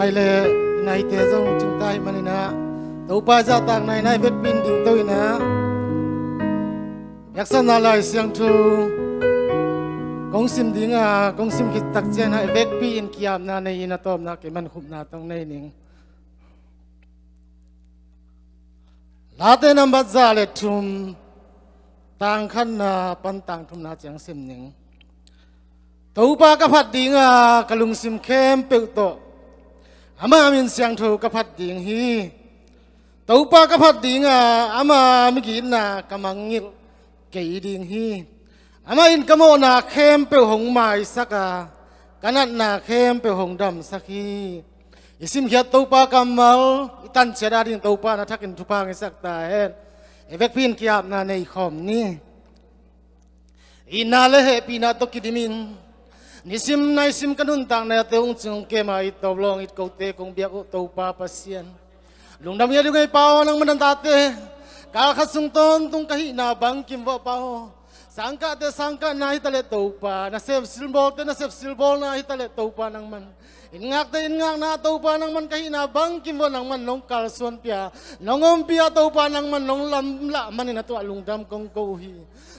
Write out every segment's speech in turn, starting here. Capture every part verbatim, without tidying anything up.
Ai le, naite zong cingta hi maninah Topa zahtakna inah i vekpi in dingto inah biaksakna Lai Siangtho kong sim dinga kong sim khit takcianah i vekpi in ki-apna nei in a tawpna kei mankhupna tawng nei ning. Late nambat za le thum, tang khatna pan tang thumna ciang sim ning. Topa ka phat dinga ka lungsim khempeuh tawh ama min siangtho ka phat ding hi. Topa ka phat dinga ama migitna ka mangngilh kei ding hi. Amah in ka mawhna khempeuh hong maisak a, ka natna khempeuh hong damsak hi. I simkhiat Topa kammal i tanciat ading Topa na thakin thupha ngisak ta hen. I vekpi in ki-apna nei khawm ni. Itna le hehpihna tawh kidimin nisim naisim ka nuntaknate hong cingkema it tawp lawng it kote kong biak uh Topa Pasian, lungdam ngiat uh ngei Pa aw, nangman na tate kal khat sung tawntung ka hihna bangkim vawh Pa aw. Sangkahte sangkahna hitaleh Topa, nasep silbawlte nasep silbawlna hitaleh Topa nangman, inn ngakte inn ngakna Topa nangman ka hihna bangkim vawh nangman nong kalsuanpia, nong ompia Topa nangman nong lamlah manin a tuah lungdam kong ko uh hi.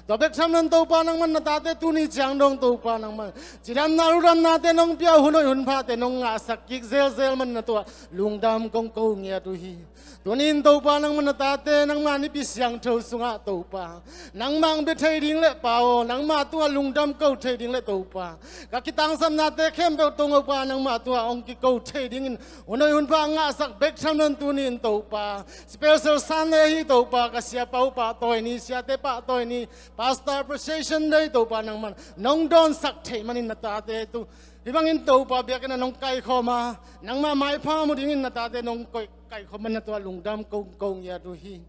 Tua bek tham nan Topa nangman na tate tuni ciang dong Topa nangman cidamna ludamnate nong pia uh, hun hoih hun phate nong ngahsak kik zelzel manin a tuah lungdam kong ko ngiat uh hi. Tunin Topa nangman na tate nangma nipi siangtho sungah Topa nangmah hong bia thei ding le Pa aw, nangma tungah lungdam ko thei ding le Topa ka kitangsapnate khempeuh tawh Topa nangma tungah hong kiko thei dingin hun hoih hun pha ngahsak bek tham nan tunin Topa special Sunday hi Topa, ka siapa uh pahtawi ni, siate pahtawi ni, Pastor Appreciation Day Topa nangman nong dawnsak theih manin na tate tu hih bangin Topa biakinn ah nong kaikhawm a, nangma maipha mu dingin na tate nong koih kaikhawm manin a tuah lungdam kong ko ngiat uh hi.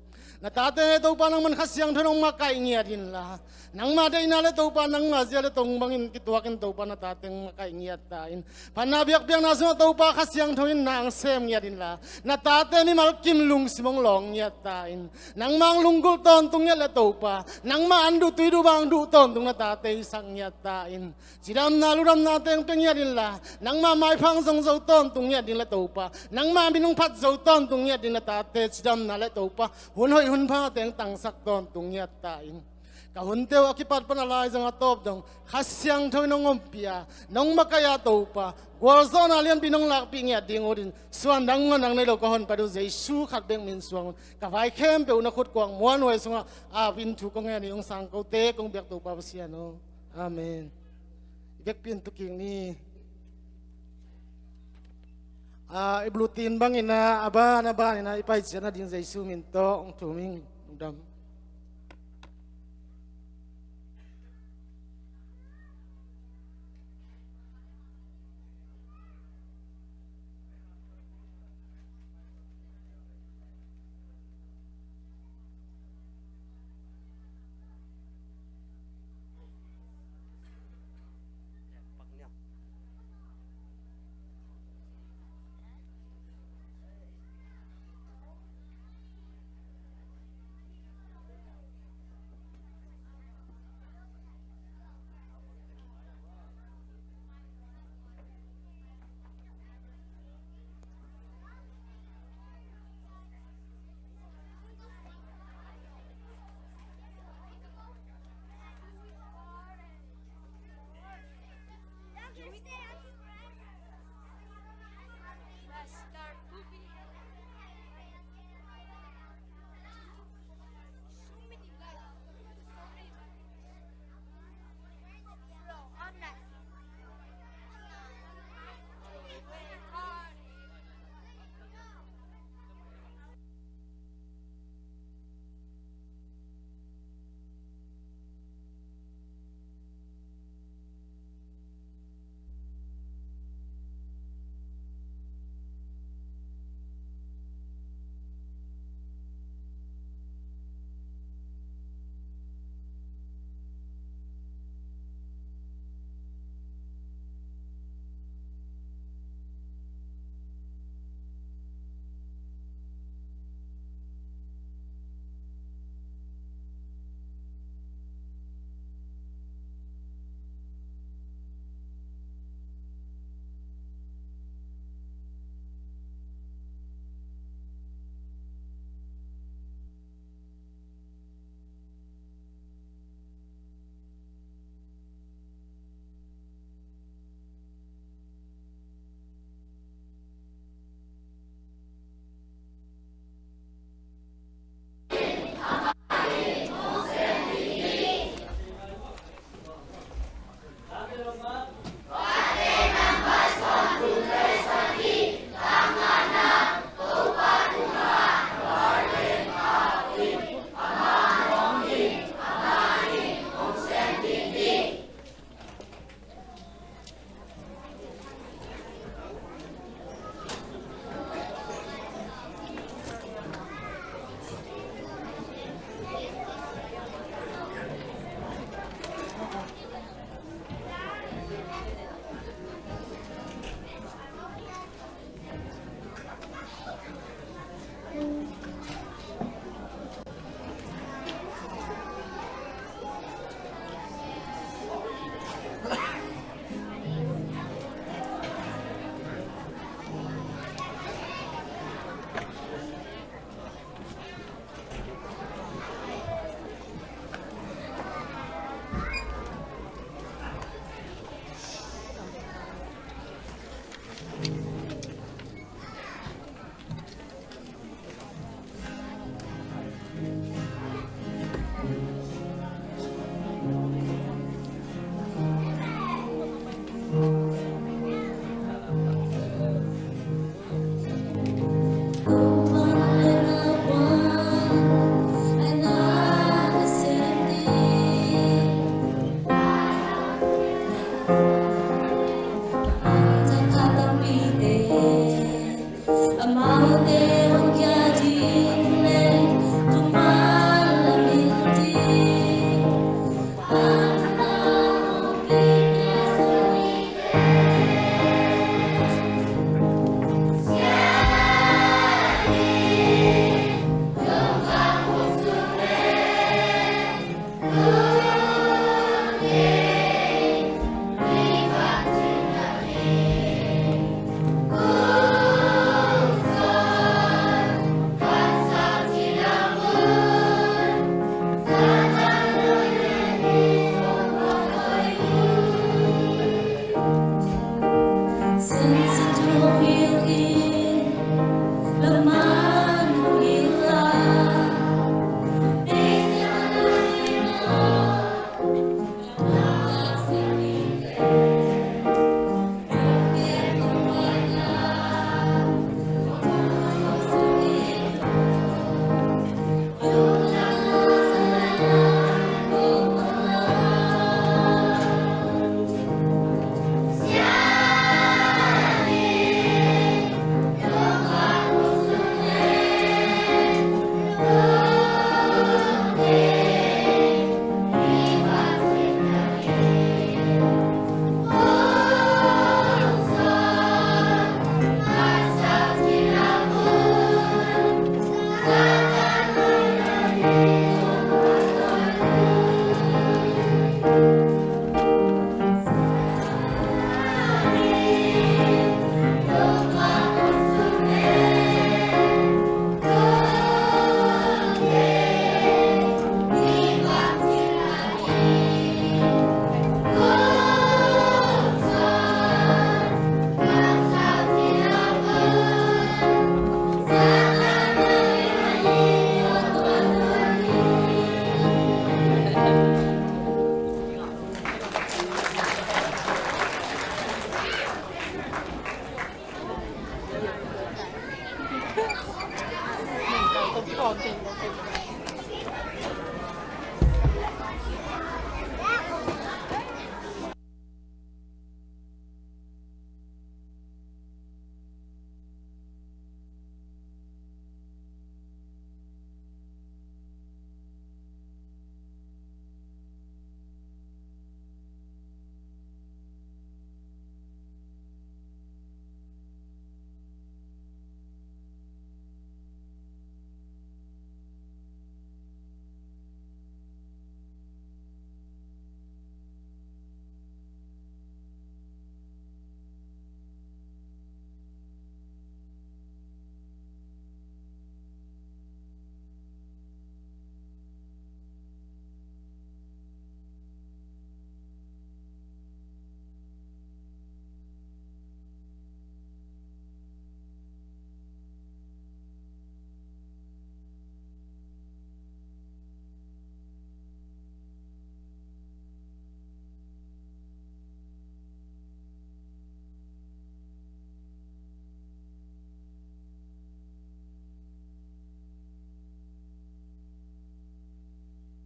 Na tate Topa nangman Kha Siangtho nong makaih ngiat inla, nangma deihna le Topa nangma zia le tong bangin kituakin Topa na tate hong makaih ngiat ta in, phatna biakpiakna sungah Topa Kha Siangtho in na hong sem ngiat inla, na tate mimal kim lungsim hong lawng ngiat ta in, nangma hong lunggulh tawntung ngiat le Topa nangma an duh tui duh bang duh tawntung na tate i sak ngiat ta in, cidamna ludamnate hong pia ngiat inla, nangma maipha hong zong zo tawntung ngiat ding le Topa, nangma min hong phat zo tawntung ngiat ding na tate cidamna le Topa hun hoih hun phate hong tangsak tawntung ngiat ta in. Ka hunte uh a kipat pan a laizang a tawp dong Kha Siangtho in hong ompih a, nong makaih a Topa, gualzawhna lianpi nong lakpih ngiat ding uh din suandang nganang nei lo ka honpa uh Jesu khat bek min suang un ka vai khempeuh na khut kuang muanhuai sungah apin thu kong ngen hi. Hong sang kote kong biak Topa Pasian aw. Amen. I vekpi in tukik ni. Ah, i blutin bangin ah, a ban a ban in ah i paiciat nading Jesu min tawh hong thum ing. Lungdam.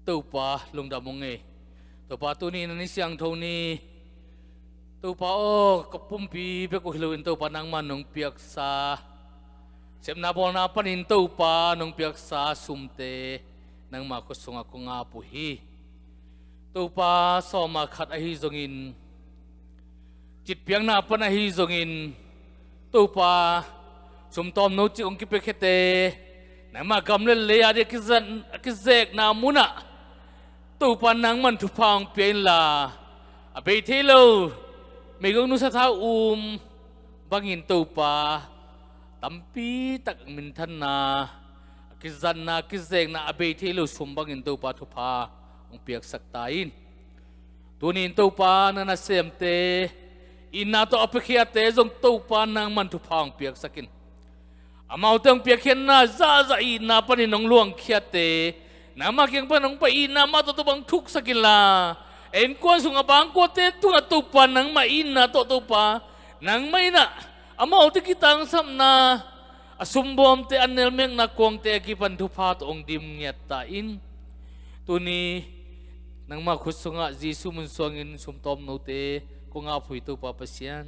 Topa lungdam ung ei. Topa, tuni na ni siangtho ni. Topa aw, ka pumpi bek uh hi loin Topa nangman nong piaksa, sepna bawlna panin Topa nong piaksa sumte nangma khut sungah kong ap uh hi. Topa, sawma khat ahi zongin, citpiakna pan ahi zongin, Topa, sumtawmno cik hong kipiakhiate nangma gam le lei a ding a kizan, a kizekna munah Topa nangman thupha hong pia inla, a bei thei lo meigong nusia tha um bangin Topa, tampi tak minthanna, a kizanna, a kizekna, a bei thei lo sum bangin Topa thupha hong piaksak ta in. Tuni in Topa, na nasemte itna tawh a piakhiate zong Topa nangman thupha hong piaksak in. Amaute hong piakkhiatna zahzah itna panin hong luangkhiate nangma kiang pan hong pai itna mah tawh Topa hong thuksak inla, a innkuan sung a bangkuate tungah Topa nangmah itna tawh Topa, nangmah in ah amaute kitangsapna, a sumbawmte, a nelmekna kuangte a kipan thupha tawh hong dim ngiat ta in. Tuni nangma khut sungah Jesu mun suangin sumtawmnote Kong a phui Topa Pasian.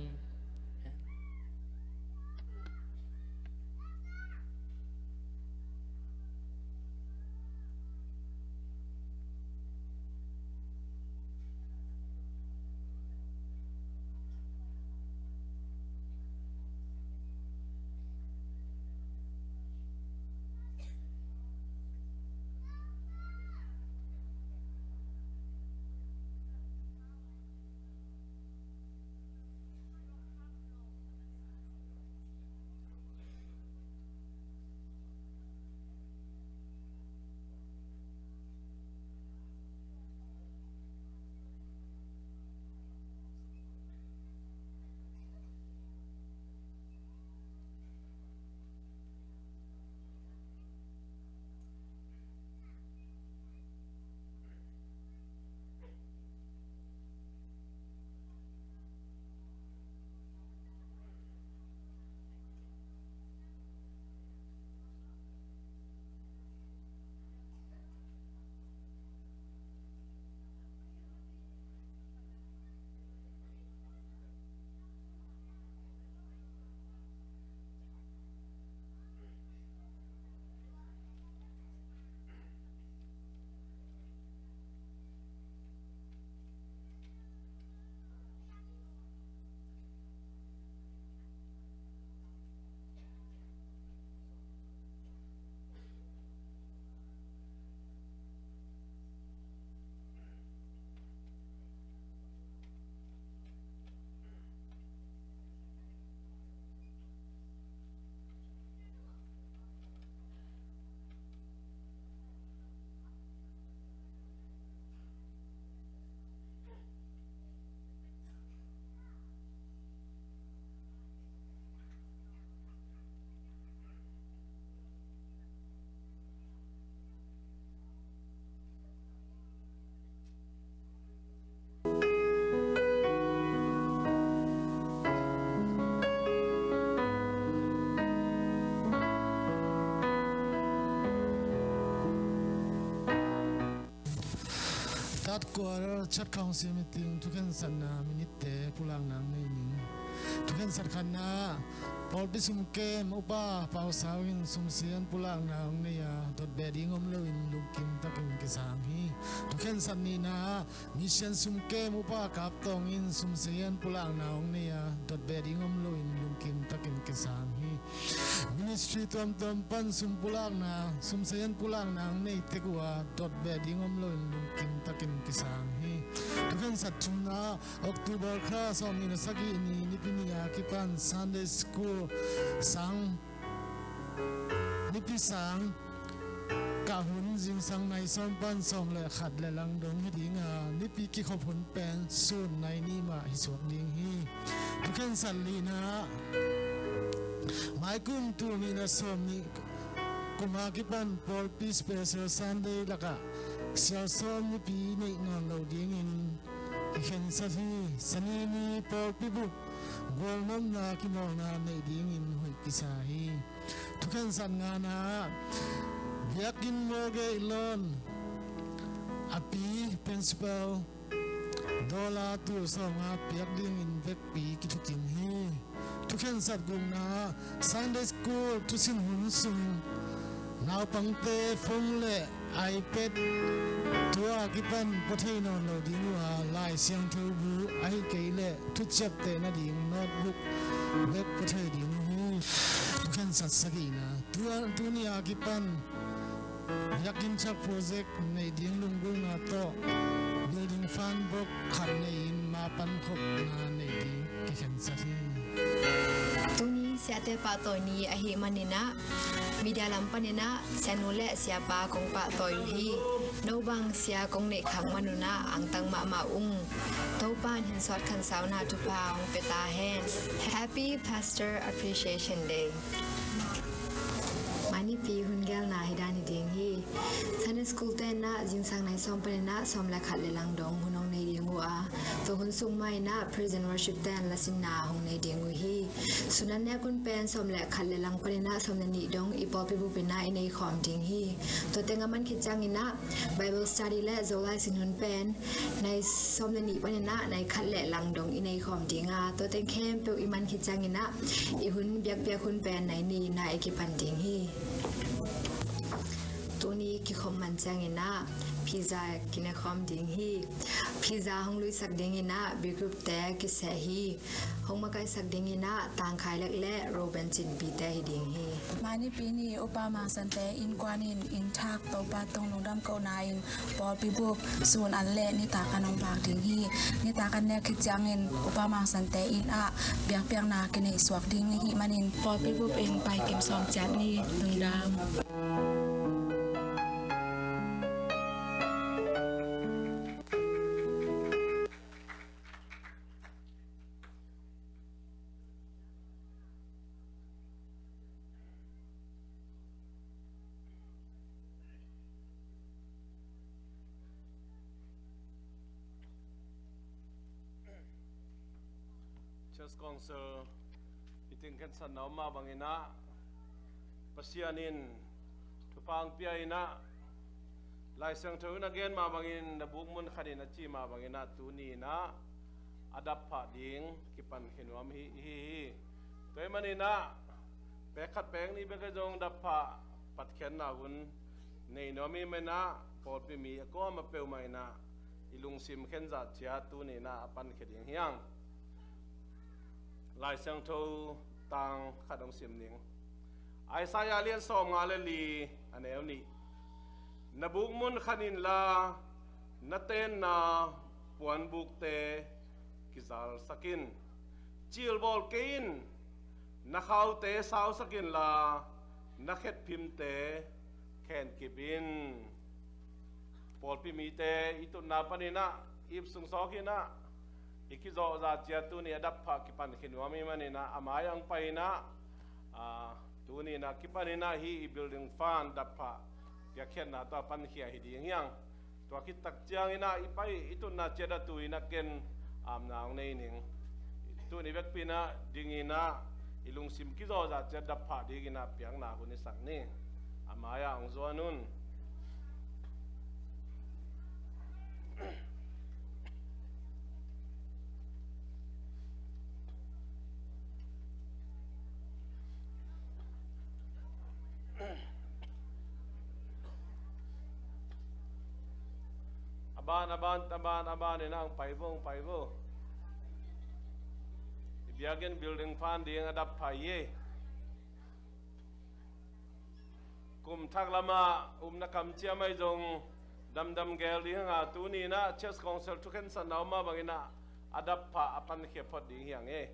Third quarter Church Council meeting thukhensatna minute te pulakna ang nei ning. Thukhensat khatna, pawlpi sumkem upa Pau Sau in sumsian pulakna hong nei a, dotbeh ding om loin lungkim takin kisang hi. Thukhensat nihna, mission sumkem upa Kap Tawng in sumsian pulakna hong nei a, dotbeh ding om loin lungkim takin kisang hi. Ministry tuamtuam pan sum pulakna, sumsian pulakna hong nei tek uh a, dotbeh ding om loin lungkim takin kisang hi. Thukhensat thumna, October kha sawmnih le sagih ni, Nipi ni a kipan Sunday School sang, Nipi sang kah hun, zingsang nai sawm pan sawm le khat le lang dong hi ding a, Nipi kikhop hun pen sun nai nih mah hi suak ding hi. Thukhensat lina, maikum tul nih le sawmnih kum a kipan pawlpi special Sunday lakah sialsawm nipi neih nawn lo dingin kikhensat hi. Sani ni pawlpi bup gualnopna kimawlna neih dingin hoih kisa hi. Thukhensat ngana, biakinn mortgage loan a pi principal dollar tul sawmnga piak dingin vekpi kithukim hi. Thukhensat gukna, Sunday School thusin hun sung naupangte phone le iPad tua kipan pua thei nawn lo ding uh a, Lai Siangtho bu ahi kei le thuciapteh nading notebook bek pua thei ding uh hi. Thukhensat sagihna, tua tuni a kipan biakinn chak project neih ding lunggulhna tawh building fund box khat nei-in ma pankhopna neih ding kikhensat hi. Tuni siate pahtawi ni ahih maninah media lam paninah sianu le siapa kong pahtawi uh hi. No bang sia kong neih khak manunah angtang mahmah ung. Topa in hin suat khansauna thupha hong pia ta hen. Happy Pastor Appreciation Day. Mai nipi hun gelna hi dan hi ding hi. Sunday School tenah zingsang nai sawm paninah sawm le khat le lang dong hun hong nei ding uh a, tua hun sung mah in ah praise and worship ten lasinna hong nei ding uh hi. Sun an nek hun pen sawm le khat le lang panin ah sawm le nih dong i pawlpi bup in ah i nei khawm ding hi. Tua teng a man khit ciangin ah Bible study le Zolai sin hun pen nai sawm le nih panin ah nai khat le lang dong i nei khawm ding a, tua teng khempeuh i man khit ciangin ah i hun biakpiak hun pen nai ni in ah i kipan ding hi. Tuni kikhop man ciangin ah pizza kine khawm ding hi. Pizza hong luisak dingin ah B group te kiseh hi. Hong makaisak dingin ah Tangkhai Lek le Reuben Cinpi te hi ding hi. Mai Nipi ni Upa Mang Sante innkuan in inn thak Topa tungah lungdam kohna in pawlpi bup sun an le nitak an hong vak ding hi. Nitak an nek khit ciangin Upa Mang Sante inn ah biakpiakna kineih suak ding ahih manin pawlpi bup in pai kim sawm ciat ni. Lungdam. Church Council i tingkhen satna om mah bangin ah Pasian in thupha hong pia in ah Lai Siangtho in a gen mah bangin na buk mun khanin a ci mah bangin ah tuni in ah a dap phah ding kipan khin nuam hi, hi, hi. Tua ahih manin ah pek khat pek nih bek ahi zong dap phah patkhiatna hun nei nuam ahih manin ah pawlpi mi a kuamah peuhmah in ah i lungsim khen zah ciat tuni in ah a pankhia ding hi hang. Lai Siangtho tang khat hong sim ning. Isaiah lian sawmnga le li a neu nih. Na buk mun khan inla na tenna puanbukte kizalsak in. Cilbawl kei in. Na khaute sausak inla na khetphimte khenkip in. Pawlpi mite i tutna panin ah ip sung sawk in ah i kizawh zah ciat tuni a dap phah kipan khin nuam ahih manin ah a mai-ah hong pai in ah, aa, tuni in ah kipan in ah hih i building fund dap phah piakkhiatna tawh a pankhia hi ding hi hang. Tua khit tak ciangin ah i pai i tutna ciat a tu in ah ken amna hong nei ning. Tuni vekpi in ah ding in ah i lungsim kizawh zah ciat dap phah ding in ah piakna hun i sak ni. A mai-ah hong zuan un. A ban, a ban, a ban, a ban in ah hong pai vo, hong pai vo. I biakinn building fund ding a dap phah hi. Kum thak lamah upna kamciam ahi zong damdam gel ding hang a, tuni in ah Church Council thukhensatna om mah bangin ah a dap phah a pankhia phot ding hi hang e.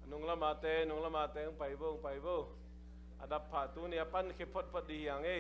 A nung lamate, nung lamate, hong pai vo, hong pai vo. A dap phah tuni a pankhia photphot ding hi hang e.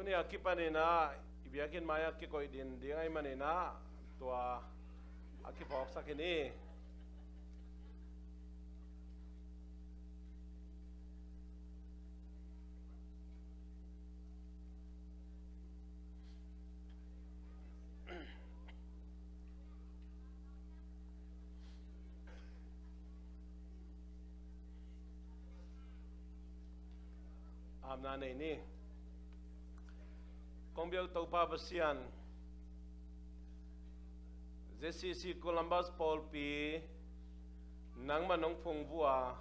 Ni a kipanin ah i biakinn mai-ah kikoih din ding ahih manin ah tua a kiphawksak hi ni. Amna nei ni. Kong biak Topa Pasian, Z C C Columbus pawlpi nangmah nong phungvuh a,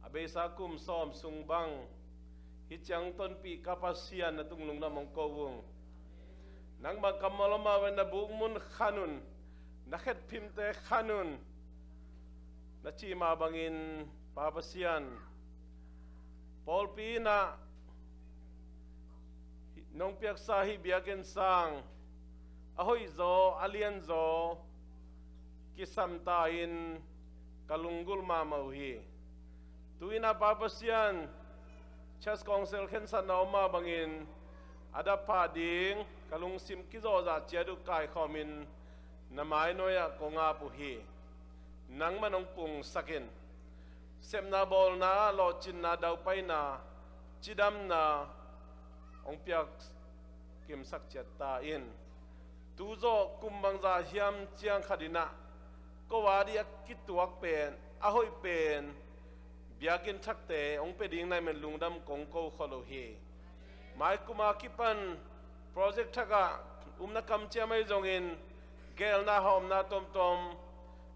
a beisa kum sawm sung bang hih ciang tonpih ka Pasian na tung lungdam hong ko ung. Nangmah kammal om a, na buk mun khan un, na khetphimte khan un, na cih mah bangin Pa Pasian, pawlpi in ah nong piaksa hih biakinn sang a hoihzaw a lianzaw kisam ta in ka lunggulh mahmah uh hi. Tu-in ah Pa Pasian, Church Council khensatna om mah bangin a dap phah ding ka lungsim kizawhzah ciat uh kaikhawmin na mai nuai-ah kong ap uh hi. Nangmah nong pungsak in, sepna bawlna, lawhcinna, daupaina, cidamna hong piak kimsak ciat ta in. Tu zawh kum bangzah hiam ciang khat in ah ko a dih a kituak pen, a hoih pen biakinn thakte hong pia ding na hih manin lungdam kong ko khol uh hi. Mai kum a kipan project thak ah umna kamciam ahi zongin, geelna hawmna tuamtuam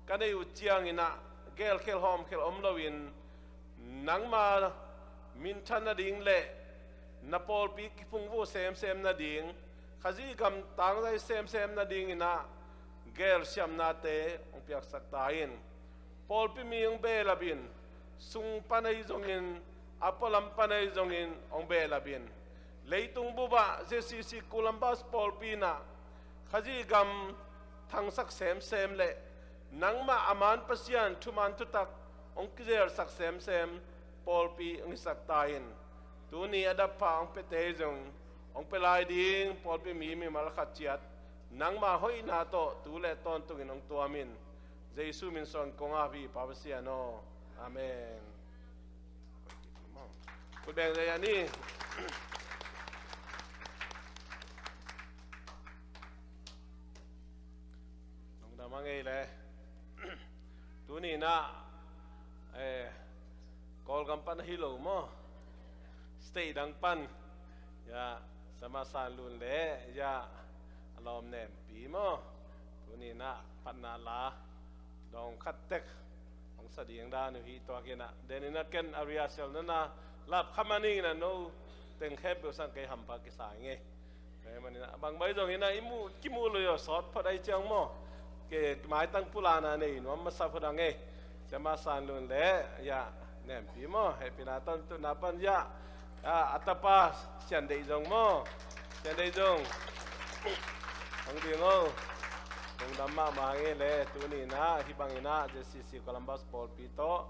ka neih uh ciangin ah geelkhial hawmkhial om loin, nangma minthan nading le na pawlpi kiphungvuh semsem nading, Khazih gam tangzai semsem nadingin ah geelsiamnate hong piaksak ta in. Pawlpi mi hong behlap in, sung pan ahi zongin, a pualam pan ahi zongin hong behlap in. Leitung bup ah Z C C Columbus pawlpi in ah Khazih gam thangsak semsem le nangmah a man Pasian thuman thutak hong kizelsak semsem pawlpi hong hisak ta in. Tuni a dap phah hong piate zong hong pia lai ding pawlpi mi mimal khat ciat nangmah hoihna tawh tu le tawntungin hong tuam in. Jesu min suang kong ap hi Pa Pasian aw. Amen. Khut beng zia ni. Lungdam a ngei le. Tuni in ah, eh, Kawlgam pan hi lo maw, state dang pan, ya, Siamah San Lun le, ya, a lawm Nempi maw, tuni in ah phatna la dawng khat tek hong sa ding dan uh hi. Tua kin ah, den in ah ken a rehearsal na na lap kha man ing in ah, no teng khempeuh sang kei hampha kisa ing ei. Kei man in ah, bang bai zong in ah, i mu, kimu lo yo sawt phot ai ciang maw. Kei maitang pulana nei nuam masa phot ang ei. Siamah San Lun le, ya, Nempi maw, hehpihna tawh tutna pan, ya, a, a tapa Sian Deih Zong maw. Sian Deih Zong. Hong ding o. Lungdam mahmah hang ei le, tuni in ah, hih bang in ah, Z C C Columbus pawlpi tawh,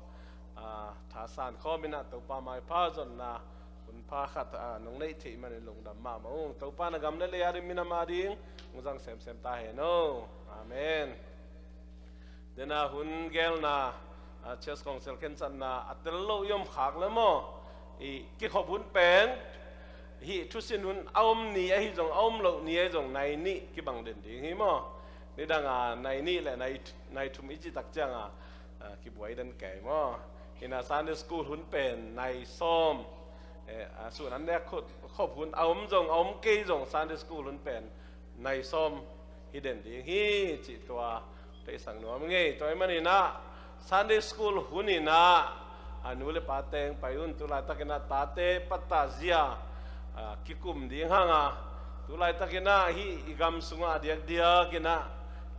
a, thasan khawm in ah, Topa maipha zonna hun pha khat, a, nong neih theih manin lungdam mahmah ung. Topa na gam le lei a ding, minam a ding hong zang semsem ta hen o. Amen. Den a hun geelna, a, Church Council khensatna a tel lo i om khak le maw, i kikhop hun pen, hih thusin hun a om ni ahi zong, a om loh ni ahi zong, nai nih kibang den ding hi maw. Nidang a nai nih le nai, nai thum i cih tak ciang a, a, kibuai den kei maw. Hi in ah Sunday School hun pen nai sawm, eh, a, sun an nek khut, khop hun a om zong, a om kei zong, Sunday School hun pen nai sawm hi den ding hi cih tua theisak nuam ngei. Tua ahih manin ah Sunday School hun in ah, a, nu le pa teng pai un. Tu laitak in ah tate pattah zia, a, kikum ding hang a, tu laitak in ah hih i gam sungah a diakdiak in ah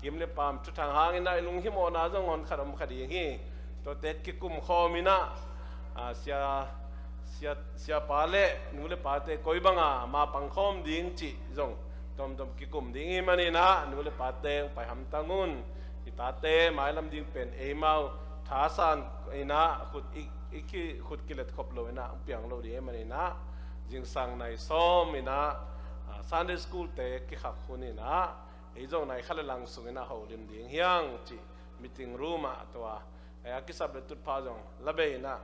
kim le pam thuthang hang in ah i lunghimawhna zong hon khat om kha ding hi. Tuate kikum khawm in ah, a, sia, sia, siapa le nu le pate koi banga ma pang khawm ding cih zong tomtom kikum ding ahih manin ah nu le pa teng pai hamtang un. I tate mailam ding pen eimau thasan in ah khut i, i ki, khut kilet khop lo in ah hong piang lo ding ahih manin ah, Zingsang nai sawm in ah, ah, Sunday school te kikhak hun in ah, ei zong nai khat le lang sung in ah holim ding hi hang cih meeting room ah tua, eh, a kisap le tutphah zong la bei in ah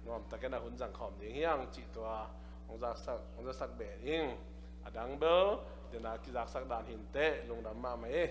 nuamtak in ah hun zang khawm ding hi hang cih tua hong zaksak, hong zaksak beh ding. A dang bel, den a kizaksak dan hi inteh, lungdam mahmah hi.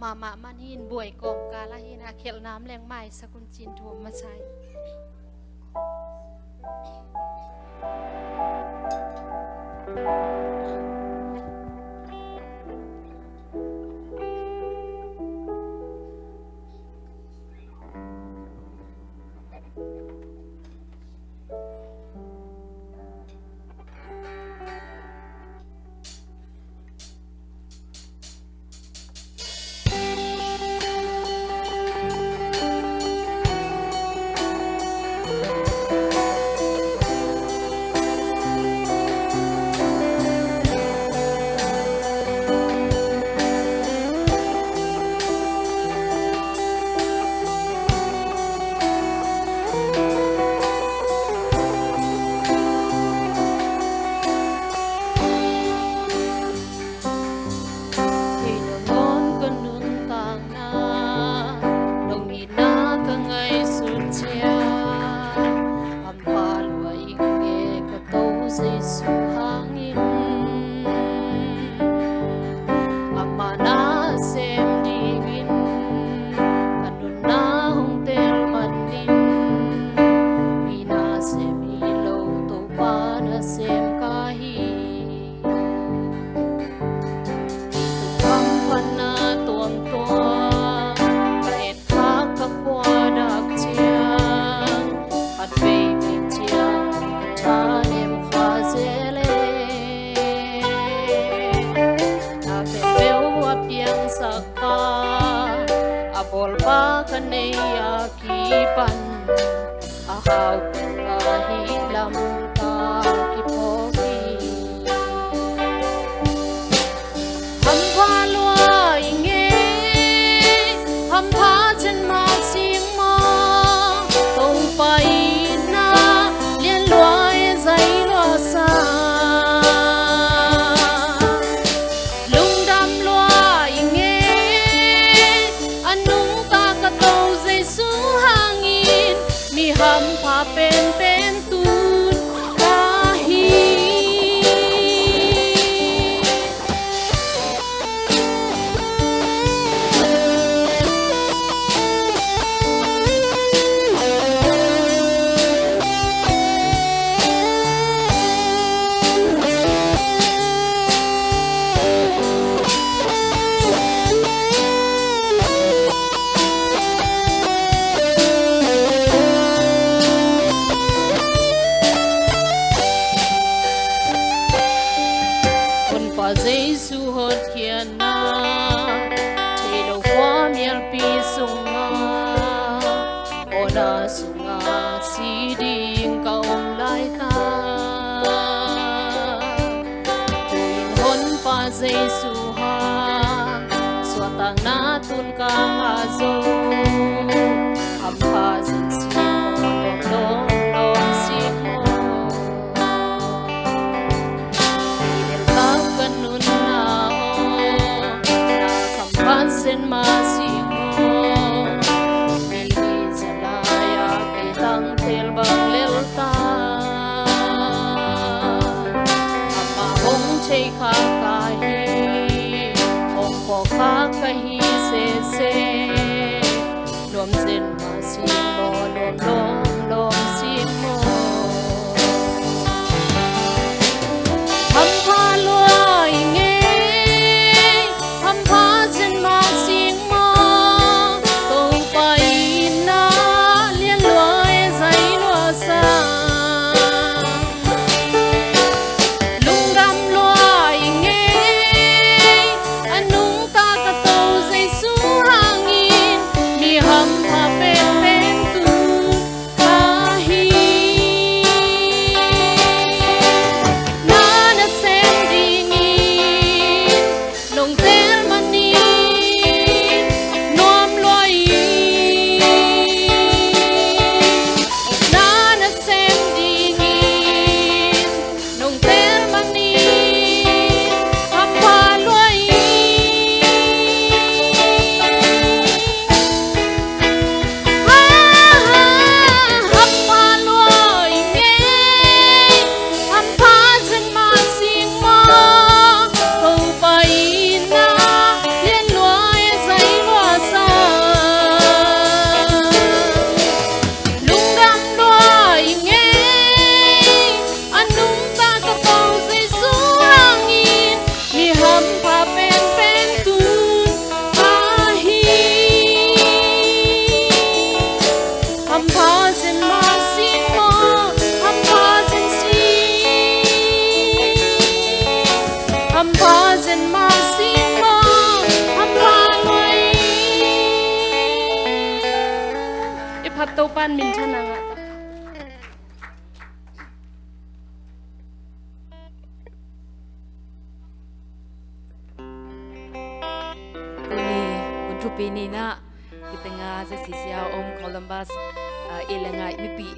mahmah man hi in, buai kawmkal ah hi in, a khelhna om leng maisak un ci-in thu om masa hi. Kei nangawn ka nuntakna, nong itna ka ngaihsut ciang, hampha lua ing e ka To Jesu hangin. Amah na sem dingin ka nunna hong tel man in, mi na sem hi lo, Topa na sem ka hi. Hamphatna tuamtuam ka et khak ka pua dak ciang, khat vei vei ciang ka thanem khua zel e. Na peuhpeuh a piangsak pa, a bawl pa ka nei a kipan, a hau pen ka hih lam ka kiphawk hi. Hampha lua ing e, hampha cen mah sing maw, Topa itna lian lua e, zai lua sa. Lungdam lua ing e, a nungta ka To Jesu hangin, mi hampha penpen tun ka hi. Honpa Jesu hotkhiatna, thei lo khua mialpi sungah, awna sungah si ding ka om laitak, tu-in Honpa Jesu hang suahtakna tun ka ngah zo, hampha zin si maw, lawm lawm si maw. Deltak ka nunna aw, na khamphan sen mah si maw. Mi hi zalai a kei tangtel bang lel ta, amah hong thei khak ka hi, hong phawk khak ka hi sese. Topa'n minthanna ngah ta. Tuni hun thupi ni-in ah, hih tengah Z C C a om Columbus, ah, i le ngai mipi,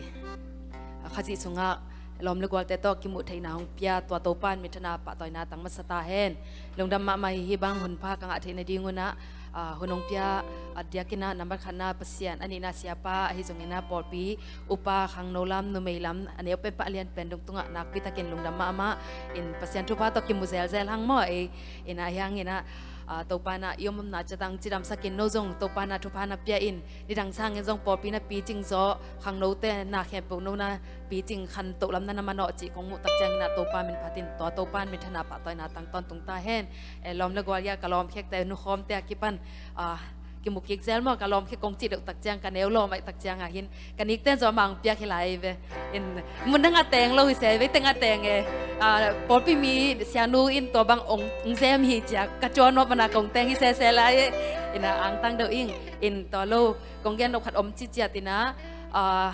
ah, Khazih sungah lawm le gualte tawh kimuh theihna hong pia, tua Topa'n minthanna pahtawina tang masa ta hen. Lungdam mahmah hi. Hih bang hun pha ka ngah theih nading un ah, ah, hun hong pia, a diakin ah nambat khatna Pasian, a nihna siapa, ahi zongin ah pawlpi upa, khangno lam, numei lam, a neu pen pah lian pen dong tungah nakpi takin lungdam mahmah in, Pasian thupha tawh kimu zelzel hang maw. Ei in ah, ahi hangin ah, ah, Topa'n ah i om omna ciat tang cidamsak in, no zong Topa'n ah thupha na pia in, nidang sangin zong pawlpi na picing zaw, khangnote na khempeuh no na picing, khantoh lam na na manawh cih kong muh tak ciangin ah Topa min phatin, tua Topa'n minthanna pahtawina tang tawntung ta hen. Eh, lawm le gual, ia ka lawmkhekte, nukhawmte a kipan, ah, kimu kik zel maw, ka lawmkhek kong cih deuh tak ciang, ka neu lawm ahih tak ciang ah hin, ka nikten zong amah hong piak hi lai ve. In, mun dang a teng lo hi se, vei teng a teng e. Ah, pawlpi mi sianu in tua bang hong, hong zem hi ci-a ka cuan nuam a, na kong teng hi sese lai e. In ah, angtang deuh ing. In tua lo, kong gen nop khat om ci ciat in ah, ah,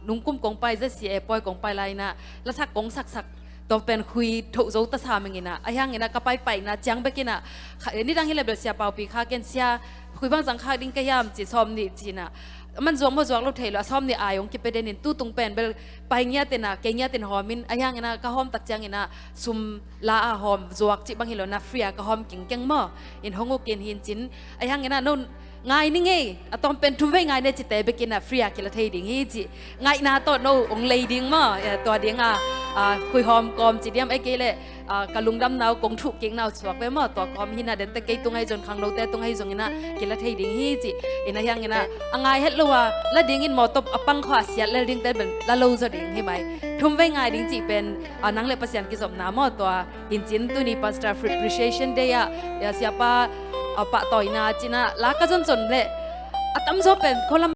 nungkum kong pai, Z C A pawi kong pai lai in ah, la thak kong saksak, tua pen khui thoh zo ta sam ing in ah, ahi hangin ah ka paipaina ciang bek in ah, kha-, nidang hi leh bel Sia Pau Pi Kha ken, Sia, khui bang zang khak ding ka hiam ci, sawm nih ci in ah, aman zuak maw, zuak lo thei lo, a sawm nih ai hong kipia den in, tu tung pen bel pai ngiat in ah, kei ngiat in hawm in, ahi hangin ah ka hawm tak ciangin ah sum la a hawm zuak cih bang hi lo in ah, free a ka hawm kingkeng maw. In hong uk in, hi in cin, ahi hangin ah no ngai ni ngei, a tawm pen thum vei ngai ni e cite bek in ah free a kila thei ding hi ci. Ngaihna tawh no hong lei ding maw, eh, tua ding a, ah, khuihawm kawm ci diam, ahih kei leh, ah, ka lungdamna uh, kong thuh kikna uh suak ve maw, tua kawm hi in ah, dente kei tung ahi zong, khangnote tung ahi zongin ah kila thei ding hi ci. In ahi hangin ah, a ngai het lo a la dingin, mawtaw a pang khawng a siat lel dingte bel la lo zaw ding hi mai. Thum vei ngai ding cih pen, ah, nang le Pasian kizopna maw, tua Hi in cin, tuni Pastor Appreciation Day ah, ia, siapa, ah, pahtawina ci in ah la ka zonzon leh, a tamzaw pen khualam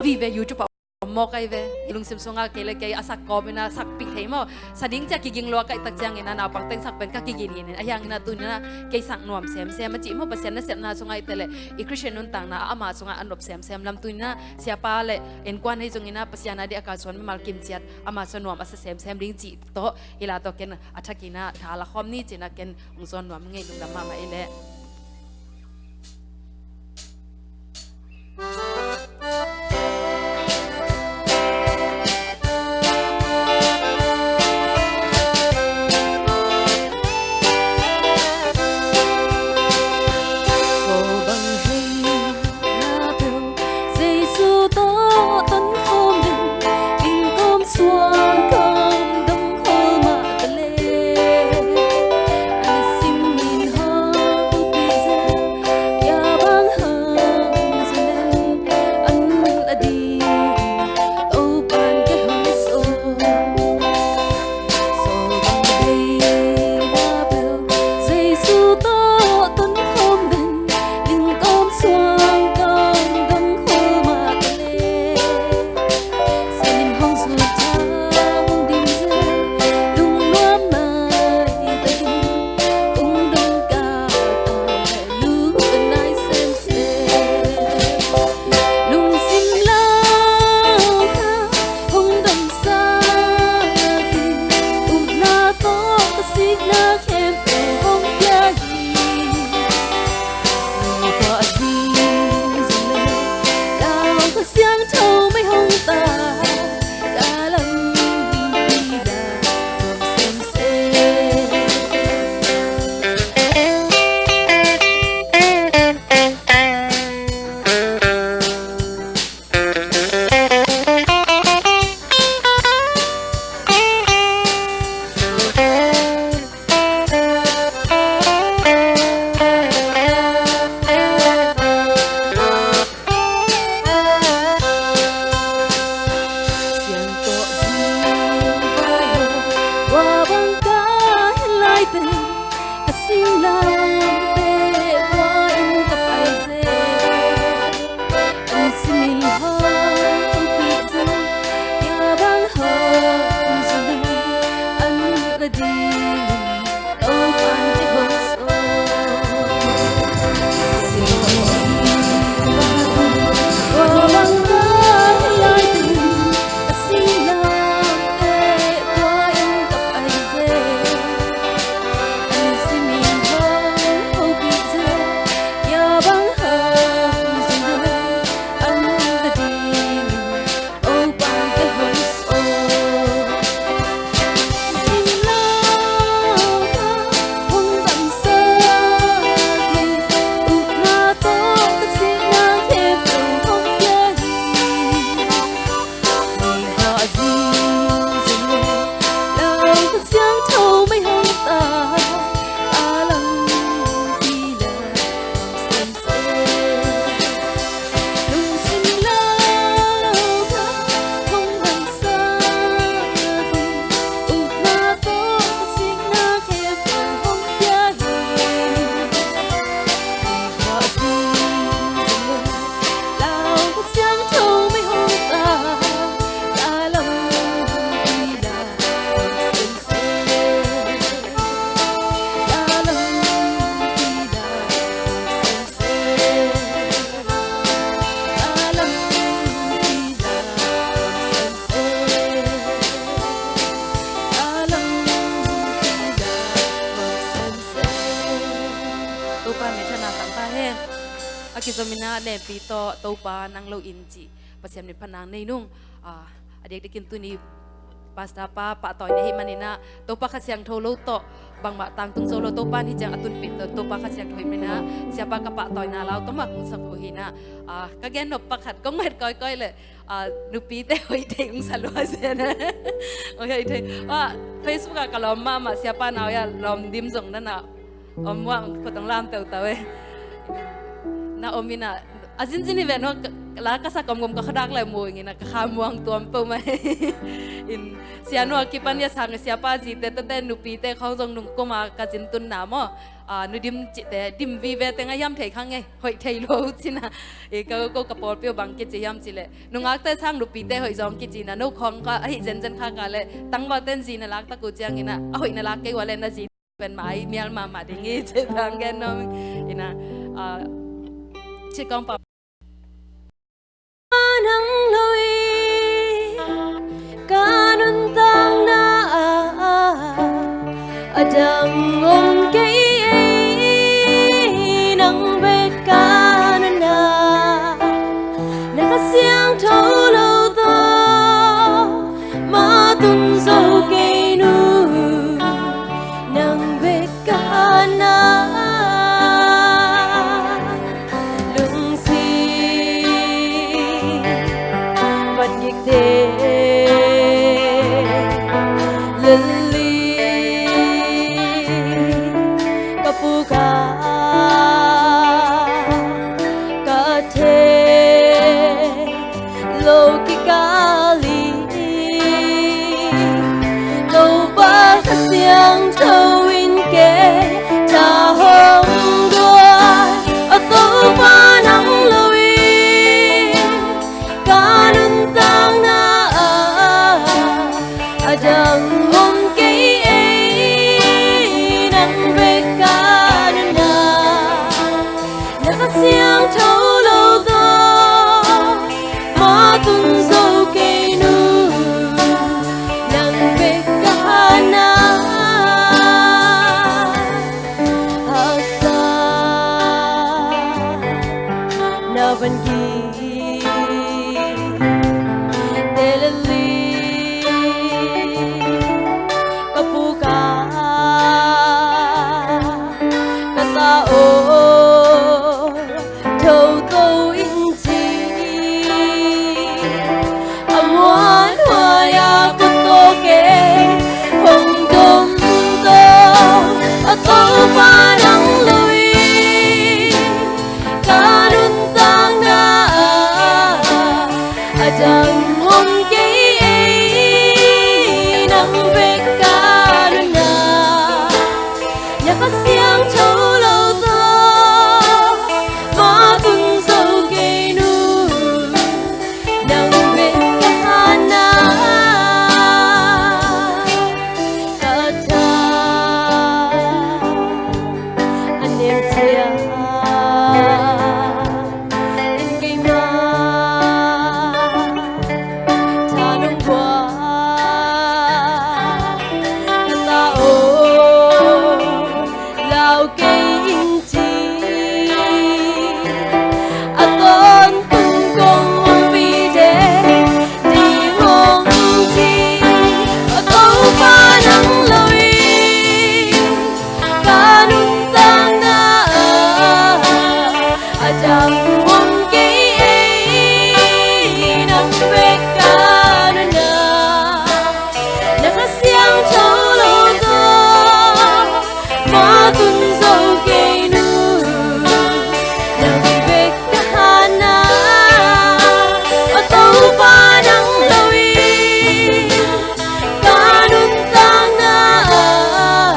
vive, YouTube ah om mawk ahi ve. Lungsim sungah kei le kei a sak kawm in ah sakpih thei maw. Sa ding ci-a kiging lua ka hih tak ciangin ah naupang teng sak pen ka kigin hi in, ahi hangin ah tuni in ah kei sak nuam semsem a cih maw, Pasian nasepna sungah i teh leh i Christian nuntakna ah ama sungah a nop semsem lam, tuni in ah siapa le innkuan ahi zongin ah Pasian a ding a kalsuan mimal kim ciat ama sung nuam a sa semsem ding cih tawh, hih la tawh ken a thakin ah tha la khawm ni ci in ah ken hong zawn nuam ing ei, lungdam mahmah ei leh. Jesu tawh ton khawm ding, inn kawm suan kawm dong khol mah ta leh, a na sim in hang ut Tua mina nepi tawh Topa nang lo in cih Pasian min phat nang nei nung. A, a diakdiakin tuni Pastor pa pahtawina hi manina Topa Kha Siangtho lo tawh bangmah tangtung zo lo, Topa ni ciang a tunpih tawh Topa Kha Siangtho hi manina siapa ka pahtawina lau ka mak hong sak uh hina. A, ka gen nop pakhat kong nget kawikawi le, a, nupite hoih thei hong sa lua se na. Hoih thei. A, Facebook ah ka lawm mahmah siapa nau ya lawm dim zong nana om muang khutang lam teutau e. Na om ina a zinzin hi ve no, la ka sa komkom ka khadak le mu ina ka kha muang tuam peuh mai. In sia nua kipan ya sang siapa zite tete nupite khawng zong nung kuma ka zin tun na maw. A, nu dim cite dim vive te nga yam thei khang e, hoih thei lo cina. I ka ko ka pawlpi uh bang kici yam cile nungakte sang nupite hoih zong kicina no khawng ka ahi zenzen kha ka le tangval ten zina lak tak uh ciang ina a hoih na lak kei ua le na zi pen mai mial mahmah ding hi ci tang gen nong ina, a, ci kong pa. Nang lo i ka nuntakna ah a dang om kei ei, nang bek ka na na. Na Kha Siangtho lo tawh ma tun zo kei nu, nang bek ka na. Lungsim van gikte lel li ka puk a ka thei lo kikal hi. Topa Kha Siangtho in kei tha hong guan, a Topa nang lo in ka nuntakna ah a dang om kei ei, nang bek ka na na. Na Kha Siangtho lo tawh ma tun zo kei nu, nang bek ka na. Haksa na van gik te lel li ka puk a ka ta aw tho to in ci. A muanhuai a kut tawh kei hong dom tawh, a Topa nang lo in ka nuntakna ah a dang om kei ei, nang bek ka na na. Na Kha Siangtho lo tawh ma tun zo kei nu, nang bek ka na. Ka tha a nem cia in keima tha nong guan, ka ta aw lau kei in ci. A tawntung kong ompih ding hong ci, a Topa nang lo in ka nuntakna ah a dang om kei ei, nang bek ka na na. Na Kha Siangtho lo tawh ma tun zo kei nu, nang bek ka na. A Topa nang lo in ka nuntakna ah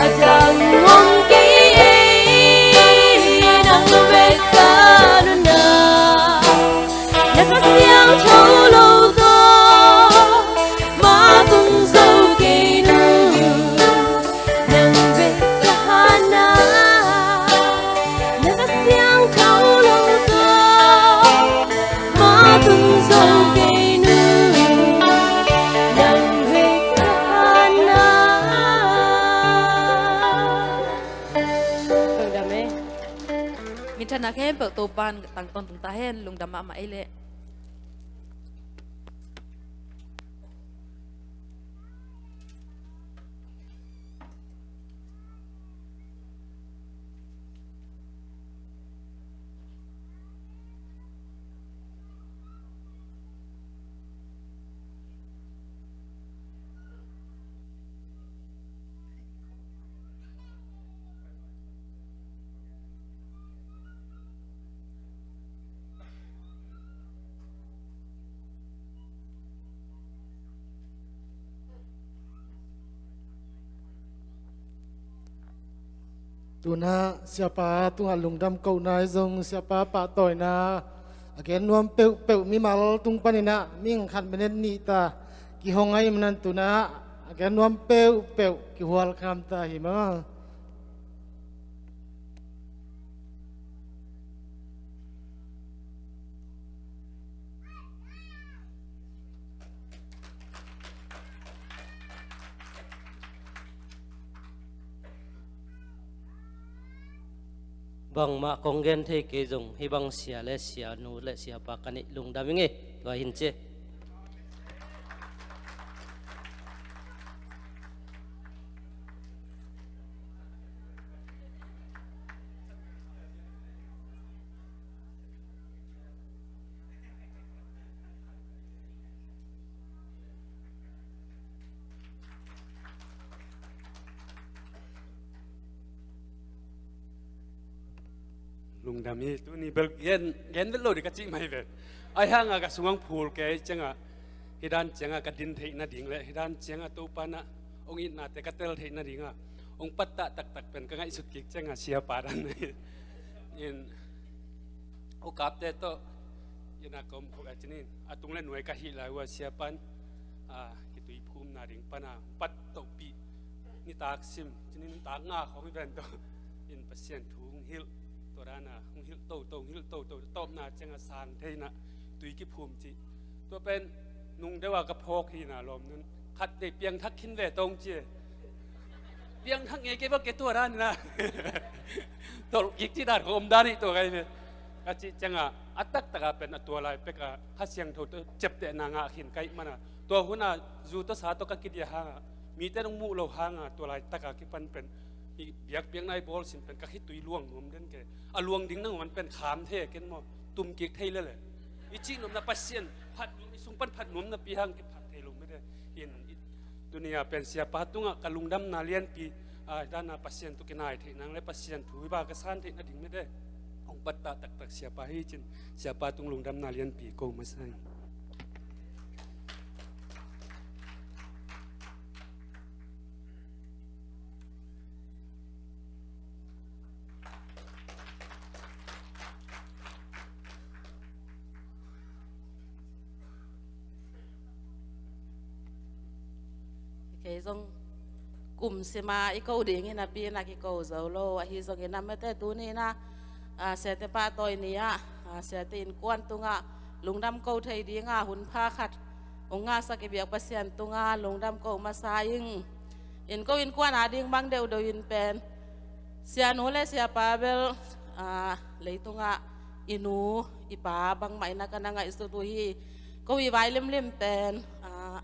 a dang om kei ei, nang bek ka na na. Na Kha Siangtho lo tawh ma tun zo kei nu, nang bek ka na. Na Kha Siangtho lo tawh ma tun zo kei nu, nang bek ka na. Lungdam e. Minthanna khempeuh Topan tang tawntung ta hen, lungdam mahmah ei leh. Tunah siapa tungah lungdam kohna i zong siapa pahtawina a gen nuam peuhpeuh mimal tung paninah mihing khat minute nih ta kihong ahih manin tunah a gen nuam peuhpeuh kihual khamta hi maw. Bangmah kong gen thei kei zong hih bang sia le sia nu le siapa ka nih lungdam ing e. Tua hin ci. Lungdam hi. Tuni bel gen, gen vet lo ding ka cih mai ve. Ahi hanga ka sungah phul kei ciangah hih dan ciangah ka din theih nading le hih dan ciangah Topa na hong itnate ka tel theih nadingah hong pattah taktak pen ka ngaihsut kik ciangah siapa dan in ukapte tawh ina ka om khuk a cinin a tung le nuai ka hih lai uh a siapan a kituiphumna ding pana pat tohpih nitak sim cinin nitak nga khawng hi ven tawh in Pasian thu hong hilh tua dana hong hilh toto hong hilh toto tawpna cianga sang theina tui kiphum cih tua pen nung deuha ka phawk hina lawm nun khat dei piangthak khin ve tong cie. Piangthak ngei kei bang kei tua dan na tolh kik ci dan ka om dan hi tua kai ve. Ka cih cianga a taktaka pen a tua lai peka Kha Siangtho tawh ciaptehna ngah khin kaih mana tua huna zu tawh sa tawh ka kidia hanga mite nong muh lo hanga tua lai taka kipan pen i biakpiakna i bawl sin pen ka khitui luang nuam den ke a luang ding nangawn pen kham thei ken maw tum kik thei lele i cih nuamna Pasian phat nuam i sung pan phat nuamna pi hang kiphat thei lo mede in i Tunia pen siapa tungah ka lungdamna lianpi a dana Pasian tu kinai theih nang le Pasian thu hi ba ka san theih nading mete hong pattah taktak siapa hi cin siapa tung lungdamna lianpi ko masa hi. Kei zong kum sima i ko dingin a pi na kiko zo lo ahi zongin a mete tuni na a siate pahtawi ni ah a siate innkuan tungah lungdam ko thei dinga hun pha khat ung ngahsak i biak Pasian tungah lungdam ko masa ing. In ko innkuan a ding bang deuhdeuh in pen sianu le siapa bel a leitungah i nu i pa bangmah ina ka na ngaihsut uh hi. Ko i vai limlim pen a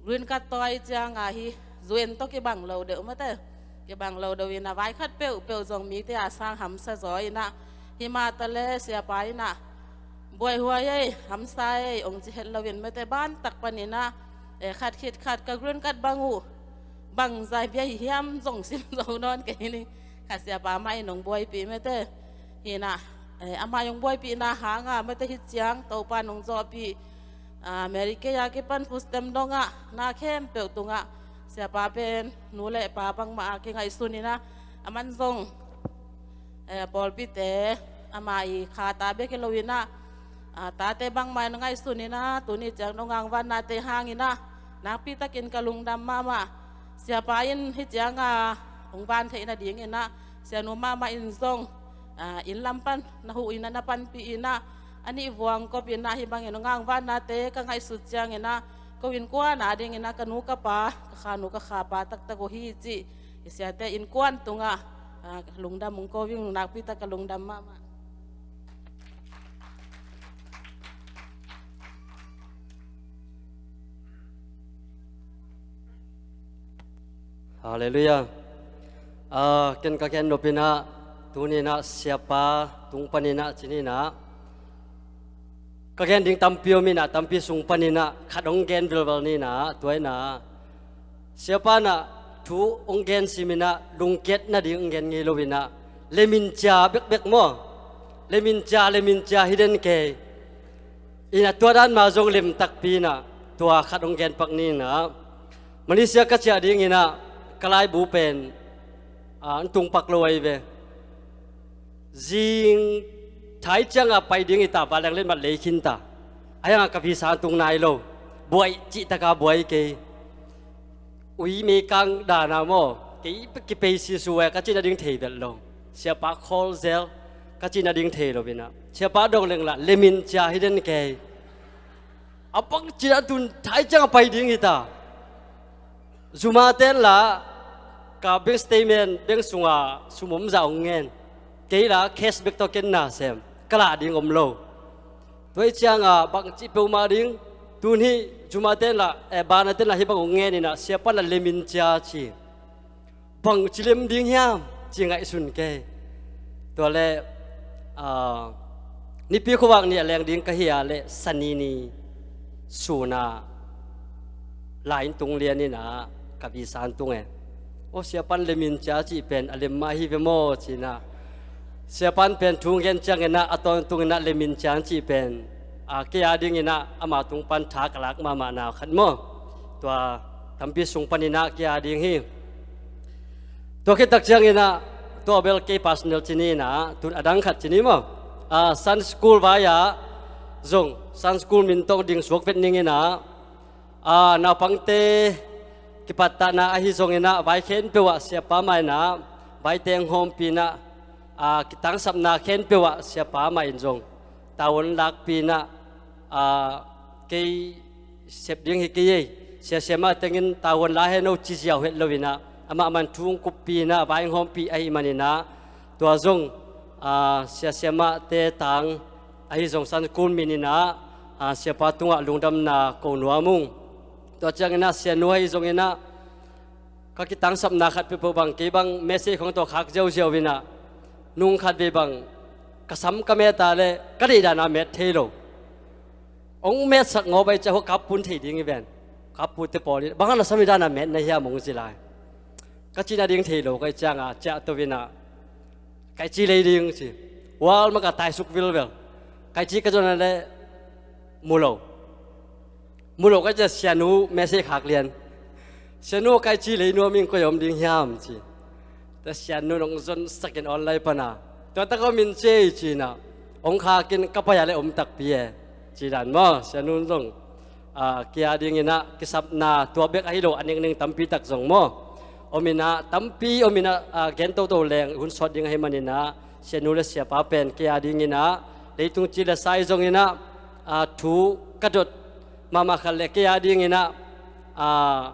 green card tawi cianga hi zuen tawh kibang lo deuh mate kibang lo deuh ina vai khat peuhpeuh zong mite a sang hamsa zaw ina himah ta le siapa ina buaihuai ei hamsa ei ong ci het loin mete ban tak panina e khat khit khat ka green card bang uh bang zai bia hi hiam zong sim zo nawn kei ni khat siapa mah in ong buaipih mete hina e ama ong buaipihna hanga mete hi ciang Topa nong zawhpih a Mary Kay a kipan fustem dongah na khempeuh tungah siapa pen nu le pa bangmah a kingaihsun ina a man zong eh, pawlpite ama i khata bek hi loinah ah, tate bangmah in ngaihsun inah tuni ciang nong angvannate hanginah nakpitakin ka lungdam mahmah. Siapa in hi cianga hong van theih nadinginah sianu mahmah in zong ah, inn lam pan na huh inah na panpih inah a nih vuang kop inah hi bangin nong angvannate ka ngaihsut cianginah ko innkuan a dinginah ka nu ka pa ka khanu ka khapa taktak uh hi cih i siate innkuan tungah ah, lungdam ung ko ving nakpi tak ka lungdam mahmah. Halleluiah. Ah, ken ka gen nop inah, tuni inah siapa tung paninah cini inah ka gen ding tampi om inah, tampi sung paninah khat hong gen vilvel ni inah, tua inah siapa inah thu hong gen sim inah lungkiat nading hong gen ngei lo inah, lemincia bekbek maw. Lemincia, lemincia hi den kei. Inah tua dan mah zong lem takpi inah tua khat hong gen pak ni inah, Malaysia ka ciah ding inah ka laibu pen, ah, hong tung pak lo ahi ve. Zing thai ciangah pai ding hi ta, vanleng letmat lei khin ta. Ahi hangah ka visa hong tung nai lo. Buai cih takah buai kei. Ui meikang dana maw, kei kipei sisu e, ka cih nading thei vet lo. Siapa call zel, ka cih nading thei lo inah. Siapa dong leng lah lemincia hi den kei. A bangci a tun thai ciang a pai ding hi ta. Zuma ten lah ka bank statement, bank sunga sum om zah hong ngen. Kei lah cash bek tawh ken na sem, ka lah ding om lo. Tua hi ciangah bangci peuhmah ding. Tun hih Zuma ten lah, eh, bana ten lah hih bang hong ngen inah, siapa lah lemincia ci. Bangci lem ding hiam ci ngaihsun kei. Tua leh, ah, Nipi khuavak ni a leng ding ka hi a leh Sani ni sun ah lai in tung lian inah ka visa in tung e. Aw, siapa in lemincia cih pen a lem mah hi ve maw ci inah, siapa in pen thu hong gen ciang inah a tawntung inah lemincia cih pen, ah, kei a ding inah ama tung pan tha ka lak mahmah na khat maw. Tua tampi sung pan inah kei a ding hi. Tua khit tak ciang inah, tua bel kei personal cini inah, tun a dang khat cini maw. Ah, Sunday school vai ah zong Sunday school min tawh ding suak vet ning inah, ah, naupangte kipattahna ahi zong inah, vai khempeuh ah siapa mah inah vai teng hawmpi inah, ah, kitangsapna khempeuh ah siapa mah in zong tavuan lakpi inah, ah, kei sep ding hi kei ei. Sia Siamah tengin tavuan la hen o ci ziau het lo inah, amah man thu hong kuppi inah vai hong hawmpi ahih man inah, tua zong, ah, Sia Siamahte tang ahi zong Sunday school min inah, ah, siapa tungah lungdamna ko nuam ung. Tua ciang inah Sia Nu ahi zong inah ka kitangsapna khat peuhpeuh bang, kei bang message khong tawh khak ziauziau inah, nung khat vei bang ka sam ka met a leh ka deih dan a met thei lo. Hong metsak ngaw bai ciah hua kappun thei ding hi ven. Kappute pawl in bang hang na sam hi dan a met na hiam hong ci lai. Ka cih nading thei lo ka hih ciangah ciah to inah, kai ci lei ding ci. Walmart ah taisuk vilvel. Kai ci ka zon a leh mu lo. Mu lo ka ci a Sia Nu message khak lian. Sia Nu, kai ci lei nuam ing, koi om ding hiam ci. Tua Sia Nu in hong zonsak in online pan a, tua tak om in ci ei ci inah, hong khak in ka pai a leh om takpi e ci dan maw. Sia Nu in zong, ah, kei a ding inah kisapna tua bek ahi lo a nengning tampi tak zong maw om inah, tampi om inah, ah, gen toto leng hun sawt ding ahi man inah, Sia Nu le siapa pen kei a ding inah leitung ci le sa ahi zong inah, ah, thu ka dot mahmah khat le kei a ding inah, ah,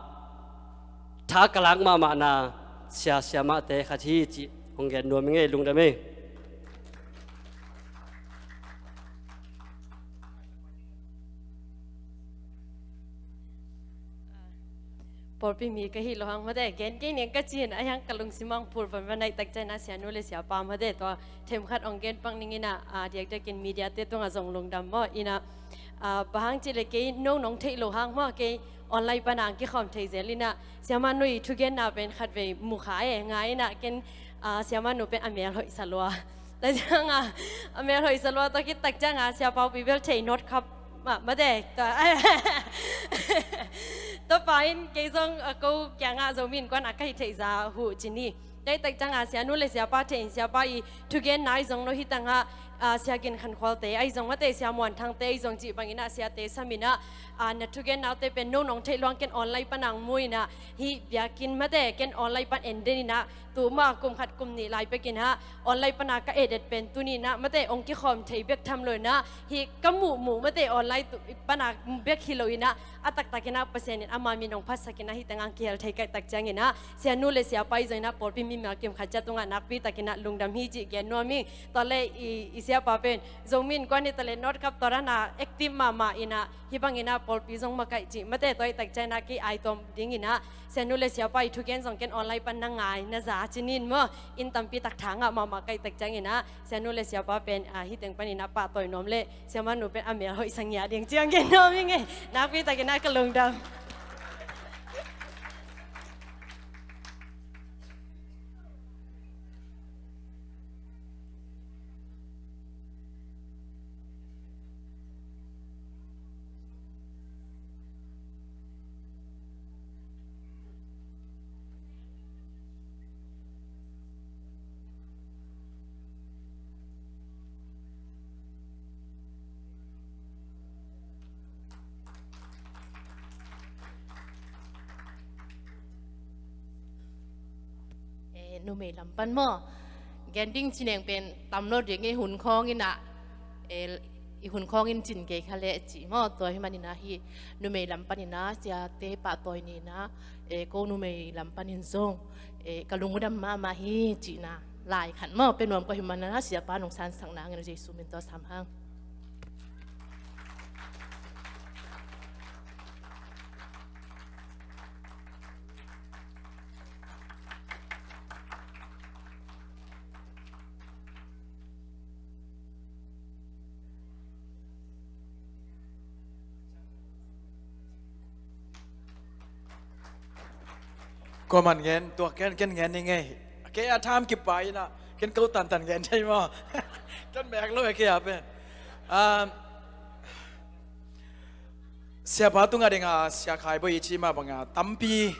tha ka lak mahmahna Sia Siamahte khat hi cih hong gen nuam ing ei, lungdam ei. Pawlpi mi ka hih lo hang mate, gen kei ning ka ci in, ahi hang ka lungsim ah hong phul pan va naih tak ciang inah Sia Nu le siapa mate, tua themkhat hong gen pak ning inah, ah, diakdiakin mediate tungah zong lungdam maw inah, ah, bang hang cih leh kei no nong theih lo hang maw, kei online pan a hong kikhawm thei zel inah, Siamah Nu i thugenna pen khat vei mu kha e, ngai inah ken, ah, Siamah Nu pen a mel hoih sa lua. Tua ciangah a mel hoih sa lua, tua khit tak ciangah Sia Pau Pi bel thei not khap mah mate. Tua, tua pa in kei zong, ah, ko kiangah Zomi Innkuan ah ka hih theih zah uh cini. Tua khit tak ciangah Sia Nu le siapa thei in, siapa i thugenna ahi zong, no hi tangah, ah, Sia Gin Khan Khualte ahi zong mate, Sia Muan Thangte ahi zong cih bang inah siate sam inah, ah, na thugennaute pen no nong theih lo hang ken online pan a hong mu inah, hih biakinn mate ken online pan en den inah, tu mah kum khat kum nih lai pek inah online pan a ka et et pen tuni inah mate hong kikhawm thei bek tham lo inah, hih ka muhmuh mate online tu pan a bek hi lo inah, a taktak inah Pasian in ama min hong phatsak inah hih tangah hong kihel thei ka hih tak ciang inah, Sia Nu le siapa i zong inah pawlpi mimal kim khat ciat tungah nakpi tak inah lungdam hi cih gen nuam ing. Tua leh i, i Siapa pen Zomi Innkuan hi taleh North Kap Torana active mahmah inah, hih bang inah pawlpi zong makaih cih mate, tua ahih tak ciangin ah kei aitawm ding inah, sianu le siapa i thugen zong ken online pan na ngai na za cinin maw, inn tampi tak thangah mahmah ka hih tak ciangin ah, sianu le siapa pen, ah, hih teng pan inah pahtawi nuam leh siamanu pen a mel hoih sa ngiat ding ci-in gen nuam ing ei. Nakpi takin ah ka lungdam. Eh, numei lam pan maw, gen ding ci neng pen tam lo ding, i hun khawng inah, eh, i hun khawng in cin kei kha leh ci maw. Tua hih man inah hih numei lam pan inah siate pahtawi ni inah, eh, ko numei lam panin zong, eh, ka lungdam mahmah hi cihna lai khat maw pia nuam ka hih man inah, siapa nong sangsakna ngin Jesu min tawh sam hang. Kuaman ngen tuak ken, ken ngen ning ei. Kei a tham kipai inah ken ko tantan ngen thei maw. Ken mek lo e kei a pen. Um, siapa tungah dinga Sia Khai Bawi i cih mah banga tampi,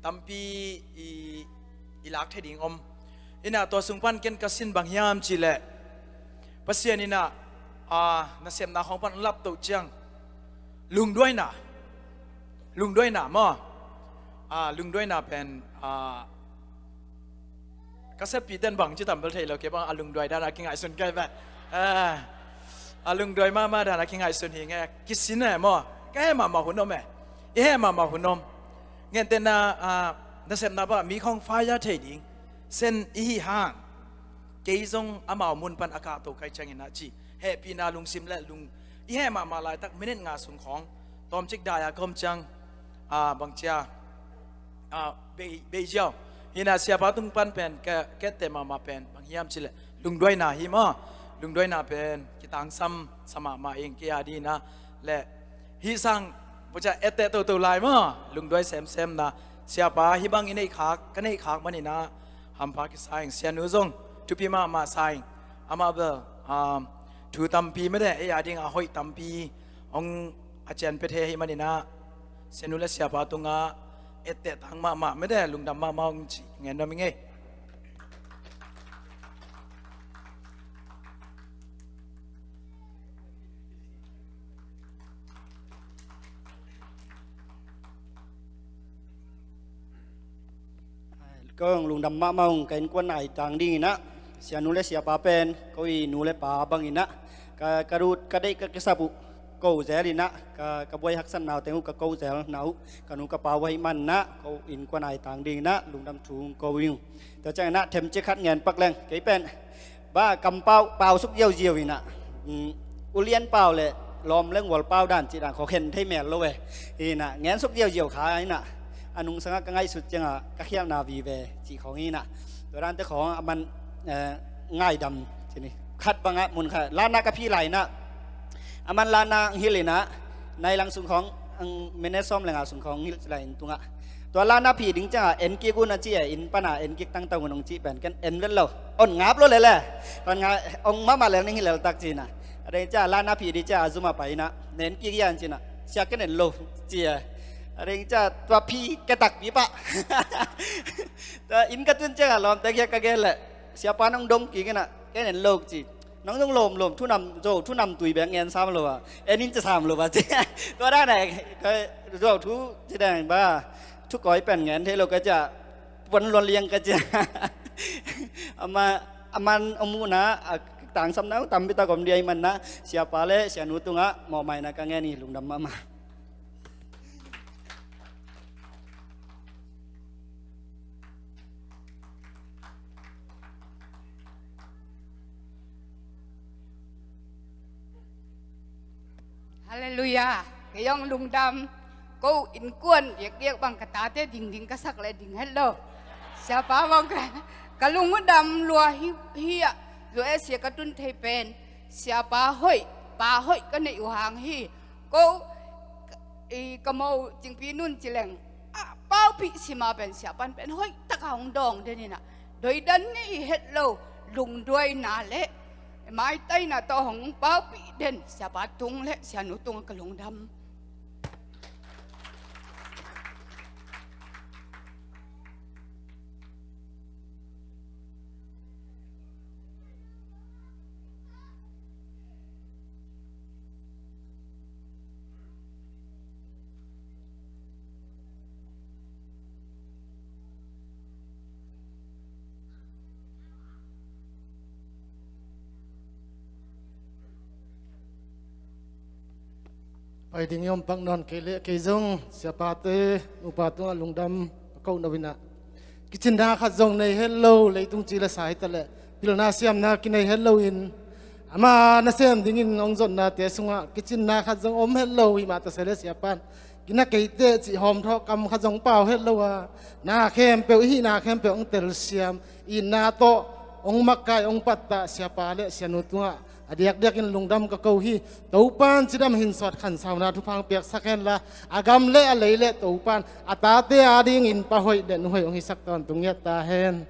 tampi i, i lak thei ding om. Inah tua sung pan ken ka sin bang hiam cih leh, Pasian inah, ah, nasepna khawng pan laptoh ciang lungduaina, lungduaina maw. Ah, lungduaina pen, ah, ka seppih ten bang ci tam bel thei lo, kei bang a lungduai dan a kingaihsun kei beh. Ah, a lungduai mahmah dan a kingaihsun hi nge, kisin e maw. Ka heh mahmah hun om e. I heh mahmah hun om. Gentehna, ah, nasepna bang mi khawng fire thei ding Sen i hih hang, kei zong amau mun pan a kahto ka hih ciangin ah ci, hehpihna lungsim le lung i heh mahmah laitak minute nga sung khawng tawmcik dai-a ka om ciang, ah, bangcia, ah, bei, bei ziau. Hi inah siapa tung pan pen ka, ka etteh mahmah pen bang hiam cih leh lungduaina hi maw. Lungduaina pen kitangsam sa mahmah ing kei a ding inah le hih sang bangcia etteh toto lai maw, lungduai semsemna. Siapa hih bang i neih khak, ka neih khak man inah hampha kisa ing. Sianu zong thupi mahmah sa ing. Amah bel, um, thu tampi mede, ei a ding a hoih tampi hong a cian pia thei ahih man inah sianu le siapa tungah etteh tang mahmah mede, lungdam mahmah ung ci ngen nuam ing ei. Ko hong lungdam mahmah ung, ka innkuan a i tang ding inah sianu le siapa pen ko i nu le pa bang inah ka, ka lut ka deih ka kisap uh ko zel inah ka, ka buai haksatna uh teng uh ka ko zelna uh ka nu ka pa uh ahih man inah ko innkuan a i tang ding inah lungdam thu hong ko ing. Tua ciang inah themcik khat ngen pak leng, kei pen ba kampau pau suk ziauziau inah, um, ulian pau le lawm leng wal pau dan cih dan khaw khen thei mel lo e. Inah ngen suk ziauziau kha inah a nungsangah ka ngaihsut ciangah ka khialhna vive cih khawng inah tua dante khawng a man, eh, ngaidam cih ni khat bangah mun khat lanah ka phih lai inah a man lanah hong hilh inah nai lang sung khawng, ang minute sawm le nga sung khawng hong hilh lai inn tungah. Tua lanah phih ding ciangah en kik un a ci e, inn panah en kik tangtang un hong cih pen ken en vet lo. On ngap lo lele. Pan nga ong mahmah lel ning hi lel tak ci inah. A ding ciah lanah phih ding ciah a zumah pai inah na en kik ia an ci inah. Sia ken en lo ci e. A ding ciah tua phih ke takpi pah. Tua inn ka tun ciangah lawmte kiang ka gen leh siapa nong dong kik inah ken en lo ci. Nang zong lawmlawm thu nam zo thu nam tui bek ngen sam lo a, en in ci sam lo a ci. Tua dan e, ka zo thu ci dang ba thu kawi pen ngen thei lo ka ciah puan luan liang ka ciah. Ama, aman a muhna a tangsamna uh tampi tak om ding ahih manah siapa le sianu tungah mawhmaina ka ngen hi, lungdam mahmah. Halleluiah. Kei hong lungdam. Ko innkuan diakdiak bang ka tate dingding ka sak le ding het lo. Siapa bang ka, ka lungdam lua hi, hi ah. Zu e sia ka tun thei pen. Siapa hoih, pa hoih ka neih uh hang hi. Ko i ka mo Cingpi Nun ci leng. A paupih sima pen siapan pen hoih taka hong dawng den inah. Doidan ni i het lo, lungduaina le maitaina tawh hong paupih den siapa tung le sianu tung ka lungdam. Pai ding i om pak nawn kei leh kei zong siapate nupa tungah lungdam a ko no inah. Kicinna khat zong nei het lo, leitung ci le sa hi ta leh pilna siamna kinei het lo in ama nasem dingin hong zonnate sungah kicinna khat zong om het lo hi mah ta se le siapan kina keite cih hawmthawh kam khat zong pau het lo a, na khempeuh i hihna khempeuh hong telsiam, itna tawh hong makai hong pattah siapa le sianu tungah a diakdiakin lungdam ka ko hi. Topan cidam hinsawt khansauna thupha hong piaksak henla, a gam le a lei le Topan a tate adingin pa hoih le nu hoih hong hisak tawntung ngiat ta hen.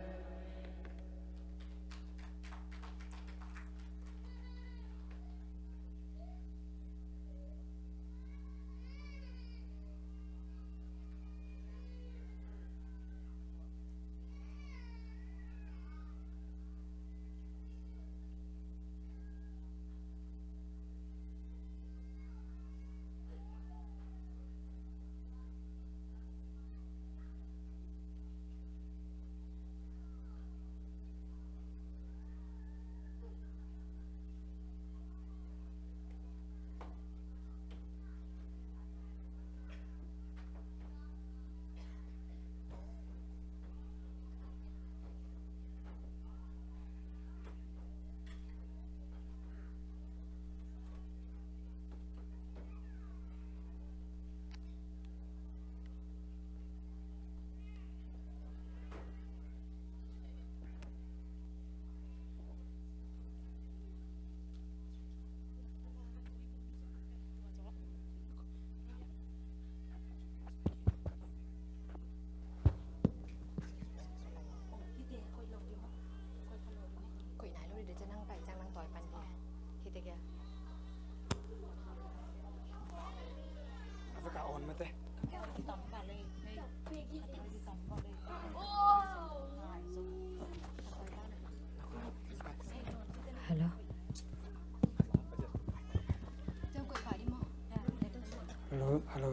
Hello. Hello, hello.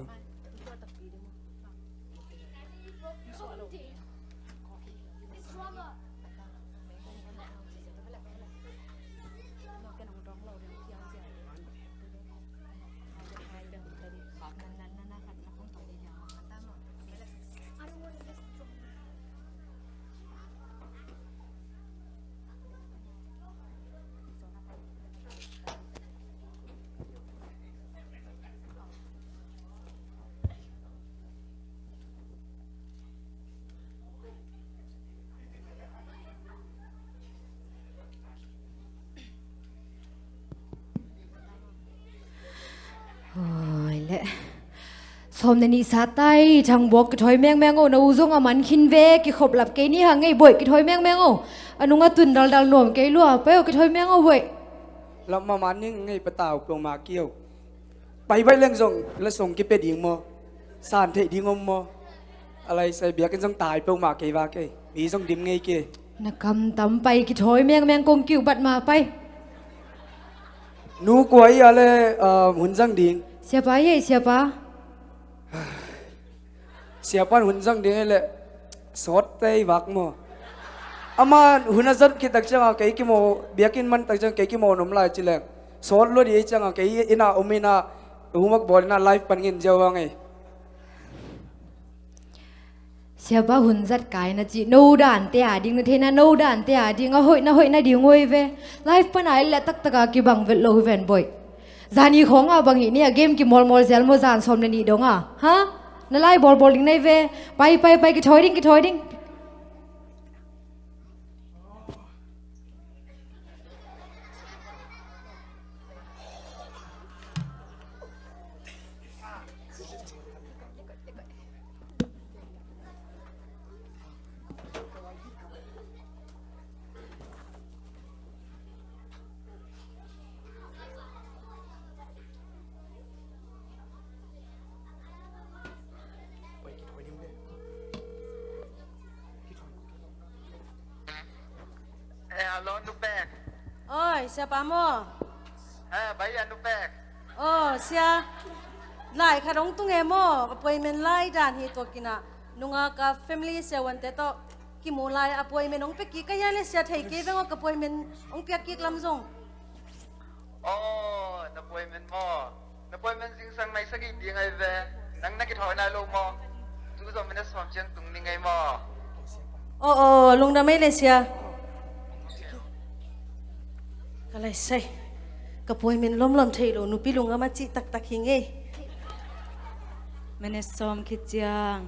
Hoi leh. Sawm na nih sa tai, Thang Buak, kithawi mengmeng o, na u zong a man khin ve, kikhop lap kei ni hang ei Bawi, kithawi mengmeng o. A nung a tun daldal nuam kei lua, pai o, kithawi meng o Bawi. Lam mama ning ngei patau peuhmah kio. Pai baih leng zong la song kipia ding maw? San theih ding om maw? A lai sai biakinn zong tai peuhmah kei va kei. Mi zong dim ngei kei. Na kam tam pai, kithawi mengmeng kong kiu bat ma pai. Nu kua i a le, ah, hun zang ding. Siapa i ei, siapa. Siapan hun zang ding hi leh sawt tei vak maw? Ama hun a zat khit tak cianga kei kimaw, biakinn man tak cianga kei kimaw nom lai ci leng sawt lua dih ei cianga kei ina om ina homework bawl ina live pan ngin ziau hang ei. Siapa hun zat kai na ci no dante a ding na theina no dante a ding a hoih na hoih na ding oi ve. Live pan a i leh taktaka kibang vet lo hi ven Bawi. Zani khawng ah bang hih ni a game kimawlmawl zel maw, zan sawm le nih dong ah? Ha? Na lai bawlbawl ding nai ve. Pai, pai, pai, kithawi ding, kithawi ding. Eh, hello, Nupek. Oi, Sia Pa maw? Eh, bai a, Nupek. Oh, Sia. Lai khat hong tung e maw? Appointment lai dan hi tua kinah. Nungak a family siavuante tawh kimu lai appointment hong pia kik ka hia le, Sia, thei kei veng aw, ka appointment hong piak kik lam zong. Oh, na appointment maw? Na appointment zingsang nai sagih ding ai ve. Nang na kithawi nai lo maw? Tu zong minute sawm ciang tung ning ai maw? Oh, oh, lungdam ei le, Sia. Ka lai sai. Ka appointment lomlom thei lo nupi lungdam a cih taktak hi ngei. Minute sawm khit ciang.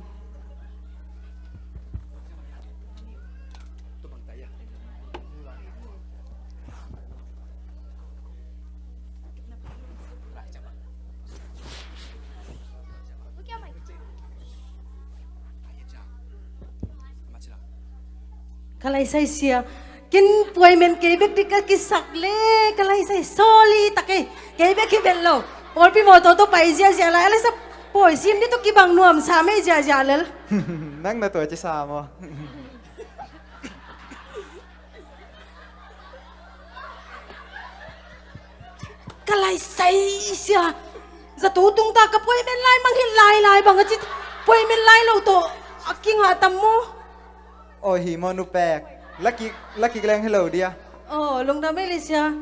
Ka lai sai, Sia. Ken appointment kei bek ding ka kisak le, ka lai sai, sorry tak ei. Kei bek hi vet lo. Pawlpi mawtaw tawh pai ziahziah lai a le, sa pawi sim ding tawh kibang nuamsa mei ziahziah lel. Nang na tua ci sa maw? Ka lai sai, Sia. Zato tung ta, ka appointment lai mang hi lai lai bang a ci, appointment lai lo tawh a kingah tam maw? Aw, hi maw, Nupek? La kik, la kik leng hi lo dia. Aw, lungdam ei le, Sia.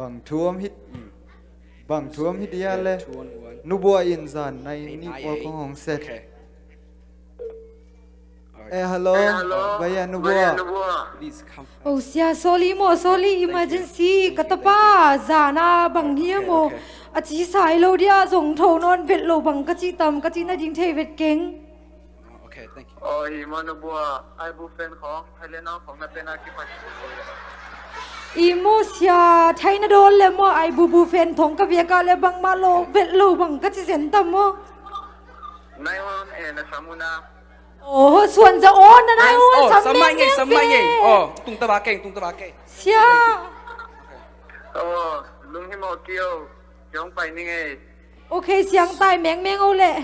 Bang thu om hi, bang thu om hi dia le. Nubuah in zan nai nih pawl khong hong set. Eh, hello. Bai a, Nubuah. Oh, Sia, sorry maw, sorry, emergency. Ka tapa zan a bang hi a maw? A ci sa hi lo dia, zong tho nawn vet lo bang ka cih tam, ka cih nading thei vet keng. Okay, thank you. Aw, hi maw, Nubuah, Aibu fan khong, Thailand a khong na pen a kipan. I maw, Sia, Thai na dawn le maw, Aibubu fan thong ka biak a le bangmah lo, vet lo bang ka ci zen tam maw? Nai wan e, na sam un a. Aw, suan za aw, na nai wan, sam mai ngei, sam mai ngei. Aw, tung ta ba keng, tung ta ba keng. Sia. Aw, lung hi maw kio, kiong pai ni ngei. Ok, siang tai mengmeng o leh.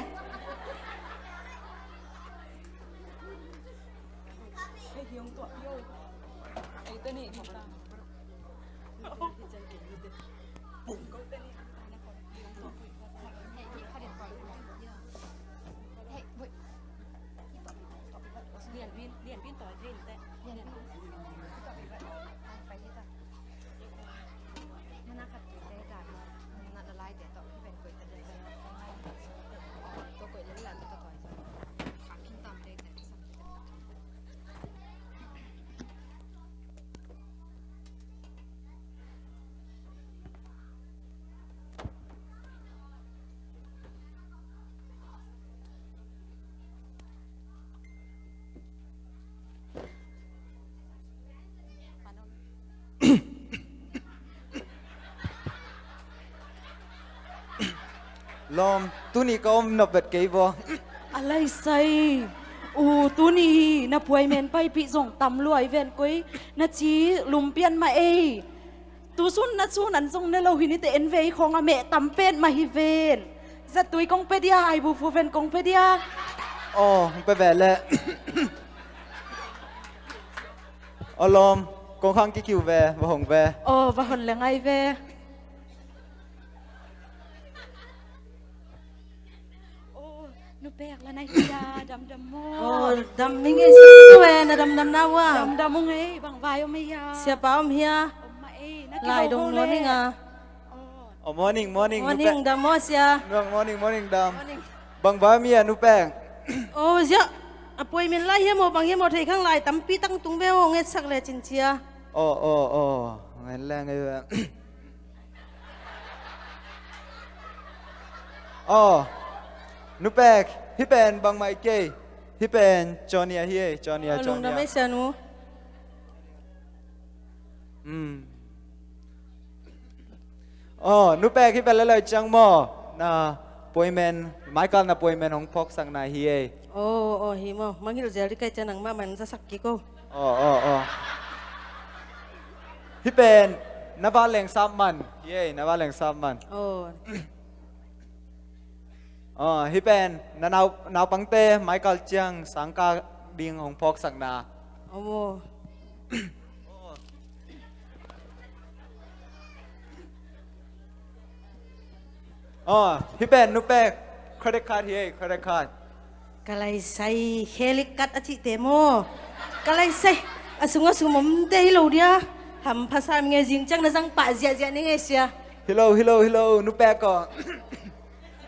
Lawm, tuni ka om nop bet kei baw. A lai sai. U, tuni hi na puai men paipih zong tam luai ven koi. Na ci lumpian mah ei. Tu sun na sun an zong ne lo hi ni te en vei khong a meh tam pen mah hi ven. Zatui kong pe dia, Aibu fu ven kong pe dia. Aw, hong pe ve le. Aw lawm, kong khang kikiu ve, va hong ve. Aw, va hon le ngai ve. Aw, nu pek la na hi a, damdam maw? Aw, dam ning e, si tu e, na damdam na ua. Damdam ung e, bang vai om e a. Siapa om hia? Om mah e, na kihau lai dong nuam ing a. Aw. Aw, morning, morning, nu pek. Morning, dam maw sia. Morning, morning, dam. Morning. Bang vai om hia, nu pek? Aw, zia. Appointment lai hia maw, bang hia maw, thei khang lai tampi tak tung ve aw, ngetsak le cin cia. Aw, aw, aw. Ngen le ngai ve. Aw, nu pek, hih pen bangmah kei. Hih pen Johnny ahi e, Johnny a, aw, Johnny a. Lungdam e sia nu. Hmm. Aw, nu pek, hih pen le loi ciang maw. Na appointment, Michael na appointment hong phawksakna hi e. Aw, aw, hi maw. Mangngilh zel dih kai ciang nangmah man zasak kik o. Aw, aw, aw. Hih pen na vanleng sap man. Hi e, na vanleng sap man. Aw. Aw, hih pen na nau, naupangte Michael ciang sangkah ding hong phawksakna. Aw maw. Aw, hih pen nu pek, credit card hi e, credit card. Ka laisai, credit card a cihte maw? Ka laisai, a sung a sum omte hi lo dia. Hampha sam nge, zing ciang na zang pah ziahziah ni nge sia. Hi lo, hi lo, hi lo, nu pek aw.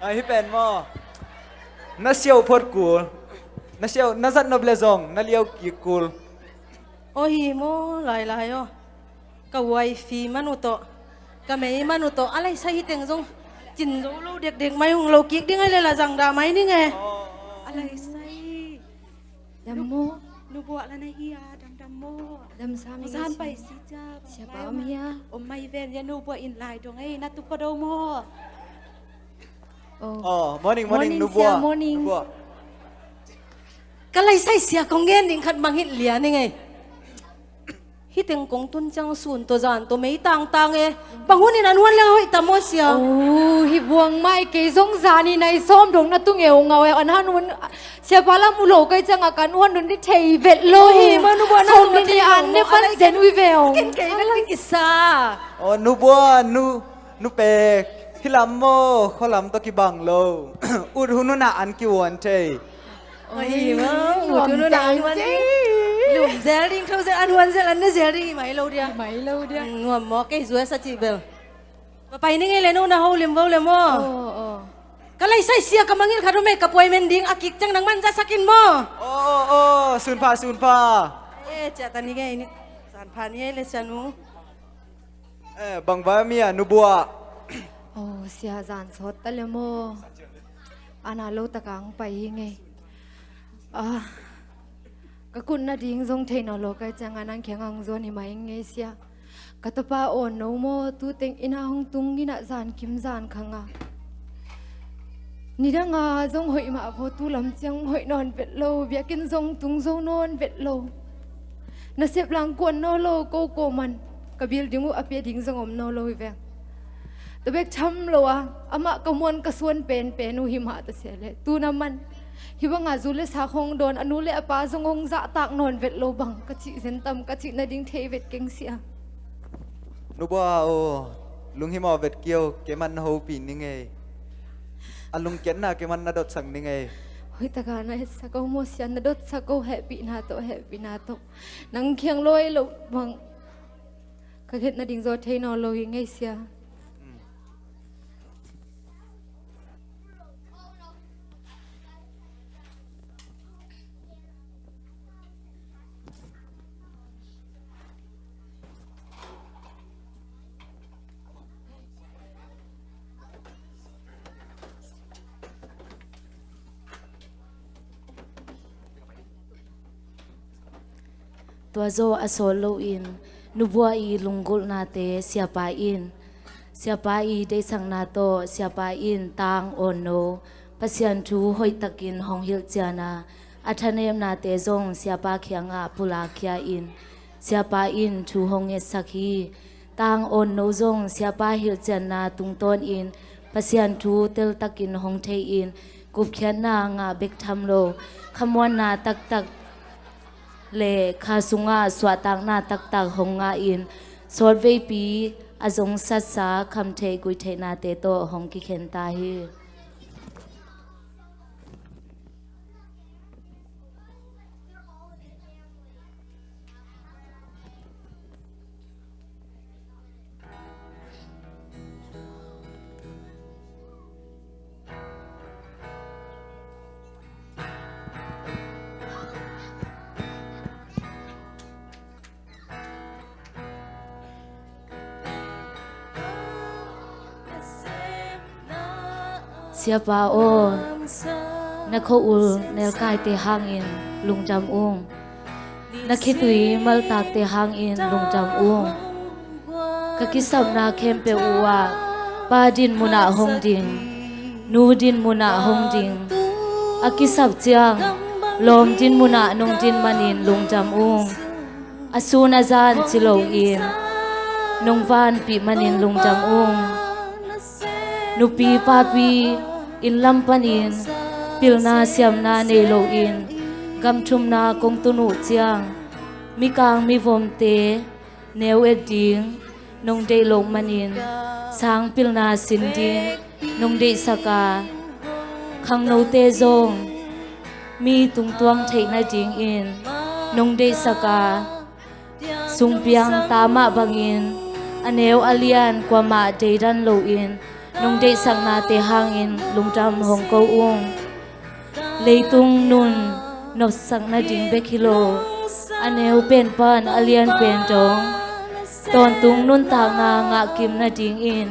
A, hih pen maw. Na siau phot kul. Na siau, na zat nop le zong na liau kik kul. Aw, hi maw, lai lai aw. Ka wifi man uh tawh, ka mei man uh tawh, a laisai hi teng zong cin zo lo dekdek mai, hong lo kik ding ai le la zang dah mai ning e. A laisai. Dam maw? Nu buah la na hi a, damdam maw? Dam sam i zan pai si cia. Siapa om hia? Om mai ven ya, nu buah in lai dong e, na tu pha do maw? Aw, morning, morning, nu buah. Morning, sia, morning. Nu buah. Ka laisai sia, kong gen ding khat mangngilh lian ing e. Hih teng kong tun ciang sun tawh zan tawh mei tangtang e. Bang hun in an huan leng hoih ta maw sia? Aw, hih buang mai, kei zong zan i nai sawm dong na tu ngeungau e. An han hun, siapa lam uh lo kai ciang a kan huan dun dih thei vet lo. Aw, hi maw, nu buah na sawm dun dih an ne pan zen ui ve aw. Ken kei vet ding i sa. Aw, nu buah, nu, nu pek. Hih lam maw, khua lam tawh kibang lo. Ut hun hun ah an kihuan thei. Aw, hi maw, ut hun hun ah an huan thei. Lum zel ding, tho zel, an huan zel, an ne zel ding, hi mai lo dia. Hi mai lo dia. Nuam maw, kei zuai sa cih bel. Va pai ning e le, nu na ho lim vo le maw. Aw, aw. Ka laisai sia, ka mangngilh khat om e, ka puai men ding a kik ciang nangman za sak in maw. Aw, aw, aw, sun pha, sun pha. E, ciah ta ni nge, ni san pha ni e le sia nu. Eh, bang vai mi a, nu buah. Aw, sia, zan sawt ta le maw. Ana lo taka ang pai hi ngei. Ah, ka kut nading zong thei nawn lo kai ciang a nang kiang ang zuan hi mai ngei sia. Ka tapa awn no maw, tu teng inn ah hong tung, inn ah zan kim zan khang a. Nidang a zong hoih mah vaw, tu lam ciang hoih nawn vet lo, biakinn zong tung zo nawn vet lo. Nasep lang kuan nawn lo, ko ko man ka building uh a pia ding zong om nawn lo hi veng. Tua bek tham lo a, amah ka muan ka suan penpen uh hi mah ta se le, tu na man hih bang a zu le sa khong dawn, a nu le a pa zong hong zahtak nawn vet lo bang ka cih zen tam, ka cih nading thei vet keng sia. Nu buah aw, lunghimawh vet kei o, kei man na hopih ning ei. A lungkiatna kei man na dotsak ning ei. Hoih taka na etsak o maw sia, na dotsak o, hehpihna tawh, hehpihna tawh. Nang kiang lawi lo bang ka khet nading zaw thei nawn lo hi ngei sia. Tua zaw a sawt loin, nubuah i lunggulhnate siapa in, siapa i deihsakna tawh siapa in tang awn no, Pasian thu hoihtakin hong hilhcian a, a thanemnate zong siapa kiangah pulakkhia in, siapa in thu hong ngetsak hi. Tang awn no zong siapa hilhcianna tungtawnin Pasian thu teltakin hong thei in, Gupkhiatna ngah bek tham lo, khamuanna taktak le kha sungah suahtakna taktak hong ngah in, sawtveipi a zongsatsa khamtheih guihtheihnate tawh hong kikhen ta hi. Siapa aw, na khua-ul nelkaite hangin lungdam ung. Na khitui maltakte hangin lungdam ung. Ka kisapna khempeuh uhah pa din munah hong ding, nu din munah hong ding. A kisap ciang lawm din munah nong din manin lungdam ung. A sun a zan ci loin nong vanpih manin lungdam ung. Nupi papi inn lam panin pilna siamna nei loin gam thumna kong tun uh ciang mikang mivomte neu et ding nong deih loh manin sang pilna sin ding nong deihsak a, khangnote zong mi tungtuang theih nadingin nong deihsak a, sungpiang ta mah bangin a neu a lian kuamah deidan loin nong deihsaknate hangin lungdam hong ko ung. Leitung nun nopsak nading bek hi lo, a neu pen pan a lian pen dong tawntung nuntakna ngahkim nadingin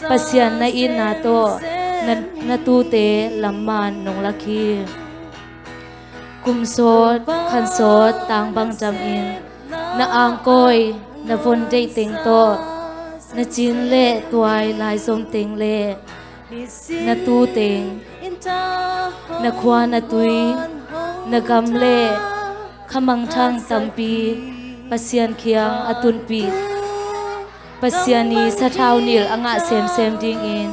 Pasian na itna tawh na, na tute lamman nong lak hi. Kum sawt khan sawt tangbang damin na angkawi na von deih teng tawh na cin le tuai laizom teng le na tu teng, na khua na tui, na gam le khamangthang tampi Pasian kiang a tunpih, Pasian i sathau nilh a ngah semsem dingin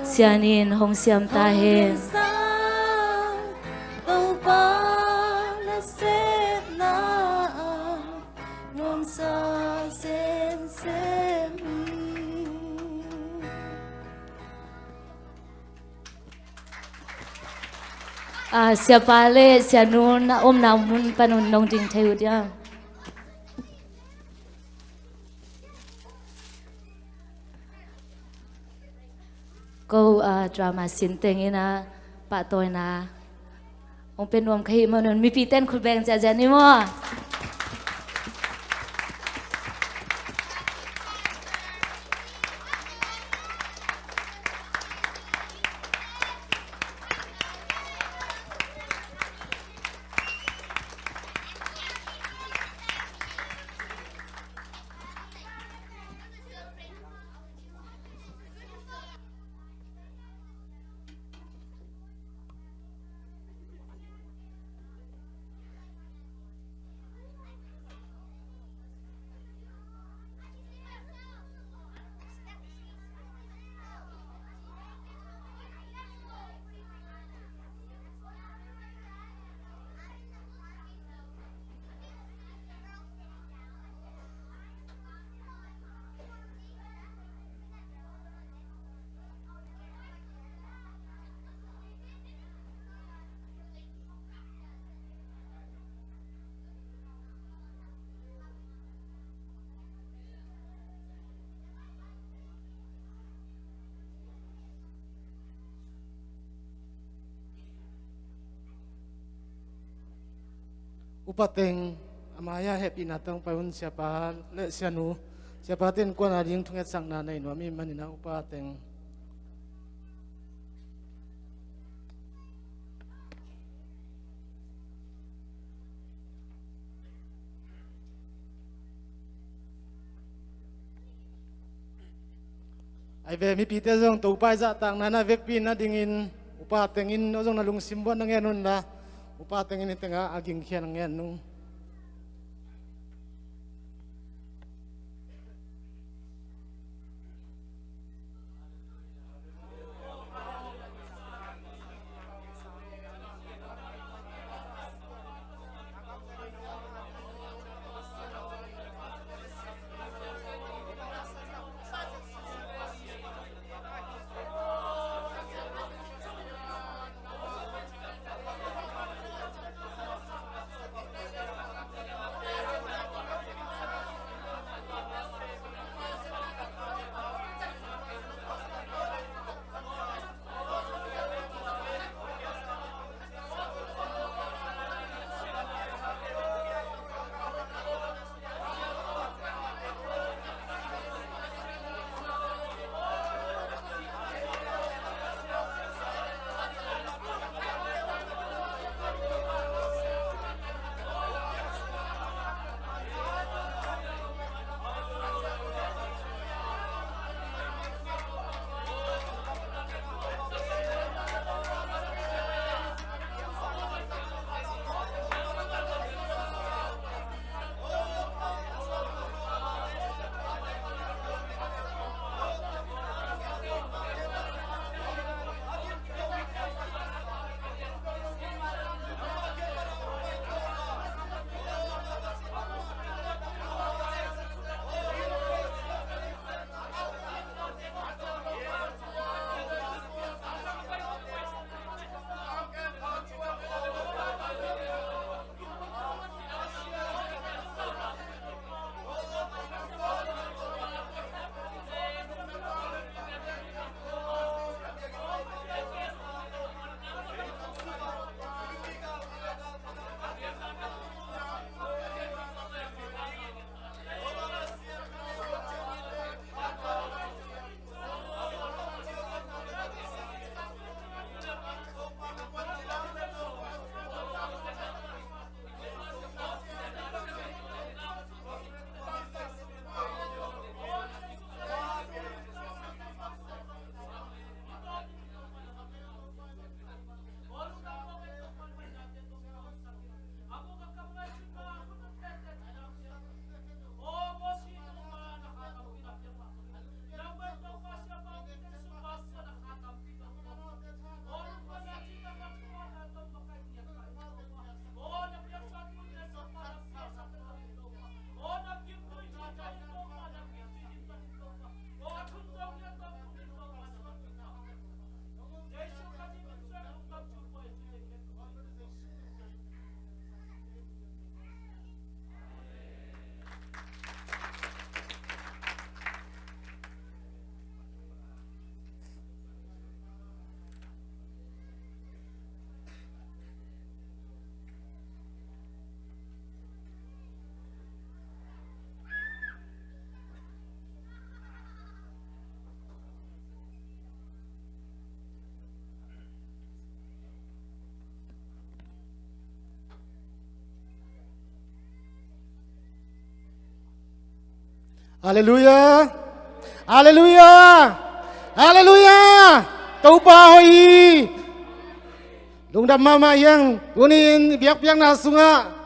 Sian in hong siam ta hen. Topa na sepna ah nuamsa semsem hi. Ah, siapa le sianu na omna mun panun nong ding thei uh diam? Ko, ah, drama sin tengin a pahtawina hong pia nuam ka hih manun mipi ten khut beng ziahziah ni maw? Upa teng a mai-ah hehpihna tawh hong pai un. Siapa le sianu, siapa ten kuana ding thungetsakna nei nuam i hih manin a upa teng. Ai ve, mipite zong Topa i zahtakna na vekpi nadingin upa tengin no zong na lungsim buat na ngen unla, upa tengin i tengah a gingkhia na ngen nung. Halleluiah. Halleluiah. Halleluiah. Topa hoih hi. Lungdam mahmah hi hang. Tuni-in biakpiakna sungah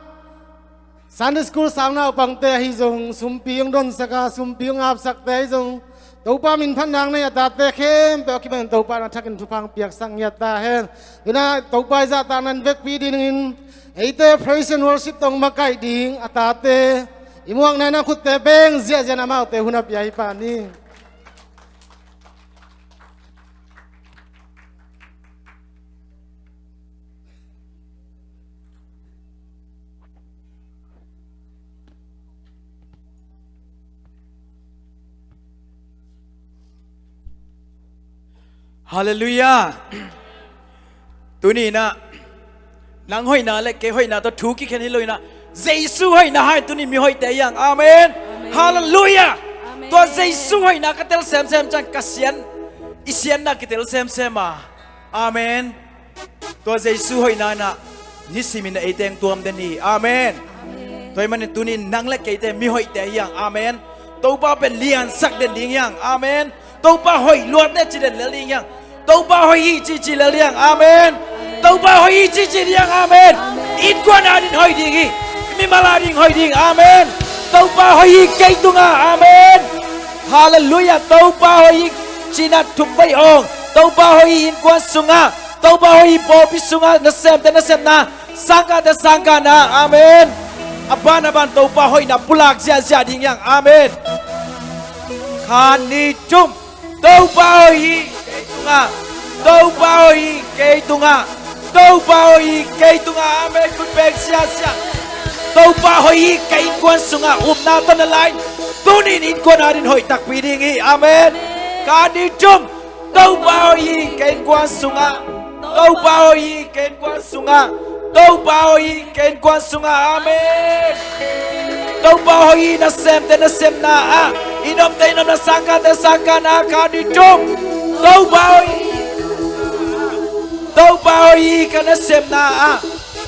Sunday school sang naupangte ahi zong, sumpi hong donsak a, sumpi hong apsakte ahi zong, Topa min phatna nei a tate khempeuh a kipan Topa in a thakin thupha hong piaksak ngiat ta hen. Tuna Topa i zahtakna vekpi dingin eite praise and worship tawh makaih ding a tate i muakna in a khutte beng ziahziah in amaute hun a pia hi pah ni. Halleluiah. Tuni-in ah nang hoihna le kei hoihna tawh thu kikhen hi lo-in ah, Jesu hoihna hangin tuni mi hoihte hi hang. Amen. Amen. Halleluiah. Amen. Tua Jesu hoihna ka tel semsem ciang ka sian, i sianna kitel semsem a. Amen. Tua Jesu hoihna in ah nisimin eite hong tuam den hi. Amen. Amen. Tua ahih manin tuni-in nang le keite mi hoihte hi hang. Amen. Topa pen liansak den ding hi hang. Amen. Topa hoih luat ne ci den lel ding hi hang. Topa hoih hi ci ci lel ding hi hang. Amen. Topa hoih hi ci ci ding hi hang. Amen. Amen. Innkuan ading hoih ding hi. Mimal ading hoih ding. Amen. Topa hoih hi kei tungah. Amen. Halleluiah. Topa hoih hi cina thupvei awng. Topa hoih hi innkuan sungah. Topa hoih hi pawlpi sungah, nasemte nasepna, sangkahte sangkahna. Amen. A ban a ban Topa hoihna pulak ziahziah ding hi hang. Amen. Khat, nih, thum. Topa hoih hi kei tungah. Topa hoih hi kei tungah. Topa hoih hi kei tungah. Amen. Khut beng ziahziah. Topa hoih hi ka innkuan sungah. Upna tawh na la in, tuni-in innkuan ading hoih takpi ding hi. Amen. Khat, nih, thum. Topa hoih hi ka innkuan sungah. Topa hoih hi ka innkuan sungah. Topa hoih hi ka innkuan sungah. Amen. Topa hoih hi nasemte nasepna ah. I nomte i nomna, sangkahte sangkahna ah. Khat, nih, thum. Topa hoih hi. Topa hoih hi ka nasepna ah.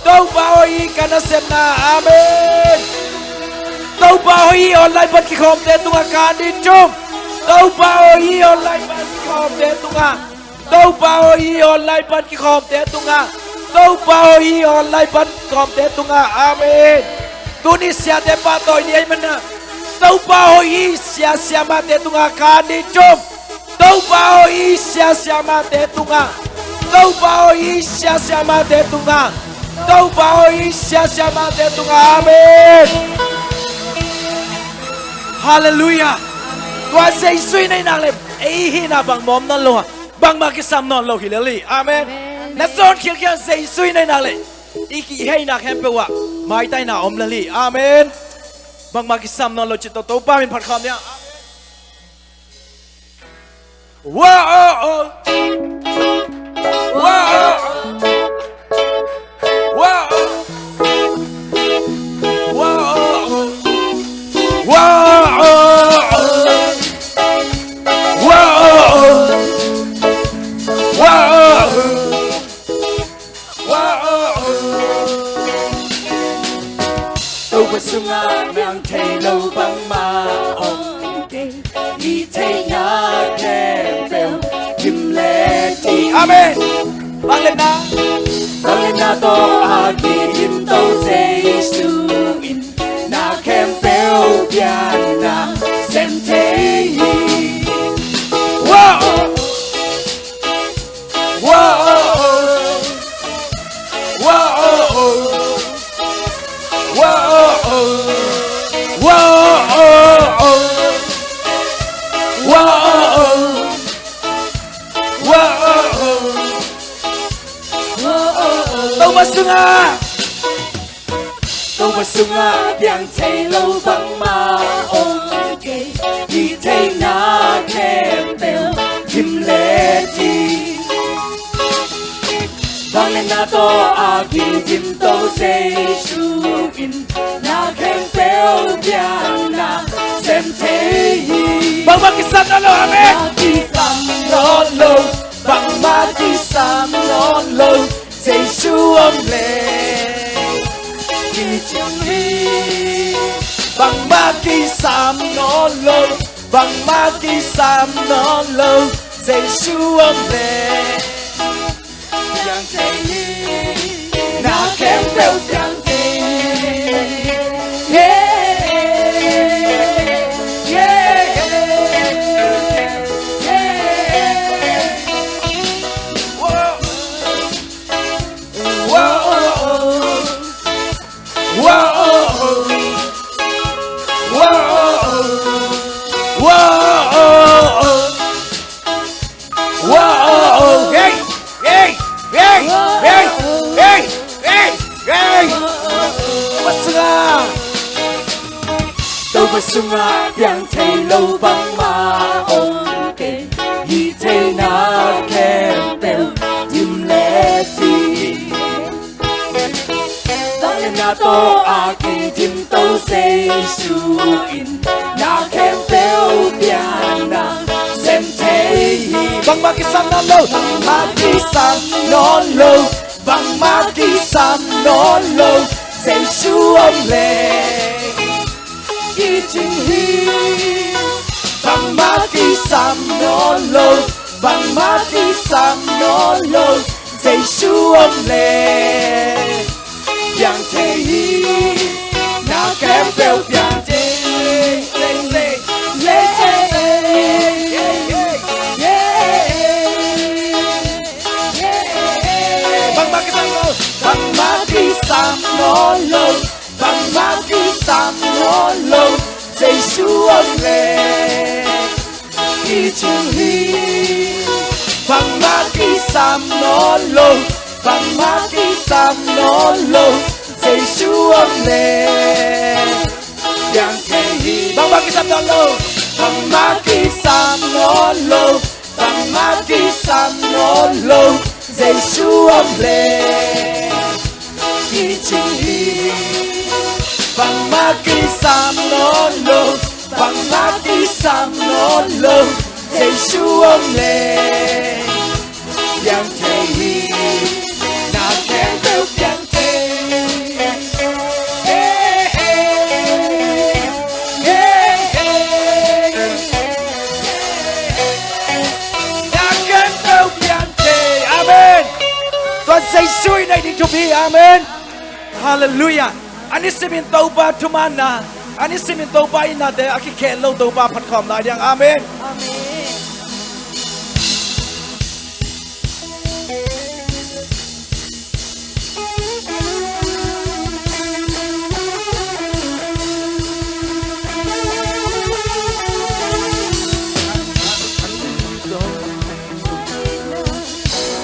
Topa hoih hi ka nasepna. Amen. Topa hoih hi online pan kikhawmte tungah. Khat, nih, thum. Topa hoih hi online pan kikhawmte tungah. Topa hoih hi online pan kikhawmte tungah. Topa hoih hi online pan kikhawmte tungah. Amen. Tuni siate pahtawi ni ahih manin ah, Topa hoih hi sia siamahte tungah. Khat, nih, thum. Topa hoih hi sia siamahte tungah. Topa hoih hi sia siamahte tungah. Topa hoih hi sia siamahte tungah. Amen. Halleluiah. Tua Jesu i neihnak le ei hihna bangmah om nawn lo a, bangmah kisam nawn lo hi lel hi. Amen. Amen. Na zawn khialkhial Jesu i neihnak le i kiheinak khempeuh ah maitaina om lel hi. Amen. Bangmah kisam nawn lo cih tawh Topa min phat khawm ni. Amen. Whoa, oh, oh. Whoa, oh, oh. Whoa, oh. Whoa, oh, oh. Whoa, oh, oh. Whoa, oh, oh. Whoa, oh, oh. Topa sungah miang thei lo bangmah om kei, i theihna khempeuh gim le ti. Amen. Vangliatna, vangliatna tawh a kidim to Jesu in na khempeuh pianna sem thei hi. Whoa! Whoa, oh, oh. Whoa, oh, oh. Whoa, oh, oh. Whoa, oh, oh. Whoa, oh, oh. Whoa, oh, oh. Whoa, oh, oh. Topa sungah. Topa sungah piang thei lo bangmah om kei, i theihna khempeuh gim le ti. Vangliatna tawh a kidim to Jesu in na khempeuh pianna sem thei hi. Bangmah kisam nawn lo, amen. Bangmah kisam nawn lo, bangmah kisam nawn lo. Jesu om leh kician hi. Bangmah kis kisam nawn lo, bangmah kisam nawn lo, Jesu om leh piang thei hi, na khempeuh piang thei hi. Yeah, yeah, yeah, yeah. Whoa. Whoa, oh, oh. Whoa, oh, oh. Whoa, oh, oh. Whoa, oh, oh. Whoa, oh, oh. Hey, hey, hey, hey, hey, hey, hey. What's up? Topa sungah piang thei lo bangmah om kei, hih theihna khempeuh dim le thei. Zangliatna tawh a kidimto Jesu in na khempeuh piang na sem thei hi. Bangmah kisam nawn lo, bangmah kisam nawn lo, bangmah kisam nawn lo, Jesu om leh i cing hi. Bangmah kisam nawn lo, bangmah kisam nawn lo, Jesu om leh piang thei hi. Na khempeuh piang thei hi. Bangmah kisam nawn lo, bangmah kisam nawn lo, bangmah kisam nawn lo, Jesu om leh i cing hi. Bangmah kisam nawn lo, bangmah kisam nawn lo, Jesu om leh piang thei hi. Bangmah kisam nawn lo, bangmah kisam nawn lo, bangmah kisam nawn lo, Jesu om leh i cing hi. Bangmah kisam nawn lo, bangmah kisam nawn lo, Jesu om leh piang thei hi. Na khempeuh piang thei. Hey, hey, hey, hey. Na khempeuh piang thei. Amen. Tuan Jesu in ei ding thupi. Amen. Halleluiah. A nisimin Topa thumanna, a nisimin Topa itnate a kikhel lo Topa phatkhawm lai ding. Amen. Amen.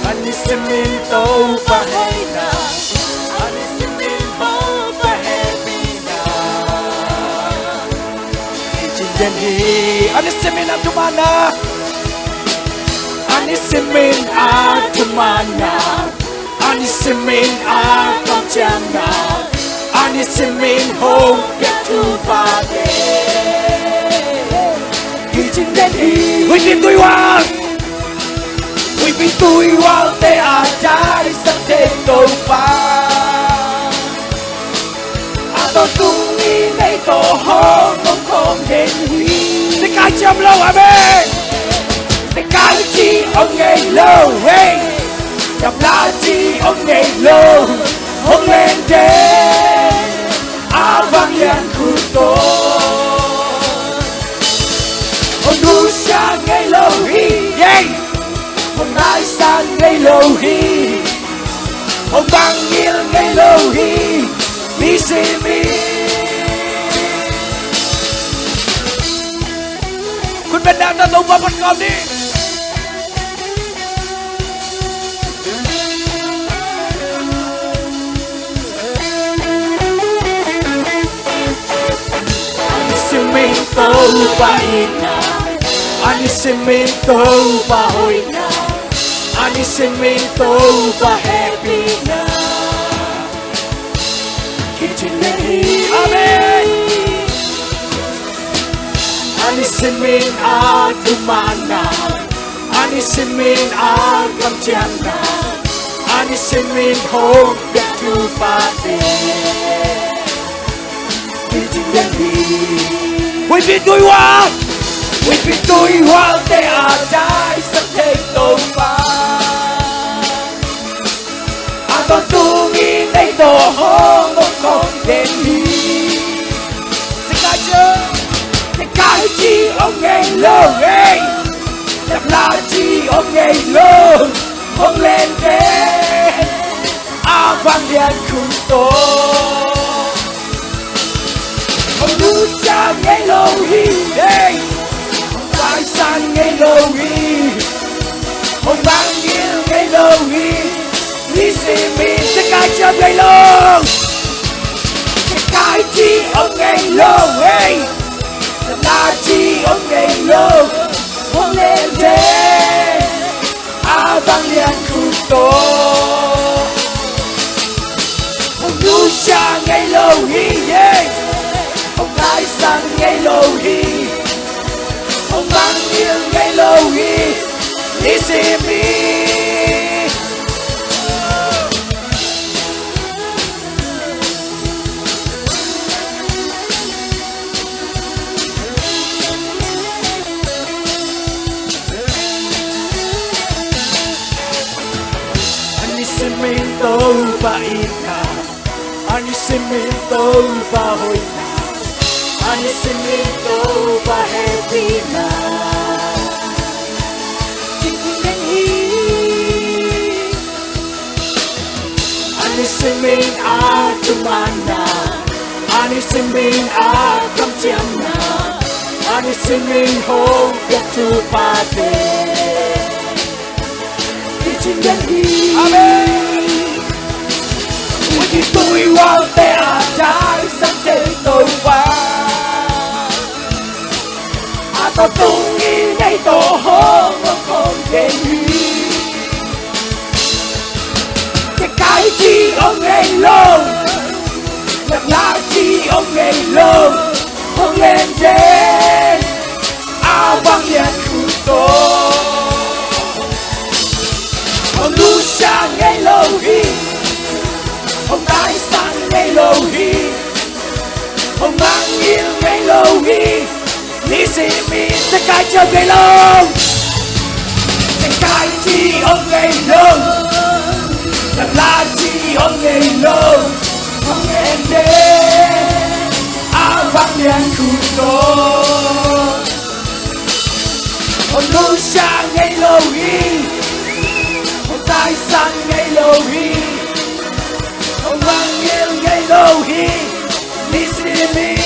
A nisimin Topa hoihna, a nisimin Topa hehpihna, i cing den hi. A nisimin a thumanna, a nisimin a thumanna, a nisimin a kamciamna, a nisimin hong piak thupha te. Huipi tuihual, huipi tuihualte a taisak thei Topa, a tawntung ni nei tawh hong om khawm den hi. Sikai ciam lo, amen. Sikai ci om ngei lo, hey. Gamla ci om ngei lo, hong len den a vanglian khut tawh. Hong nusia ngei lo hi, yeah. Hong maisan ngei lo hi, hong mangngilh ngei lo hi. Nisimin khut beng nang tawh Topa phatkhawm ni. A nisimin Topa itna, a nisimin Topa hoihna, a nisimin Topa hehpihna, kicing den hi. Amen. A nisimin a thumanna, a nisimin a kamciamna, a nisimin hong piak thuphate, kicing den hi. Huipi tuihual, huipi tuihualte a taisan thei Topa, a tawntungin ei tawh hong om khawng den hi. Sekaici, Sekaici om ngei lo ei. Lamlaci om ngei lo, hong len den a vanglian khut tawh. Hong nusia ngei lo hi, ei. Hong taisan ngei lo hi. Hong mangngilh ngei lo hi. Nisimin Sekaici om ngei lo. Sekaici om ngei lo, ei. Lamlaci om ngei lo, hong len den a vanglian khut tawh. Hong nusia ngei lo hi, ei. Hong taisan ngei lo hi. Hong mangngilh ngei lo hi. Nisimin. A nisimin Topa itna, a nisimin Topa hoihna, a nisimin Topa hehpihna. Ci ding hi. A nisimin a thumanna, a nisimin a kamciamna, a nisimin hong piak thuphate. Amen. Huipi tuihualte a taisan thei Topa, a tawntungin ei tawh hong om khawng den hi. Sekaici om ngei lo. Lamlaci om ngei lo, hong len den a vanglian khut tawh. Hong nusia ngei lo hi. Hong taisan ngei lo hi. Hong mangngilh ngei lo hi. Nisimin Sekaici om ngei lo. Sekaici om ngei lo. Lamlaci om ngei lo, hong len den a vanglian khut tawh. Hong nusia ngei lo hi. Hong taisan ngei lo hi. Hong mangngilh ngei lo hi. Nisimin.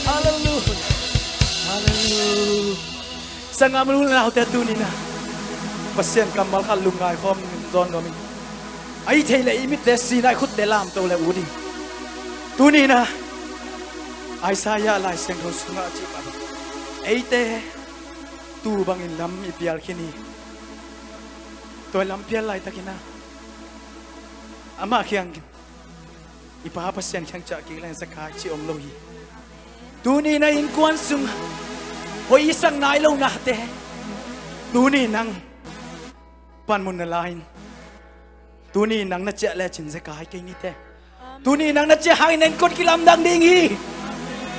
Halleluia. Halleluia. Sanggam u le naute, tuni-in ah Pasian kammal khat lungngai khawm zawn nuam ing. A hih theih leh i mitte sin ah, i khutte lamto leh ut ing. Tuni-in ah Isaiah Lai Siangtho sungah a cih bang, eite tuu bangin lam i pial khin hi. Tua lam pial laitakin ah amah kiang i Pa Pasian kiang ciah kik leng Sekaici om lo hi. Tuni-in ah innkuan sung hoih i sak nai lo nate, tuni-in nang panmun na la in. Tuni-in nang na ciah lecin Sekai kei nite. Tuni-in nang na ciah hangin en kot kilamdang ding hi.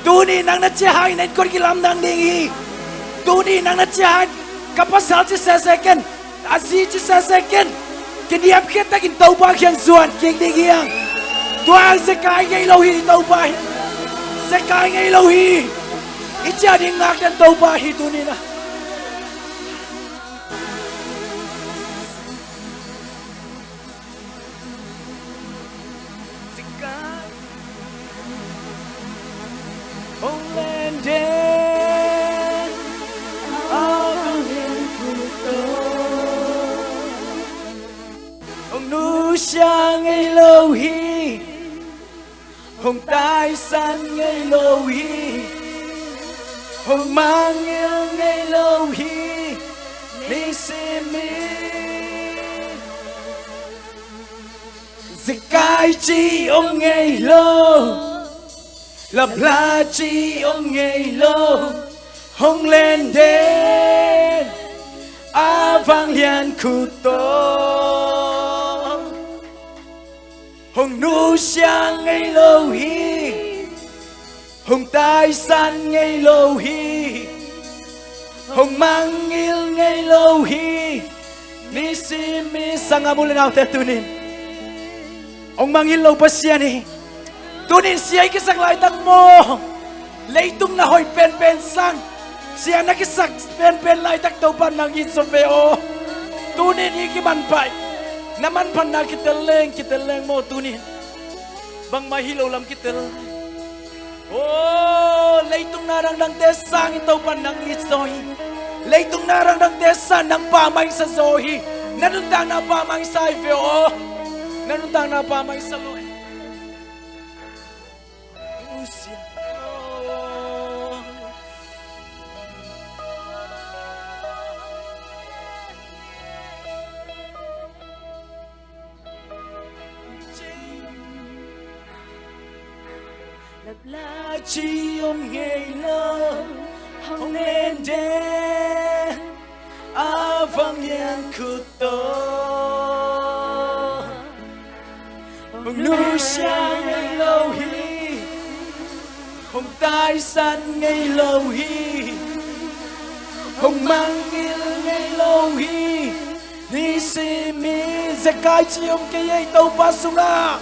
Tuni-in nang na ciah hangin en kot kilamdang ding hi. Tuni-in nang na ciah hangin ka pasal ci sese ken, a zi ci sese ken, kiniamkhiat takin Topa kiang zuan kik ding hi hang. Tua hang Sekai ngei lo hi Topa hi. Sekai ngei lo hi. I ciah ding ngakten Topa hi tuni-in ah. Hong len den a vanglian khut tawh. Hong nusia ngei lo hi. Hong taisan ngei lo hi. Hong mangngilh ngei lo hi. Nisimin Sekai ci om ngei lo. Lapla ci om ngei lo. Hong len den a vanglian khut tawh. Hong nusia ngei lo hi. Hong taisan ngei lo hi. Hong mangngilh ngei lo hi. Nisim i sangam u le naute tunin hong mangngilh lo Pasian hi. Tunin sia i kisak laitak maw, leitung na hoih penpen sang sia na kisak penpen laitak Topa nang it zaw ve aw. Tunin i kimanpha i na manphatna kitel leng kitel leng maw, tunin bangmah hi lo lam kitel. Aw, leitung na dangdangte sang i Topa nang it zaw hi. Leitung na dangdangte sang nang pamangsa zaw hi. Na nuntakna pamangsa hi ve aw. Na nuntakna pamangsa lo hi. Lapla ci om ngei lo, hong len den a vanglian khut tawh. Hong nusia ngei lo hi. Hong taisan ngei lo hi. Hong mangngilh ngei lo hi. Nisim i zekai ci om kei ei Topa sungah.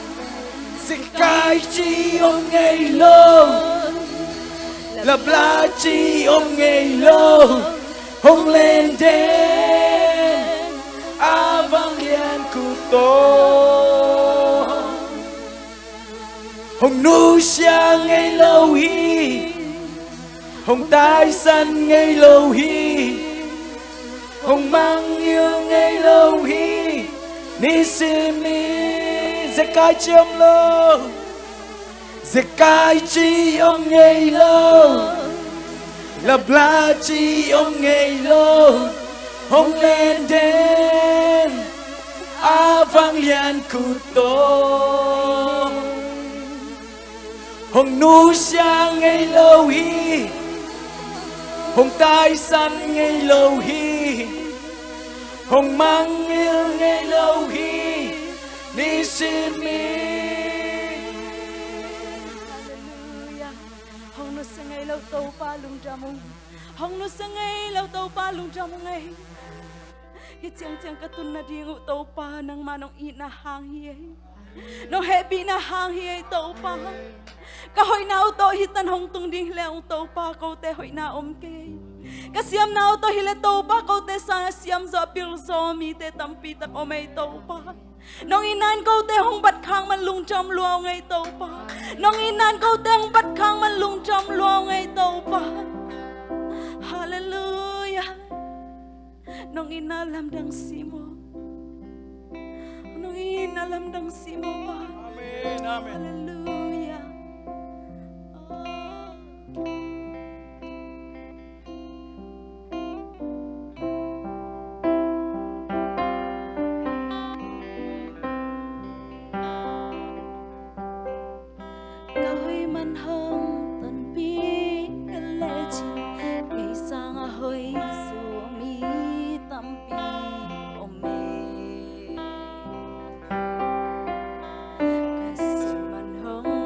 Zekai ci om ngei lo. Lapla ci om ngei lo. Hong len den a vanglian khut tawh. Hong nusia ngei lo hi. Hong taisan ngei lo hi. Hong mangngilh ngei lo hi. Nisim i zekai ci om lo. Zekai ci om ngei lo. Lapla ci om ngei lo. Hong len den a vanglian khut tawh. Hong nusia ngei lo hi. Hong taisan ngei lo hi. Hong mangngilh ngei lo hi. Nisim i. Halleluia. Hong nusia ngei lo Topa lungdam ung. Hong nusia ngei lo Topa lungdam ung ei. Hih ciangciang ka tun nading uh Topa nangmah nong itna hang hi ei. Nong hehpihna hang hi ei Topa. Ka hoihna uh tawh hih tan hong tung ding hi leh ung Topa kote hoihna om kei. Ka siamna uh tawh hi leh Topa kote sangah siam zaw a pil zaw mite tampi tak om ei Topa. Nong itna in kote hong bat khak man lungdam lua ung ei Topa. Nong itna in kote hong bat khak man lungdam lua ung ei Topa. Halleluia. Nong itna lamdang si maw. Nong itna lamdang si maw Pa. Amen, amen. Halleluia. Ka hoih man hong tonpih ka lecin kei sangah hoih zaw mi tampi om e. Ka sin man hong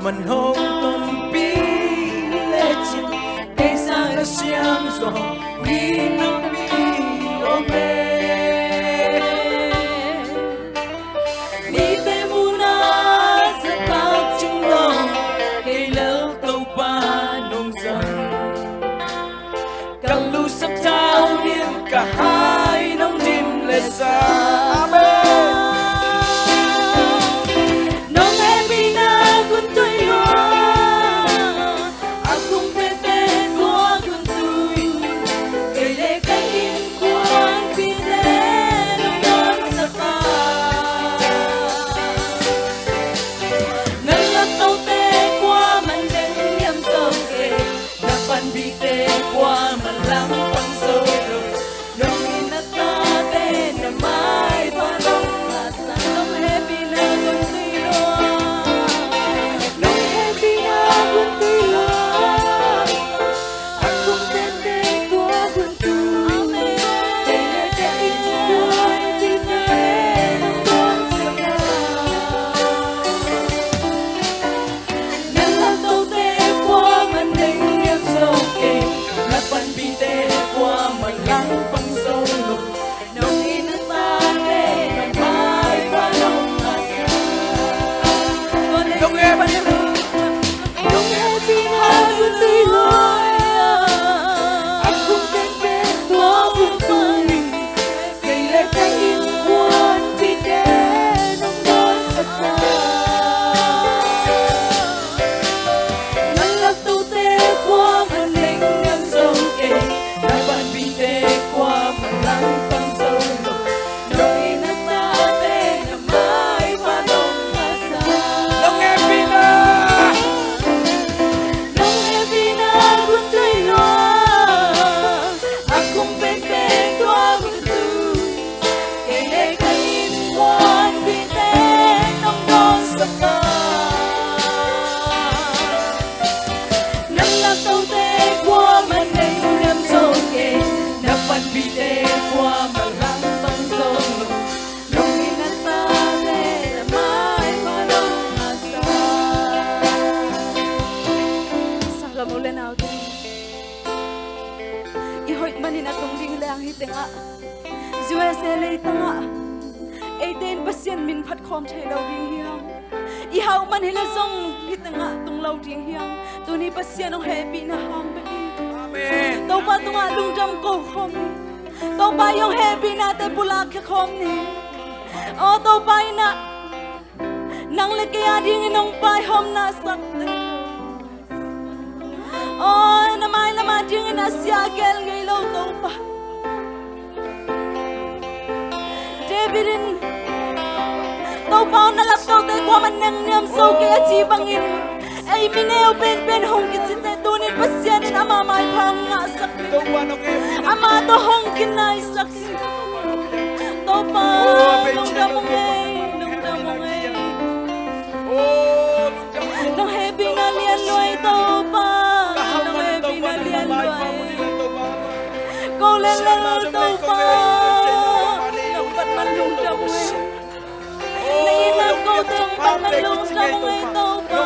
Man hong tonpih lecin kei sang a siam zaw mi nakpi om e. Mite muhna zatak cung lo kei lel Topa nong zang. Ka lusak tau nin ka hai nong dim le sa. Amen. Nong hehpihna gun tui lua, a kung pete tua gun tui. Kei le ka innkuanpihte nong dawnsak a, na laptote kuaman neng niam zo kei. Na panpihte kuaman langpang zo lo. Nong in a tate na maipha nong ngahsak. Nong hehpihna gun tui lua, nong hehpihna gun tui lua, a kung tete tua gun tui. Amen. Kei le ka innkuanpihte nong dawnsak a, na laptote kuaman neng niam zo kei. Na panpihte kuaman langpang zo lo. Nong in a tate na maipha nong ngahsak. Nong hehpihna, nong hehpihna gun tui lua, a kung pete tua gun tui. Kei le ka innkuanpihte nong dawnsak a, na laptote kuaman neng niam zo kei. Na panpihte kuaman langpang zo lo. Nong in a tate na maipha nong ngahsak. Nong hehpihna, nong hehpihna gun tui lua, a kung pete tua gun tui. Kei le ka innkuanpihte nong dawnsak a, na laptote kuaman neng niam zo kei. Na panpihte kuaman langpang zo lo. Nong in a tate na maipha nong ngahsak. Sanggam u le naute, i hoih manin a tung ding leng hi tengah, U S A leitangah eite in Pasian min phat khawm thei lo ding hi hang. I hau man hi le zong hi tengah tung lo ding hi hang. Tuni Pasian hong hehpihna hang bek hi. Amen. Topa tungah lungdam ko khawm ni. Topa i hong hehpihnate pulak khia khawm ni. Aw Topa in ah nang le kei a dingin hong paihawmna sakte. Aw, na mailam a dingin a sia gel ngei lo Topa. David in, Topa aw, na laptote kuaman neng niam zo kei a ci bangin, ei mi neu penpen hong kicite tunin Pasian in ama maipha hong ngahsak hi. Ama tawh hong kinaisak hi. Topa, lungdam ung ei, lungdam ung ei. Nong hehpihna lian lua ei Topa. Nong hehpihna lian lua ei. Ko lel lel Topa, nong pan man lungdam ung ei. Na itna kote hong pan man lungdam ung ei Topa.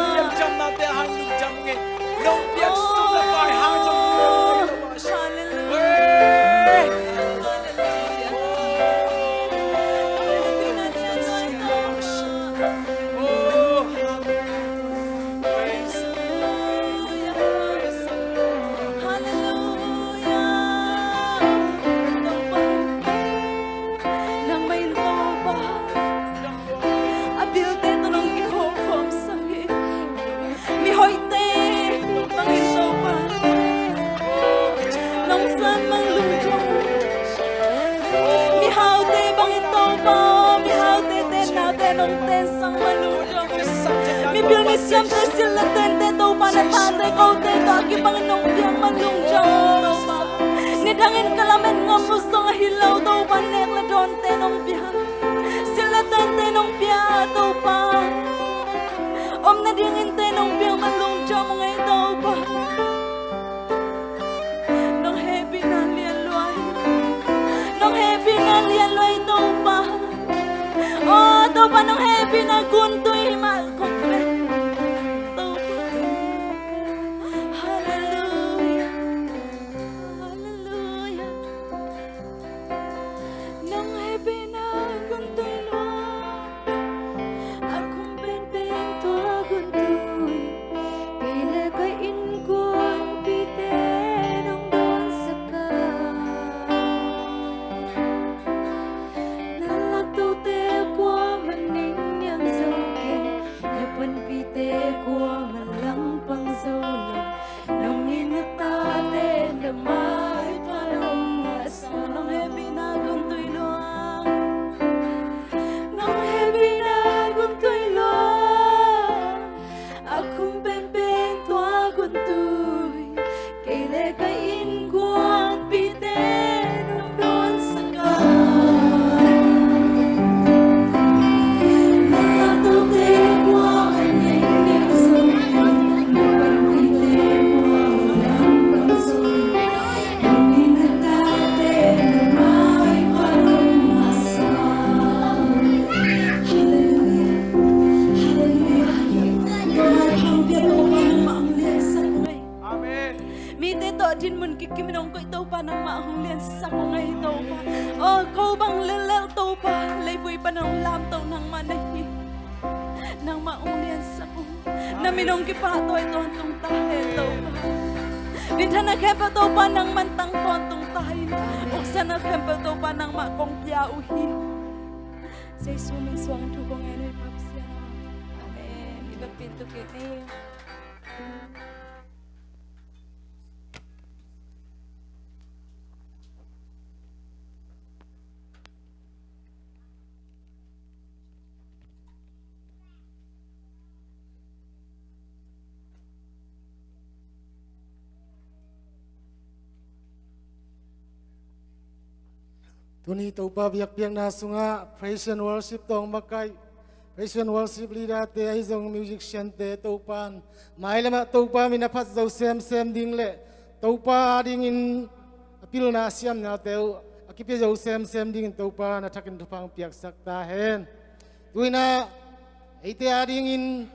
Hallelujah. Hallelujah. Topa, nangmah in Topa. A pilte tawh nong kikhawm khawmsak hi. Mihoihte bangin Topa nong san mang lungdam. Mihaute bangin Topa, mihaute tenna te nong tensang mang lungdam. Mipil misiamte, sil le tente Topa, na tate kote tawh a kibangin nong piang mang lungdam Topa. Nidangin ka lamet ngam uh zong ahi lo Topa, nek le dawnte nong piang. Sil le tente nong pia Topa. Om nading innte nong piang mang lungdam ung ei Topa. Nong hehpihna lian lua hi. Nong hehpihna lian lua hi Topa. Aw Topa, nong hehpihna gun tui hi mah kong pen. Topa. Dinmun kikim in hong koih Topa, nangmah hong liansak hong ahi Topa. Aw, ko bang lellel Topa, leivui pan hong lamto nangmah na hi. Nangmah hong liansak uh. Na min hong kipahtawi tawntung ta hen Topa. Minthanna khempeuh Topa nangman tang tawntung ta in. Uksanna khempeuh Topa nangmah kong pia uh hi. Jesu min suangin thu kong ngen uh hi Pa Pasian aw. Amen. I vekpi in tu kik ni. Tuni Topa biakpiakna sungah praise and worship tawh makaih, praise and worship leader te ahi zong musician te Topa in mailamah Topa min a phat zo semsem ding le Topa dingin a pilna a siamnate uh a kipia zo semsem dingin Topa na thakin thupha hong piaksak ta hen. Tuinah eite adingin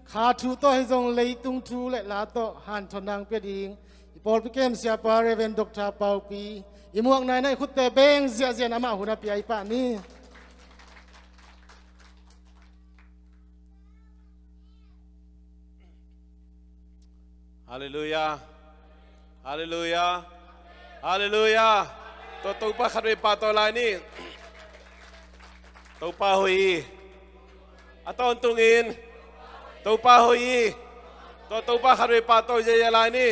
kha thu tawh ahi zong leitung thu le la tawh hanthawn nang pia ding i pawlpi kem siapa Reverend Doctor Paupi i muakna inah i khutte beng ziahziah in amah hun a pia i pah ni. Halleluiah. Halleluiah. Halleluiah. Tua Topa khatvei pahtawi lai ni. Topa hoih hi. A tawntungin Topa hoih hi. Tua Topa khatvei pahtawi ziahziah lai ni.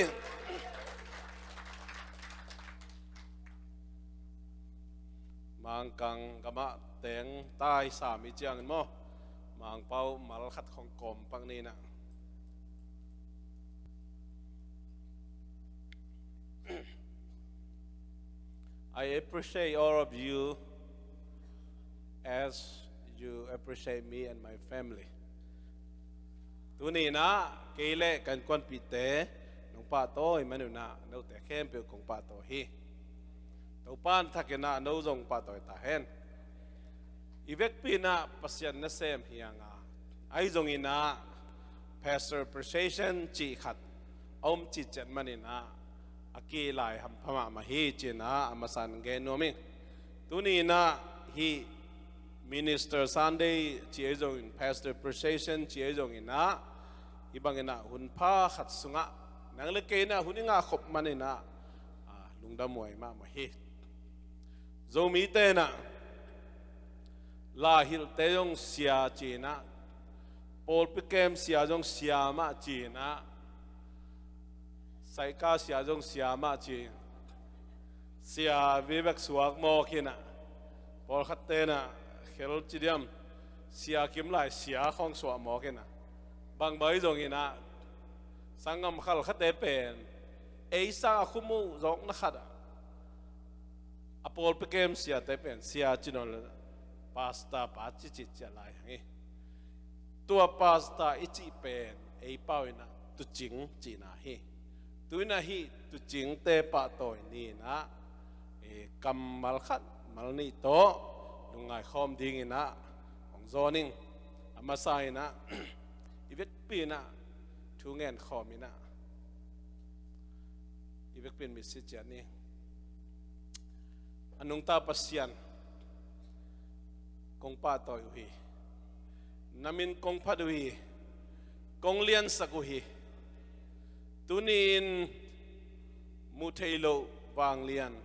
Mangkang gamah teng tai sam i ciangin maw, Mangpau mal khat khong kawm pak ninah. I appreciate all of you as you appreciate me and my family. Tuni inah kei le kan kuanpihte nong pahtawi manunah note khempeuh kong pahtawi hi. Topa in thakinah no zong pahtawi ta hen. I vekpi inah Pasian nasem hi a nga ahi zonginah Pastor Appreciation cih khat a om cihciat maninah a kilai hampha mahmah hi cinah a masan gen nuam ing. Tuni inah hih Minister Sunday ci ei zongin, Pastor Appreciation ci ei zonginah hih banginah hun pha khat sungah nang le kei inah hun i ngah khop maninah lungdam huai mahmah hi. Zomite inah lahilhte zong sia cinah, pawlpi kem sia zong sia mah cinah, saika sia zong sia mah ci. Sia vivek suak mawk inah, pawlkhat tenah khel ci diam, sia kim lai sia khawng suah mawk inah, bangbang hi zonginah sanggam khalkhate pen ei sang a khum uh zawkna khatah a pawlpi kem siate pen sia ci nawn lo, pastor pa ci cihciah lai hang hi. Tua pastor i cih pen ei pau inah tucing cihna hi. Tuinah hih tucingte pahtawi ni inah kammal khat mal nih tawh lungngai khawm dinginah hong zawn ing. A masa inah i vekpi inah thu ngen khawm inah i vekpi in mitsi ciat ni. A nungta Pasian kong pahtawi uh hi. Na min kong phat uh hi. Kong liansak uh hi. Tuni-in muh theih loh vanglian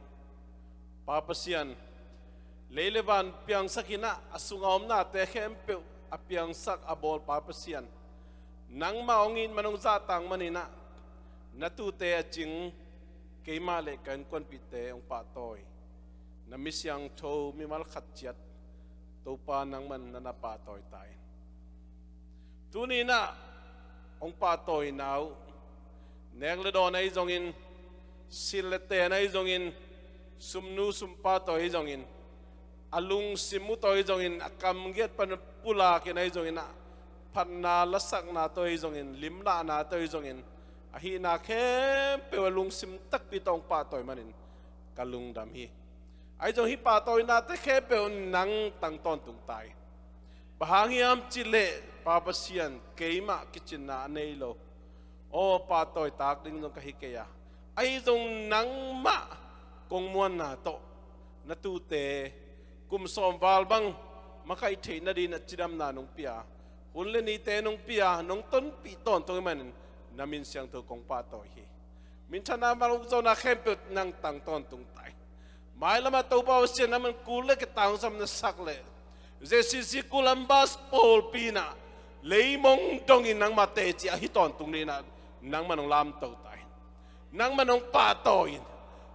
Pa Pasian, lei le van piangsak inah a sungah omnate khempeuh a piangsak a bawl Pa Pasian, nangmah hong it man hong zahtak maninah na tuute a cing keimah le ka innkuanpihte hong pahtawi. Na mi siangtho mimal khat ciat Topa nangman na na pahtawi ta in. Tuni inah hong pahtawina uh nek le dawn ahi zongin, silh le ten ahi zongin, sumnu sumpa tawh ahi zongin, a lungsim uh tawh ahi zongin, a kamgiat pan pulakin ahi zongin ah, phatna lasakna tawh ahi zongin, limlahna tawh ahi zongin, a hihna khempeuh a lungsim takpi tawh hong pahtawi manin ka lungdam hi. Ahi zong hih pahtawinate khempeuh nang tang tawntung ta hi. Bang hang hiam cihleh Pa Pasian, keimah kicinna a nei lo. Aw, pahtawi tak ding zong ka hi kei a, Ahi zong nangmah kong muanna tawh na tute kum sawm val bang makaih theih nadingin a cidamna nong pia, hun le nite nong pia, nong tonpih tawntung ahih manin na min siangtho kong pahtawi hi. Minthanna, malzawhna khempeuh nang tang tawntung ta in. Mailamah Topa Pasian, nangman kul le kitangsam na sak leh J C C Columbus pawlpi in ah leimong dongin nangmah teci ahi tawntung dingin ah nangman hong lamto ta in. Nangman hong pahtawi in.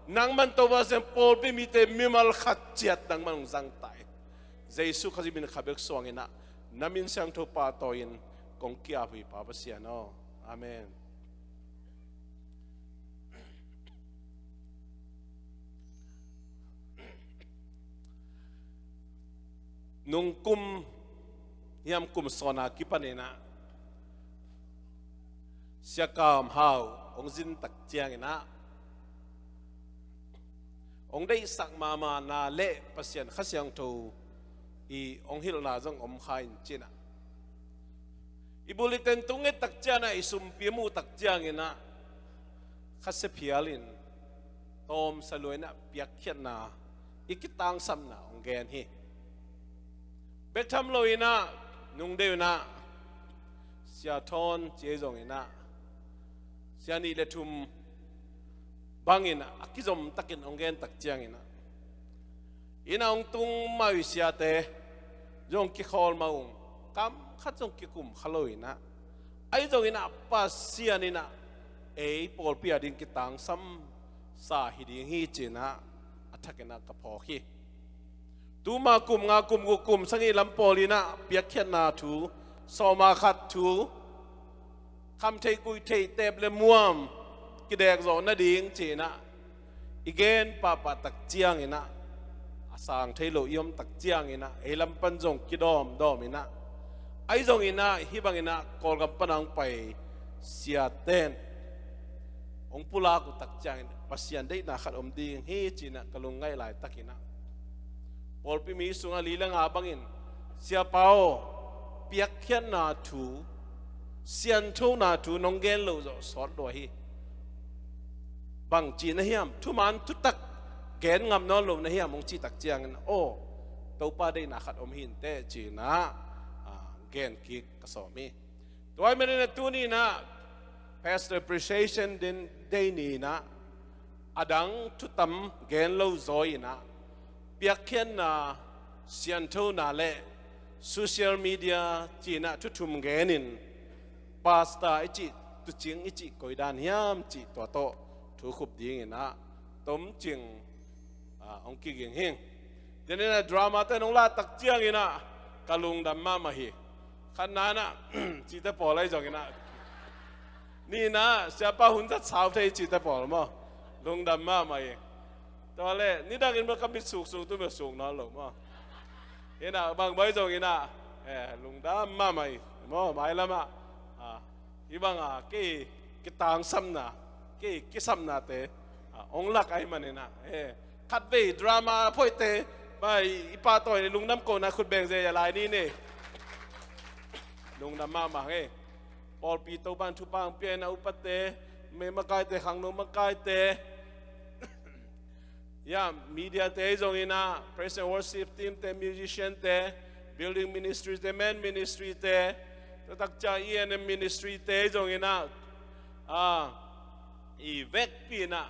Nangman Topa Pasian, pawlpi mite mimal khat ciat nangman hong zang ta in. Jesu Khazih min kha bek suangin ah na min siangtho pahtawiin kong ki-ap hi, Pa Pasian aw. Amen. Nung kum hiam kum sawm a kipanin ah Sia Kam Hau hong zin tak ciangin ah hong deihsak mahmahna le Pasian Kha Siangtho i hong hilhna zong om kha in ci-in ah, i bulletin tung nget tak ciangin ah, i sumpi muh tak ciangin ah, khasia phialin tawmsa lua-in ah piakkhiatna, i kitangsapna hong gen hi. Bek tham loin ah nung deuh in ah Sia Thawn ci ahi zongin ah, sia nih le thum bangin a kizom takin hong gen tak ciangin ah, inn ah hong tung mah uh i siate zong kikhawl mah ung, kam khat zong kikum kha lo in ah, ahi zongin ah Pasian in ah ei pawlpi a ding kitangsam sa hi ding hi ci-in ah a thakin ah ka phawk hi. Tuma kum nga, kum guk, kum sagih lam pawl in ah piakkhiatna thu, sawma khat thu, kham theih kuih theih, teep le muam kidek zawh nading ci-in ah i gen pahpah tak ciangin ah, a sang thei lo i om tak ciangin ah ei lam pan zong kidawmdawm in ah, ahi zongin ah hih bangin ah Kawlgam pan a hong pai siate'n hong pulak uh tak ciangin Pasian deihna khat om ding hi ci-in ah ka lungngaih laitakin ah, pawlpi mi sungah li le nga bangin, Siapa aw, piakkhiatna thu, sianthona thu nong gen loh zawh sawt lua hi. Bang ci na hiam, thuman thutak gen ngam nawn lo na hiam, hong cih tak ciangin, aw, Topa deihna khat om hi inteh ci-in ah, a, gen kik ka sawm hi. Tua ahih manin ah tuni-in ah Pastor Appreciation Day ni-in ah, a dang thutam gen lo zaw-in ah, piakkhiatna, sianthona le social media ci-in ah thu thum genin, pastor i cih, tuucing i cih koi dan hiam cih tua tawh thu khup dingin ah tomcing, a, hong kiging hi. Tua ahih manin ah dramate nong lak tak ciangin ah ka lungdam mahmah hi. Khatna-in ah, cihte pawl ahi zongin ah, nihna-ah, Siapa, hun zat sau thei, cihte pawl maw, lungdam mahmah hi. Tua leh nidangin maw ka mit suksuk tu maw, suk nawn lo maw. Hi-in ah bang bawl zongin ah, eh, lungdam mahmah hi maw, mailamah, a, hih bang a kei kitangsapna, kei kisapnate, a, hong lak ahih manin ah, eh, khatvei drama phoihte, bai, i pahtawi ni, lungdam kohna khut beng ze-a lai ni ni. Lungdam mahmah hi. Pawlpi Topa'n thupha hong pia-in ah, upate, mei makaite, khangno makaite, ya, mediate ahi zongin ah, praise and worship teamte, musiciante, building ministryte, men ministryte, tua tak ciang E and M ministryte ahi zongin ah, a, i vekpi-in ah,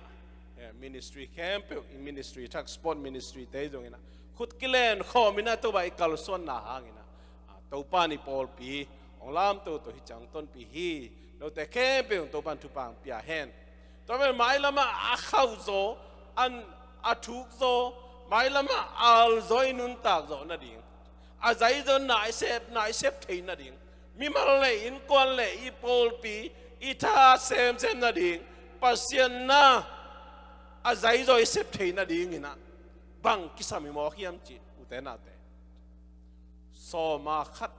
eh, ministry khempeuh, i ministry thak, sport ministryte ahi zongin ah, khut kilen khawmin ah Topa i kalsuanna hangin ah, a, Topa'n i pawlpi hong lamto, tua hi ciang tonpih hi. Note khempeuh Topa'n thupha hong pia hen. Tua manin mailamah a khauh zaw, an, a thuk zaw, mailamah al zaw i nuntak zawh nading, a zai zaw naisep, naisep thei nading, mimal le innkuan le i pawlpi i tha semsem nading, Pasian na a zai zaw i sep thei nadingin ah bang kisam i mawk hiam cih, ute naute, sawma khat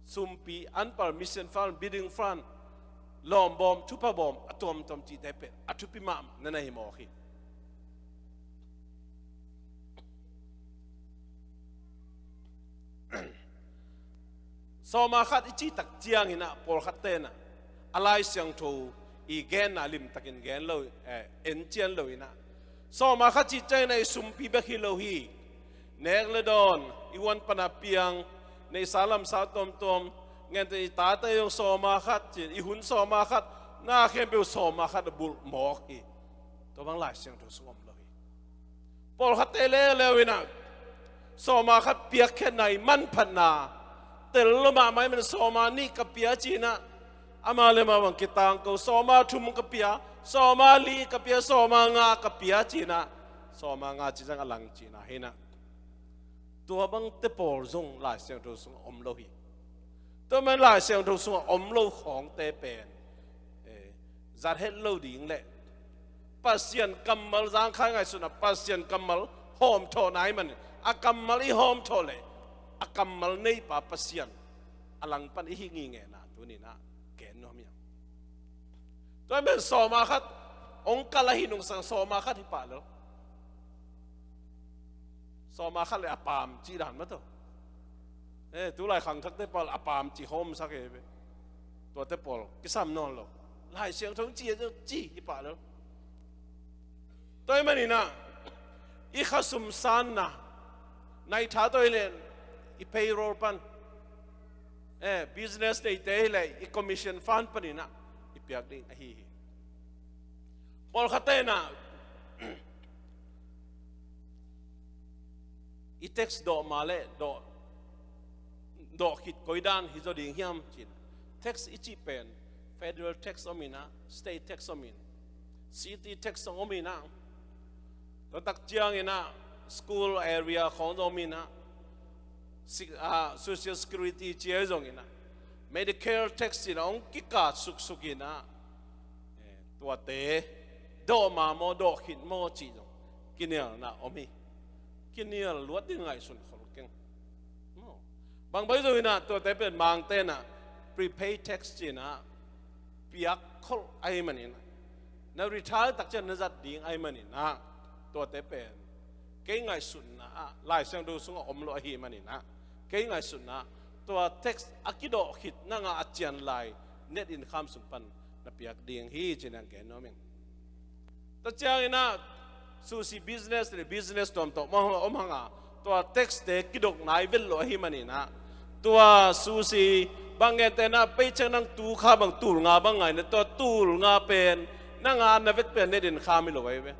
sumpi, an pal, mission fund, building fund, lawm bawm, thupha bawm, a tuamtuam cihte pen a thupi mahmah na na hi mawk hi. Sawma khat i cih tak ciangin ah pawlkhatte'n ah a Lai Siangtho i genna limtakin gen lo, eh, encian lo inah, sawma khat cih ciangin ah i sumpi bek hi lo hi. Nek le dawn, i huan pana piang, neihsa lamsa tuamtuam, gentehna i tate zong sawma khat ci, i hun sawma khat, na khempeuh sawma khat a bulh mawk hi. Tua bang Lai Siangtho sung om lo hi. Pawlkhatte leuleu inah sawma khat piakkhiatna i manphatna tel lo mahmah ahih manin sawma nih ka pia ci inah, amah le amah bang kitangko, sawma thum ka pia, sawma li ka pia, sawma nga ka pia ci inah, sawma nga ci zang a lang ci inah hi inah. Tua bangte pawl zong Lai Siangtho sungah om lo hi. Tua man Lai Siangtho sungah om lo khawngte pen, eh, zat het lo ding le Pasian kammal zangkhai ngaihsutna, Pasian kammal hawmthawhna ahih manin, a kammal i hawmthawh le a kammal neipa Pasian a langpan i hih ngingehna tuni inah gen nuam hi. Tua ahih manin sawma khat hong kal ahi nungsang sawma khat hi pah lo. Sawma khat le a paam cih dan mah tawh. Eh, tulai khangthakte pawl a paam cih hawmsak hi ve. Tuate pawl kisam nawn lo. Lai Siangtho ci a ci hi pah lo. Tua ahih manin ah i khasum sanna, na i tha tawh hi leh i payroll pan, eh, business neite hi leh i commission fund panin ah i piak ding ahi hi. Pawlkhatte inah i tax dawh ma le dawh, dawh khit koi dan hi zaw ding hiam ci inah. Tax i cih pen federal tax om inah, state tax om in, city tax zong om inah, tua tak ciangin ah school area khawng zong om inah, si-, ah, social security ci ahi zongin ah, Medicare tax in ah hong kikah suksuk inah, eh, tuate dawh ma maw, dawh khit maw cih zong kinialna om hi. Kinial luat ding ngaihsun khol keng. Maw. Bang bang zong inah tuate pen Mangte inah prepaid tax ci inah piak kholh ahih manin ah, na retire tak ciang na zat ding ahih manin ah, tuate pen kei ngaihsutna ah, Lai Siangtho sungah om lo ahih manin ah, kei ngaihsutna ah, tua tax a kidawh khit nang a a cian lai net income sung pan na piak ding hi ci inah gen nuam ing. Tua ciangin ah susi business le business tuamtuam om hang a, tua tax te kidok nai vet lo ahih manin ah, tua susi bang gentehna ah paycheck nang tu kha bang tul nga bang ngai na, tua tul nga pen nang a na vet pen net income hi lo ahi ve.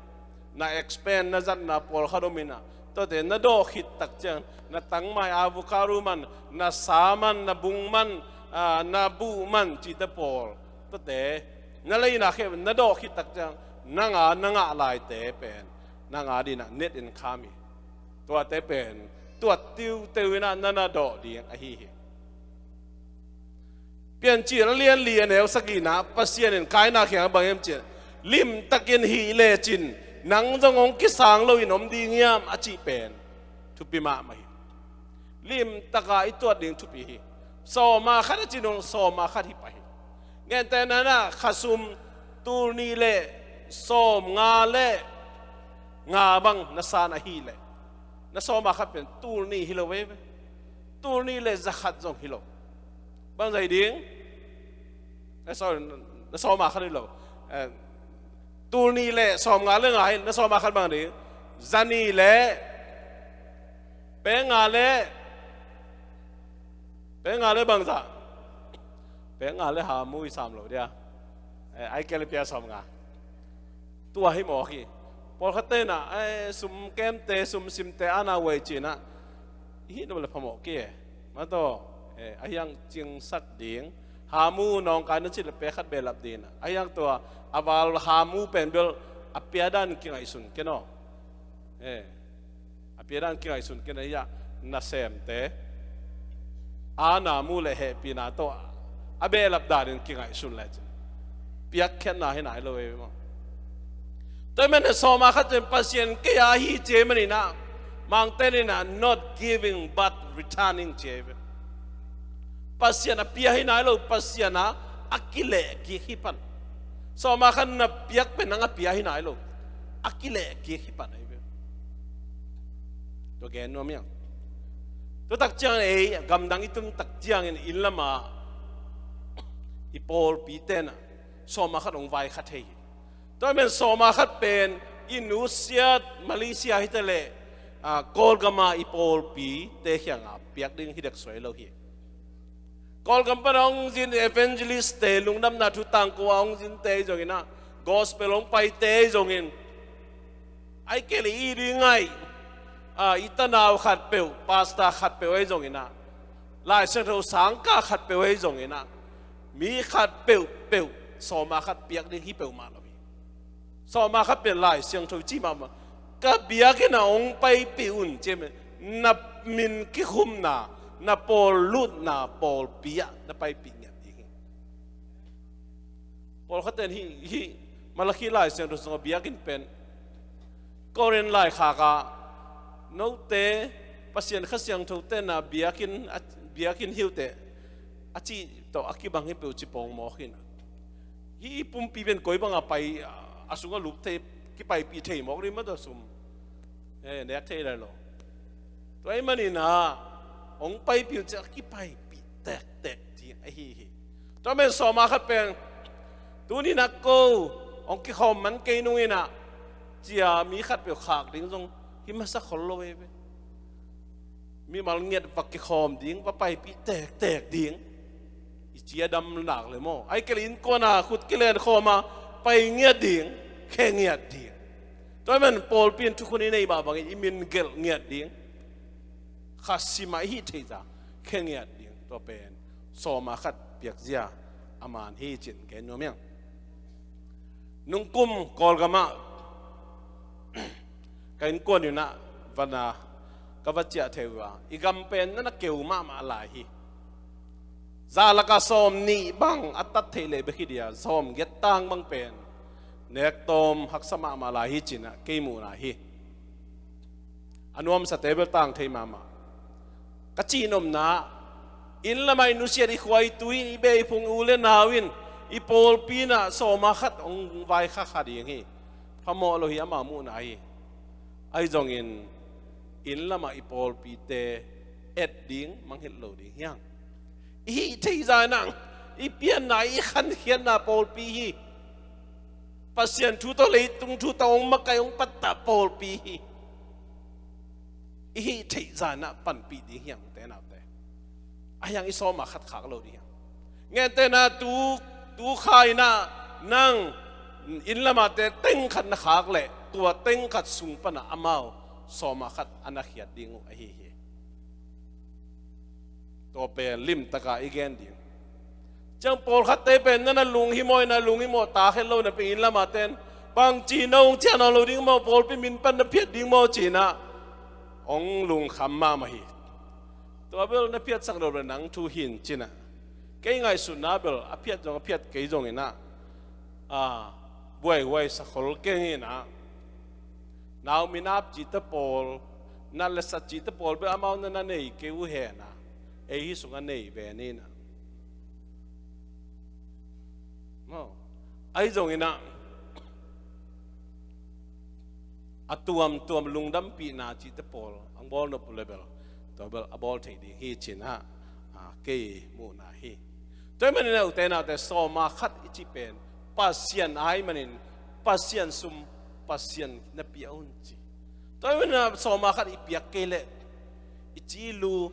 Na expand na zatna pawlkhat om inah, tuate na dawh khit tak ciang na tangmai, avocado man, na sa man, na bung man, ah, na buh man cihte pawl, tuate na leina khe na dawh khit tak ciang nang a na ngah laite pen nang a ding inah net income hi. Tuate pen tuat tiuteu inah na na dawh ding ahi hi. Piancil a lian li a neu sagihna ah Pasian in Kaina kiangah bang hiam cih leh, limtakin hih lecin nang zong hong kisang loin om ding hiam a cih pen thupi mahmah hi. Limtaka i tuat ding thupi hi. Sawma khat a cih nung sawma khat hi pah hi. Gentehna ah khasum tul nih le sawmnga le nga bang na san ahih leh, na sawma khat pen tul nih hi lo ve ve. Tul nih le zakhat zong hi lo. Bang zah hi ding? Eh, sorry, na sawma khat hi lo. Eh, tul nih le sawmnga le nga hi, na sawma khat bang ding? Zanih le peng nga le, peng nga le bang zah? Peng nga le hamu i sam lo dia. Eh, ai kei le pia sawmnga. Tua hi mawk hi. Pawlkhatte inah, eh, sum kemte, sum simte a na wei ci inah, i hih nop le phamawh kei e. Mah tawh, eh, ahi hang cingsak ding. Hamu nawngkai na cih le pek khat behlap ding inah, ahi hang tua a val hamu pen bel a pia dan kingaihsun ken aw. Eh, a pia dan kingaihsun ken ahi ah, nasemte a na mu le hehpihna tawh a behlap danin kingaihsun lecin piakkhiatna hi nai lo ei maw? Tua ahih manin sawma khat ciang Pasian kei a hi ci ahih manin ah, Mangte in ah not giving but returning ci ahi ve. Pasian a pia hi nai lo, Pasian a a kileh kik hi pan. Sawma khat na piak pen nang a pia hi nai lo, a kileh kik hi pan ahi ve. Tua gen nuam hiang. Tua tak ciangin ei gamdang i tun tak ciangin inn lamah i pawlpite in ah Sawma khat hong vaikha thei hi. Tua men sawma khat pen i nusiat Malaysia hi ta leh, ah, Kawlgama i pawlpite kiangah piak ding hi dek suai lo hi. Kawlgam pan hong zin evangelist te, lungdamna thu tangko a hong zinte hi zongin ah, gospel hong paite hi zongin, ai kei le i ding ai, ah, i tanau khat peuh, pastor khat peuh ahi zongin ah, Lai Siangtho sangka khat peuh ahi zongin ah, mi khat peuh peuh sawma khat piak ding hi peuhmah lo hi. Sawma khat pen Lai Siangtho ci mahmah, ka biakinn ah hong paipih un ci, na min kikhumna, na pawl lutna pawlpi ah na paipih ngiat ding hi. Pawlkhat ten hih, hih Malakhi Lai Siangtho sungah biakinn pen Korin laikhak ah, note Pasian Kha Siangtho tenna biakinn, a, biakinn hi uh teh, a cih tawh a kibang hi peuh ci pawng mawk hi na. Hih i pumpi pen koi bangah pai, a sungah lup thei, kipaipih thei mawk ding mah tawh sum, eh, nek thei lai lo. Tua ahih manin ah hong paipih un ci a kipaipih tektek ding ahi hi. Tua men sawma khat pen, tuni-in ah ko hong kikhawm man kei nung in ah, ci a mi khat peuh khak ding zong hi masa khol lo ve ve. Mimal ngiat va kikhawm ding, va paipih tektek ding, i ci a dam nak le maw. Ai kei le innkuan ah khut kilen khawm a pai ngiat ding, khe ngiat ding. Tua ahih man pawlpi in thukhun i neih mah bangin i min gelh ngiat ding, kha sim a i hih theih zah khe ngiat ding, tua pen sawma khat piakzia a man hi ci-in gen nuam hi ing. Nungkum Kawlgam ah ka innkuan in ah va na, ka va ciah thei uh a, i gam pen na na keu mahmah lai hi. Za lakah sawmnih bang a tat theih leh bek hi dia, sawmgiat tang bang pen nek tawm haksa mahmah lai hi ci-in ah kei muhna hi. A nuamsate bel tang thei mahmah. Ka cihnopna, inn lamah i nusiat, i khua i tui in, i beh i phung, i u le nau in, i pawlpi in ah sawma khat hong vaikha kha ding hi. Phamawh lo hi, ama muhna hi. Ahi zongin inn lamah i pawlpite et ding mangngilh lo ding hi hang. I hih theih zah in ah i pianna, i khankhiatna pawlpi hi. Pasian thu tawh, leitung thu tawh hong makaih, hong pattah pawlpi hi. I hih theih zah in ah panpih ding hi hang, ute naute. Ahi hang i sawma khat khak lo ding hi hang. Gentehna, tu, tu kha in ah nang inn lamahte teng khat na khak leh, tua teng khat sung pan ah amau sawma khat a na khiat ding uh ahi hi. Tua pen limtak a i gen ding. Ciang pawlkhatte pen na na lunghimawh a, na lunghimawh tak het lo napi-in, inn lamahte in bangci na hong ciah nawn lo ding maw, pawlpi min pan na phiat ding maw ci-in ah hong lungkham mahmah hi. Tua bel na phiatsak lo bel nang thu hi in ci-in ah, kei ngaihsutna bel a phiat zong a phiat kei zongin ah, a, buaihuai sa khol keng in ah, nau minap cihte pawl, nat le sat cihte pawl bel amau na na nei kei uh hen ah, ei hih sungah nei ve ni in ah. Maw, ahi zongin ah, a tuamtuam lungdampihna cihte pawl ang bawl nop uh le bel, tua bel a bawl thei ding hi ci-in ah, a, kei muhna hi. Tua ahih manin ah, ute naute, sawma khat i cih pen Pasian ahih manin, Pasian sum Pasian na pia un ci. Tua ahih manin ah sawma khat i piak kei leh, i ci i lu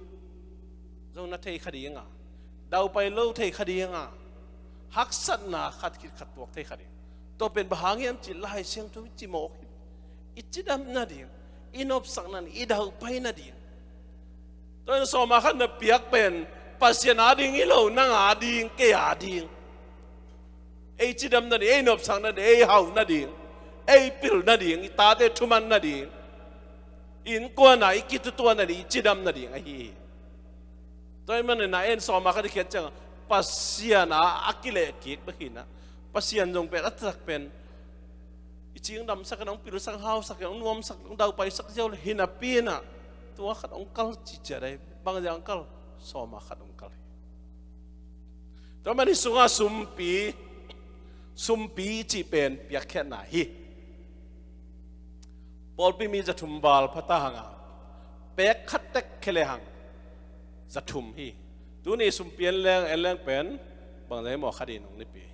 zong na thei kha ding a, daupai lo thei kha ding a, haksatna khat khit khat tuak thei kha ding. Tua pen bang hang hiam cih leh Lai Siangtho in ci mawk hi. I cidam nading, i nopsak nading, i daupai nading. Tua in sawma khat na piak pen Pasian ading hi lo, nang ading, kei ading. Ei cidam nading, ei nopsak nading, ei hau nading, ei pil nading, i tate thuman nading, innkuan a i kitutuah nading, i cidam nading ahi hi. Tua ahih manin ah, en sawma khat i khiat ciang Pasian a a kilehkik bek hi in ah, Pasian zong pen a taktak pen i cingdamsak in, hong pilsak, hong hausak in, hong nuamsak, hong daupaisak ziau le hi napi in ah, tua khat hong kal ci ciat ahi. Bang ziak hong kal? Sawma khat hong kal hi. Tua ahih manin sungah sumpi, sumpi cih pen piakkhiatna hi. Pawlpi mi za thum val pha ta hang a, pek khat tek khia le hang za thum hi. Tuni sumpi en leng, en leng pen bang zah hi maw, kha ding nung nipi.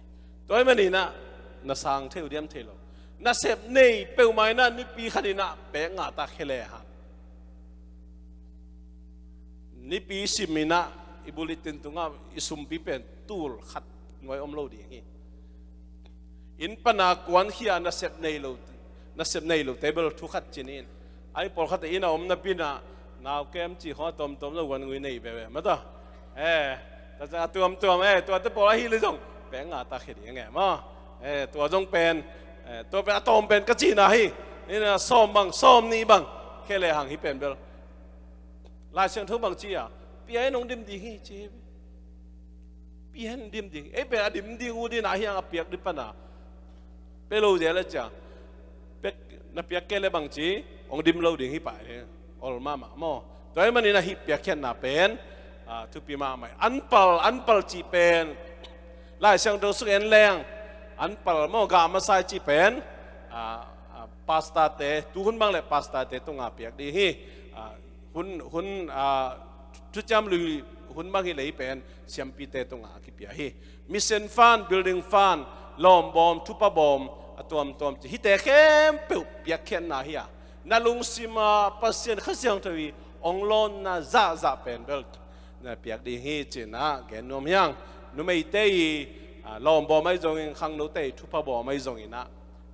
Tua ahih manin ah na sang thei uh diam? Thei lo. Nasep nei peuhmah in ah nipi khat in ah pek ngah ta khe lehang, nipi sim in ah i bulletin tungah i sumpi pen tul khat nuai om lo ding hi. Inn pana kuankhia nasep nei lo, nasep nei lo table thu khat ci-in, a inn pawlkhat in a om napi-in ah nau kem cih khawng a tuamtuam lo wan ngui nei veve mah ta. Eh, tua ciang a tuamtuam, eh, tuate pawl ahi leh zong pek ngah ta khe ding e maw. Eh, tua zong pen, eh, tua pen a tawm pen ka cihna hi. Inn ah sawm bang, sawmnih bang khe lehang hih pen bel Lai Siangtho bang ci a, pia in hong dim ding hi ci hi. Pia in dim ding. Ei pen a dim ding uh ding a hiang a piak ding pana pia lo zel a cia. Pek, na piak kei leh bang ci, hong dim lo ding hi pah hi. Ol mahmah maw. Tua ahih manin ah hih piakkhiatna pen, ah, thupi mahmah hi. Anpal, anpal cih pen Lai Siangtho sung en leng, anpal maw, gah masa hi cih pen, ah, ah, pastorte, tuhun bang leh pastorte tungah piak ding hi. Ah, hun, hun, ah, thuciam lui hun bang hi leh hih pen siampite tungah a kipia hi. Mission fund, building fund, lawmbawm, thupha bawm, a tuamtuam ci, hihte khempeuh piakkhiatna hi a, na lungsim ah Pasian Kha Siangtho i hong lawnna zahzah pen bel na piak ding hi ci-in ah gen nuam hi hang. Numeite i, ah, lawmbawm ahi zongin, khangnote i thupha bawm ahi zongin ah,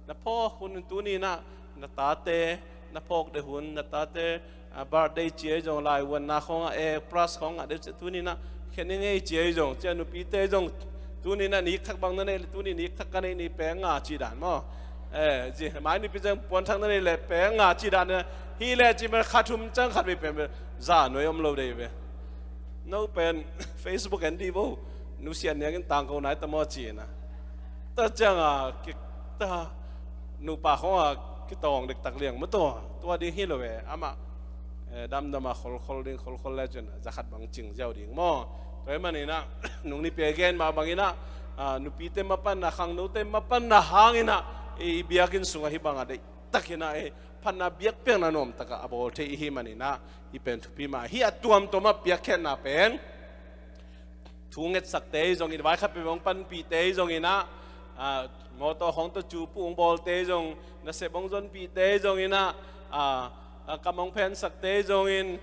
na phawk hun, tuni-in ah na tate na phawk ding hun, na tate, ah, birthday ci ahi zong, laivuanna khawngah, eh, plus khawngah deuh ci, tuni-in ah khen ing ei ci ahi zong, ci a, nupite zong tuni-in ah nik thak bang na neih leh, tuni nik thak ka neih ni, pek ngah cih dan maw. Eh, ci, mai nipi zong puanthak na neih leh pek ngah cih dan na hi leh ci, mai kha thum ciang khat vei pen bel za nuai om lo ding hi ve. No pen Facebook en dih vo, nusiat niangin tangko nai ta maw ci-in ah. Tua ciang a, ki, ta, nupa khawng a kitawng dektak liang maw tua, tua ding hi lo ve. Amah, eh, damdam a kholkhol ding, kholkhol le cin za khat bang cing ziau ding maw. Tua ahih manin ah, nung nipi a gen mah bangin ah, ah, nupite mapanna, khangnote mapanna hangin ah, i, i biakinn sungah hih bang a deihtakin ah, eh, phatna biakpiakna nuamtak a bawl thei i hih manin ah, hih pen thupi mah hi. A tuamtuam a piakkhiatna pen thu ngetsakte ahi zongin, vai khat peuh hong panpihte ahi zongin ah, ah, mawtaw khawng tawh cu puh hong bawlte ahi zong, nasep hong zonpihte ahi zongin ah, ah, ah, kam hong phensakte ahi zongin,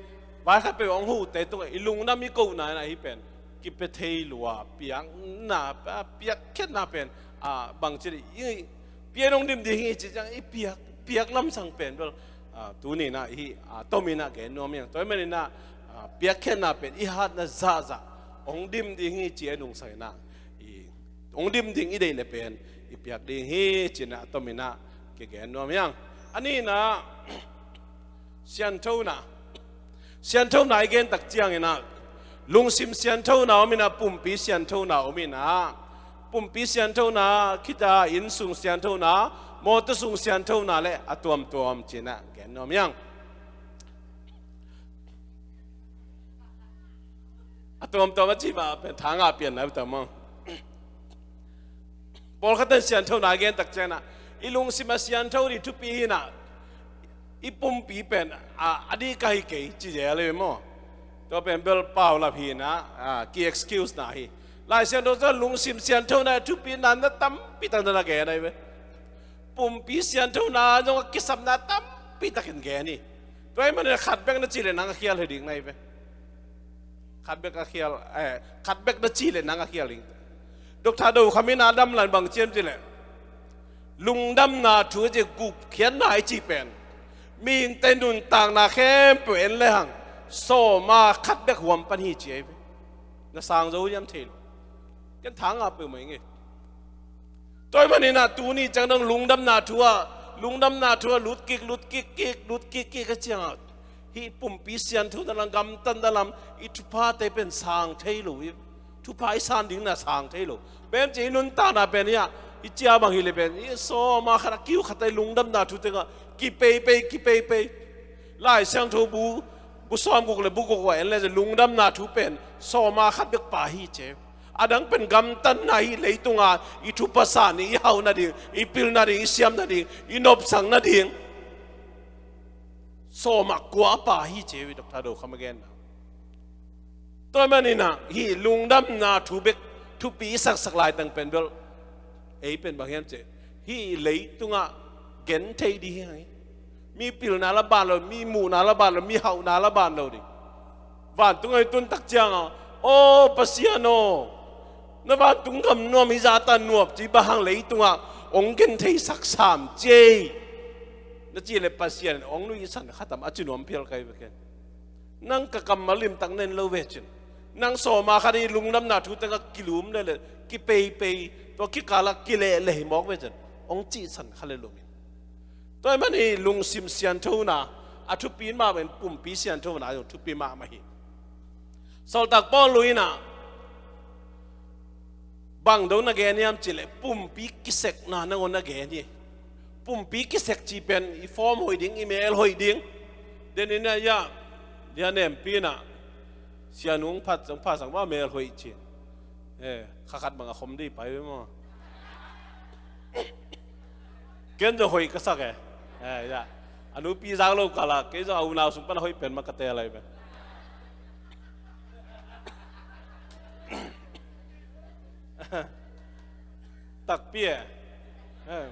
vai khat peuh hong huhte tungah i lungdam i kohna in ah hih pen kipia thei lua, piakna, ah, piakkhiatna pen, ah, bangci dih, i, pia in hong dim ding hi ci ciang i piak, piak lamsang pen bel, ah, tuni-in ah hih, ah, tomin ah gen nuam hi hang. Tua ahih manin ah, ah, piakkhiatna pen i hatna zahzah hong dim ding hi ci a nungsak in ah, i, hong dim ding i deih leh pen i piak ding hi ci-in ah tomin ah kigen nuam hi hang. A nihna, sianthona. Sianthona i gen tak ciangin ah, lungsim sianthona om in ah, pumpi sianthona om in ah, pumpi sianthona khit a, inn sung sianthona, mawtaw sung sianthona le a tuamtuam ci-in ah gen nuam hi hang. A tuamtuam a cih mah pen tha ngah pian nai ta maw. Pawlkhat in sianthona a gen tak ciangin ah, i lungsim a siantho ding thupi hi-in ah, i pumpi pen, a, a dik ahi kei ci zel hi maw. Tua pen bel paulap hi-in ah, a, ki-excuse na hi. Lai Siangtho sungah lungsim sianthona thupi na tampi tak na gen ahi ve. Pumpi sianthona zong a kisapna tampi takin gen hi. Tua ahih manin khat bek na cih leh nang a khial hi ding na hi ve. Khat bek a khial, eh, khat bek na cih leh nang a khial ding. Doctor Do Kham in a dam lai bang ci hiam cih leh, lungdamna thu a ci, gupkhiatna i cih pen mihingte nuntakna khempeuh en lehang sawm a khat bek huam pan hi ci ahi ve. Na sang zo hiam? Thei lo. Ken tha ngah peuhmah ing e. Tua ahih manin ah tuni ciang dong lungdamna thu ah, lungdamna thu ah lut kik, lut kik kik, lut kik kik a ciang ah, hih pumpi sianthona lam, gamtatna lam, i thuphate pen sang thei lo, i thupha i san ding na sang thei lo. Bang ci, i nuntakna pen hi a, i cia bang hi leh pen, i sawm a khat a kiu khat a i lungdamna thu tengah kipeipei, kipeipei. Lai Siangtho bu, bu sawmguk le bu guk ah en leh lungdamna thu pen sawm a khat bek pha hi ci. A dang pen gamtatna hi, leitunga i thupha san ding, i hauh nading, i pil nading, i siam nading, i nopsak nading. Sawm a kua pha hi ci hi, Doctor Do Kham a genna. Tua ahih manin ah hih lungdamna thu bek thupi i saksak laitang pen bel Ei pen bang hiam cih leh, hih leitungah gen thei ding hi hang hi. Mi pilna la ban lo, mi muhna la ban lo, mi hauhna la ban lo ding. Vantung ah i tun tak ciangah, "Aw Pasian aw, na vantung gam nuam hi zah ta nuam ci, bang hang leitungah hong gen theisak sam ci ei?" na cih leh Pasian in hong nuihsan kha tam, a ci nuam phial ka hi ve ken. Nang ka kammal limtak na en lo ve cin, nang sawma khat i lungdamna thu tengah kilum leh leh kipeipei, tua kikalah kilehleh hi mawk ve cin, hong cihsan kha leh lum in. Tua ahih manin lungsim sianthona a thupi mahmah in, pumpi sianthona zong thupi mahmah hi. Sawltak Paul in ah bang dong na gen hiam cih leh pumpi kisekna nangawn na gen hi. Pumpi kisek cih pen i form hoih ding, i mel hoih ding. Den in ah, ya, ya nempi in ah, "Sia nung phat, zong phat sang ba mel hoih," ci. Eh, kha khat bang a khom dih pai ve maw. Ken zong hoih ka sak e. Eh, ya. A nupi zak lo kal ah, kei zong a unau sung pan a hoih pen mah ka teel lai ve. Takpi e. Eh.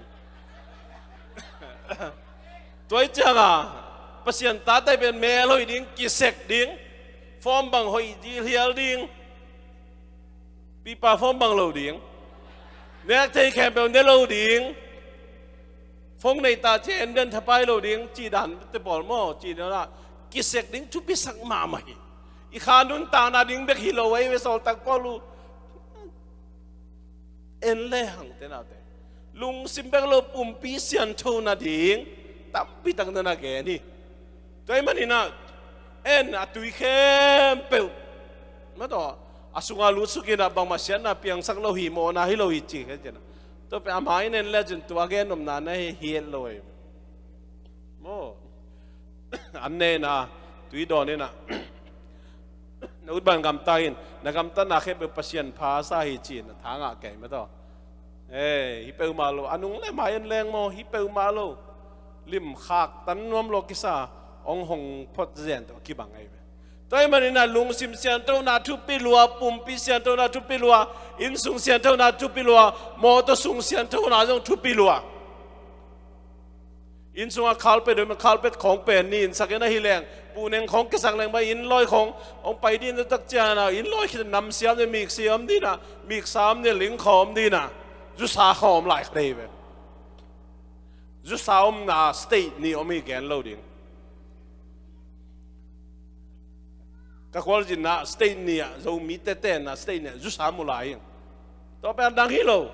Tua ahih ciangah Pasian tate pen mel hoih ding, kisek ding, form bang hoih ding, hial ding. Pipa form bang lo ding. Nek thei khempeuh ne lo ding. Phone nei ta ci-in den thapai lo ding, cih dan te pawl maw, cih dan ah kisek ding thupisak mahmah hi. I kha nuntakna ding bek hi lo ahi ve, Sawltak Paul uh. En le hang te naute. Lungsim bek lo, pumpi sianthona ding tampi tak na na gen hi. Tua ahih manin ah, en a tui khempeuh, mataw, a sungah lutsuk in ah bangmah siatna piangsak lo hi, mawhna hi lo hi ci khe cin ah. Tua pen ama in en le cin tua gen nopna na hi, hi het lo hi. Maw. An ne in ah, tui dawn in ah, na utban gamta in, na gamtatna khempeuh Pasian pha sa hi ci-in a tha ngah kei, mataw. Eh, hi peuhmah lo, a nung le mai en leng maw, hi peuhmah lo. Lim khak tan nuam lo kisa, hong hong phot zen tawh kibang ahi ve. Tua ahih manin ah lungsim sianthona thupi lua, pumpi sianthona thupi lua, innsung sianthona thupi lua, mawtaw sung sianthona zong thupi lua. Inn sungah carpet om, carpet khawng pen ni in sak in ahih leng, puhneng khawng kisak leng bang inn lawi khawng hong pai ding, tua tak ciangin ah inn lawi khit nam sia om ding, mik sia om ding ah, mik sa om ding, ling khaw om ding ah, zusa khaw om lai kha dei ve. Zusa omna state nih om hi gen lo ding. Ka khualzinna state nih ah, Zomi tete na state nih ah zusa mu lai hi. Tua pen a dang hi lo.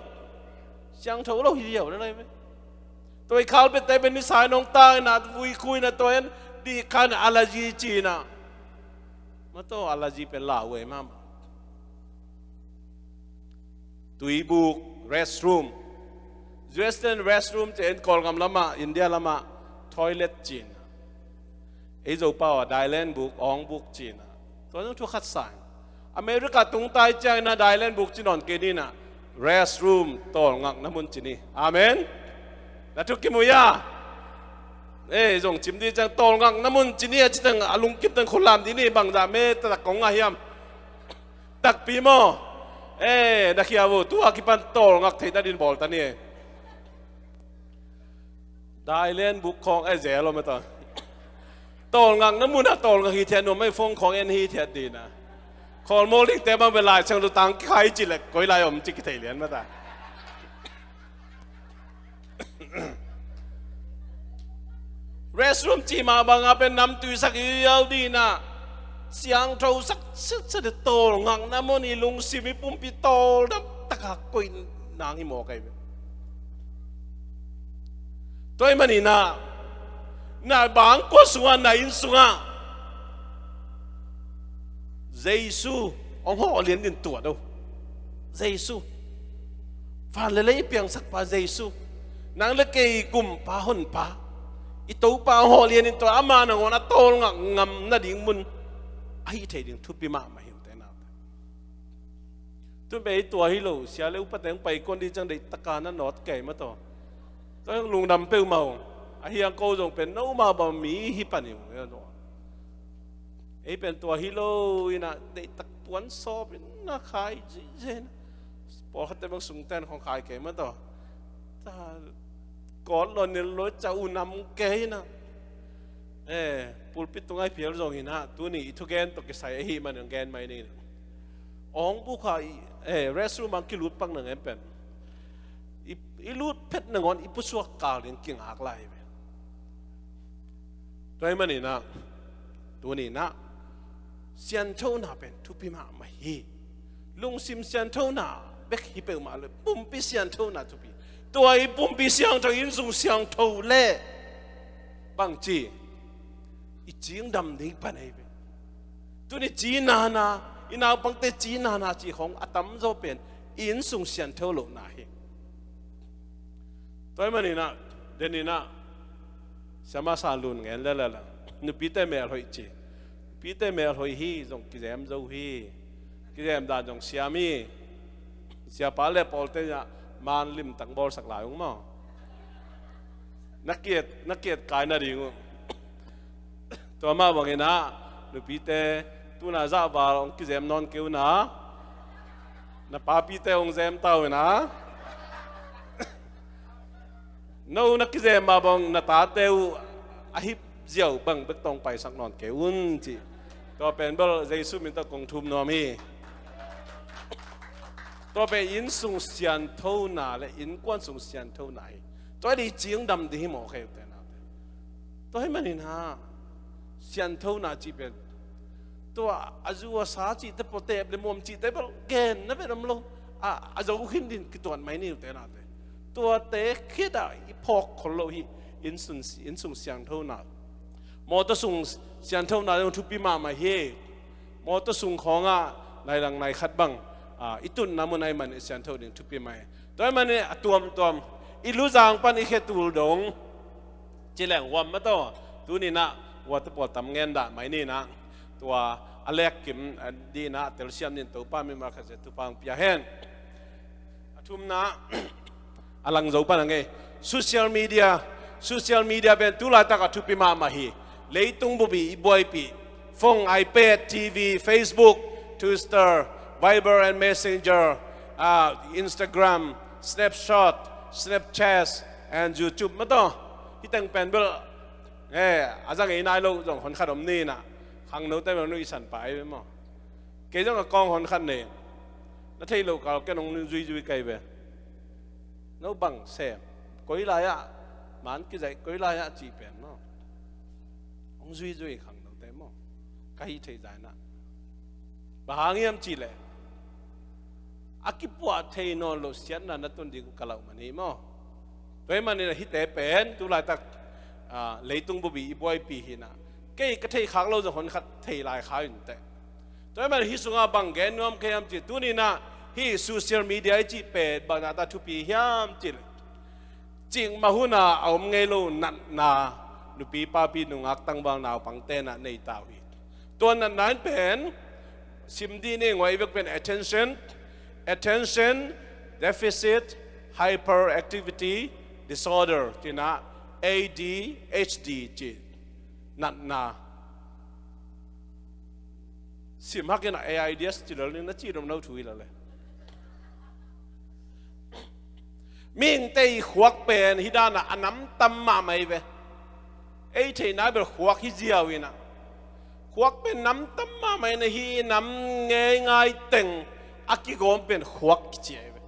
Siangtho lo hi liau le lai ve. Tua i carpet te pen ni sai nong tang in ah, vui khu in ah, tua en dih khan allergy ci in ah. Mataw, allergy pen lau e mahmah. Tuibuk, restroom. Western restroom ci in, Kawlgam lamah, India lamah toilet ci in ah. Ei Zopau ah dailen buk, awng buk ci in ah. Tua zong thu khat sa in. America tung ta ahih ciangin ah dailen buk ci nawn kei ni in ah. Restroom, tawlngakna mun ci ni. Amen. Na thu kimu hia? Eh, zong cim dih ciang tawlngakna mun ci ni a ci teng a lungkim teng khut lam dih ni, bangzah me taktak kong ngah hiam? Takpi maw? Eh, na khia vo, tua kipan tawlngak theihna din bawl ta ni. Dailen buk khawng, eh, zel om e ta. Tawlngakna mun ah tawlngak hithiat nuam ei, phone khawng en hithiat ding a. Khawlmawl dingte bang bel Lai Siangtho tang kikhai ci leh koi lai om ci kithei lian mah ta. Restroom cih mah bangah pen namtui sak hiau ding a, siangtho sak sitset, tawlngakna mun, i lungsim i pumpi tawldam taka koih nang hi mawk ahi ve. Tua ahih manin ah, na bangkua sungah, na inn sungah Jesu hong hawh lian ding tua do. Jesu, van le lei i piangsakpa Jesu, nang le kei i gumpa honpa, i Topa hong hawh lian ding tua, ama nangawn a tawlngak ngam nading mun ahi thei ding thupi mahmah hi uh te naute. Tun pen ei tua hi lo, sia le upate hong pai kuan ding ciang deih taka na nawt kei mah tawh. Tua hong lungdam peuhmah uh. A hiang ko zong pen no mah bang mi hi pan hi uh. Ei pen tua hi lo in ah, deih tak puan sawp in na khai zihzeh in ah. Pawlkhatte bang sungten khong khai kei mah tawh. Kawt lo nil lo ca unam kei na. Eh, pulpit tung ai phial zong hi na, tuni i thugen tawh kisai ahi man ang gen mai ni. Ong bu kha i, eh, restroom ang kilut pak na ngen pen. I, i lut phet nangawn i pusuak kal ding kingak lai ve. Tua hi maninah, tuninah, sianthona pen thupi mahmah hi. Lungsim sianthona bek hi peuhmah lo, pumpi sianthona thupi. Tua i pumpi siangtho, innsung siangtho le bangci i cingdam ding pan ahi ve. Tuni cinana, i naupangte cinana ci khong a tamzaw pen i innsung siantho lohna hi. Tua hi maninah, deninah, siama sa lun ngen lelala, nupite mel hoih ci. Nupite mel hoih hi, zong kizem zo hi. Kizem dan zong siam hi. Siapa le pawlte nia man limtak bawlsak lai ung maw? Na kiat, na kiat kai nading uh. Tua mah banginah, nupite, tuna zahval hong kizem nawn kei una. Na papite hong zem ta una. No na kizem mah bang na tate uh a hip ziau bang bek tawng paisak nawn kei un ci. Tua pen bel Jesu min tawh kong thum nuam hi. Tua pen innsung sianthona le innkuan sung sianthona hi. Tua hi di cingdam di hi mawk he ute naute. Tua hi maninah, sianthona cih pen, tua a zu a sa cihte pawl, tep le muam cihte pawl genna vet om lo. A, a zo khin din kituat mai ni ute naute. Tuate khitah i phawk khol lo hi. Innsung, innsung sianthona. Mawtaw sung sianthona zong thupi mahmah hi. Mawtaw sung khawngah nailang nai khat bang, a, i tutna mun ahi man i siantho ding thupi mah hi. Tua hi manin a tuamtuam i luzang pan i khetul dong ci leng huam mataw. Tuninah huate pawl tam ngen dah mai ninah, tua a lekkim, a, dinah a telsiam din Topa mimal khat zia thupha hong pia hen. A thumna, a langzo pan a ngei. Social media, social media pen tu laitak a thupi mahmah hi. Leitung bupi i buaipih. Phone, iPad, T V, Facebook, Twitter, Viber and Messenger, ah, Instagram, Snapchat, Snapchat, and YouTube mataw. Hi teng pen bel, eh, a zang ei nai lo zong hon khat om ninah. Khangnote bel nu i san pai maw? Kei zong a kawng hon khat nei. Na thei lo kal ken hong zuizui kai ve. No bang sem. Koi lai-ah man kizaih, koi lai-ah cih pen maw? Hong zuizui khangnote maw? Ka hih thei zainah. Bang hang hiam cih leh a kipuah thei nawn loh siatna na tun ding uh ka lauh man hi maw? Tua hi manin a hihte pen tu laitak, ah, leitung bupi i buaipih hinah. Kei ka thei khak lo zong hon khat thei lai kha in teh. Tua hi man hih sungah bang gen nuam ka hiam cih tuninah hih social media i cih pen bang nata thupi hiam cih leh, cikmah huna a om ngei lo natna nupi papi nungak tangval naupang tenah nei ta uh hi. Tua natna in pen sim dih ni, nguai vek pen attention, attention deficit hyperactivity disorder cinah A D H D ci natna. Sim hakin a AIDS ci lel ning na ci dom no thu hi lale. Mihingte i khuak pen hi danah a namtam mahmah hi ve. Ei theihna bel khuak hi ziau inah. Khuak pen namtam mahmah inah hi nam ngeingai teng a kigawm pen khuak kici hi ve.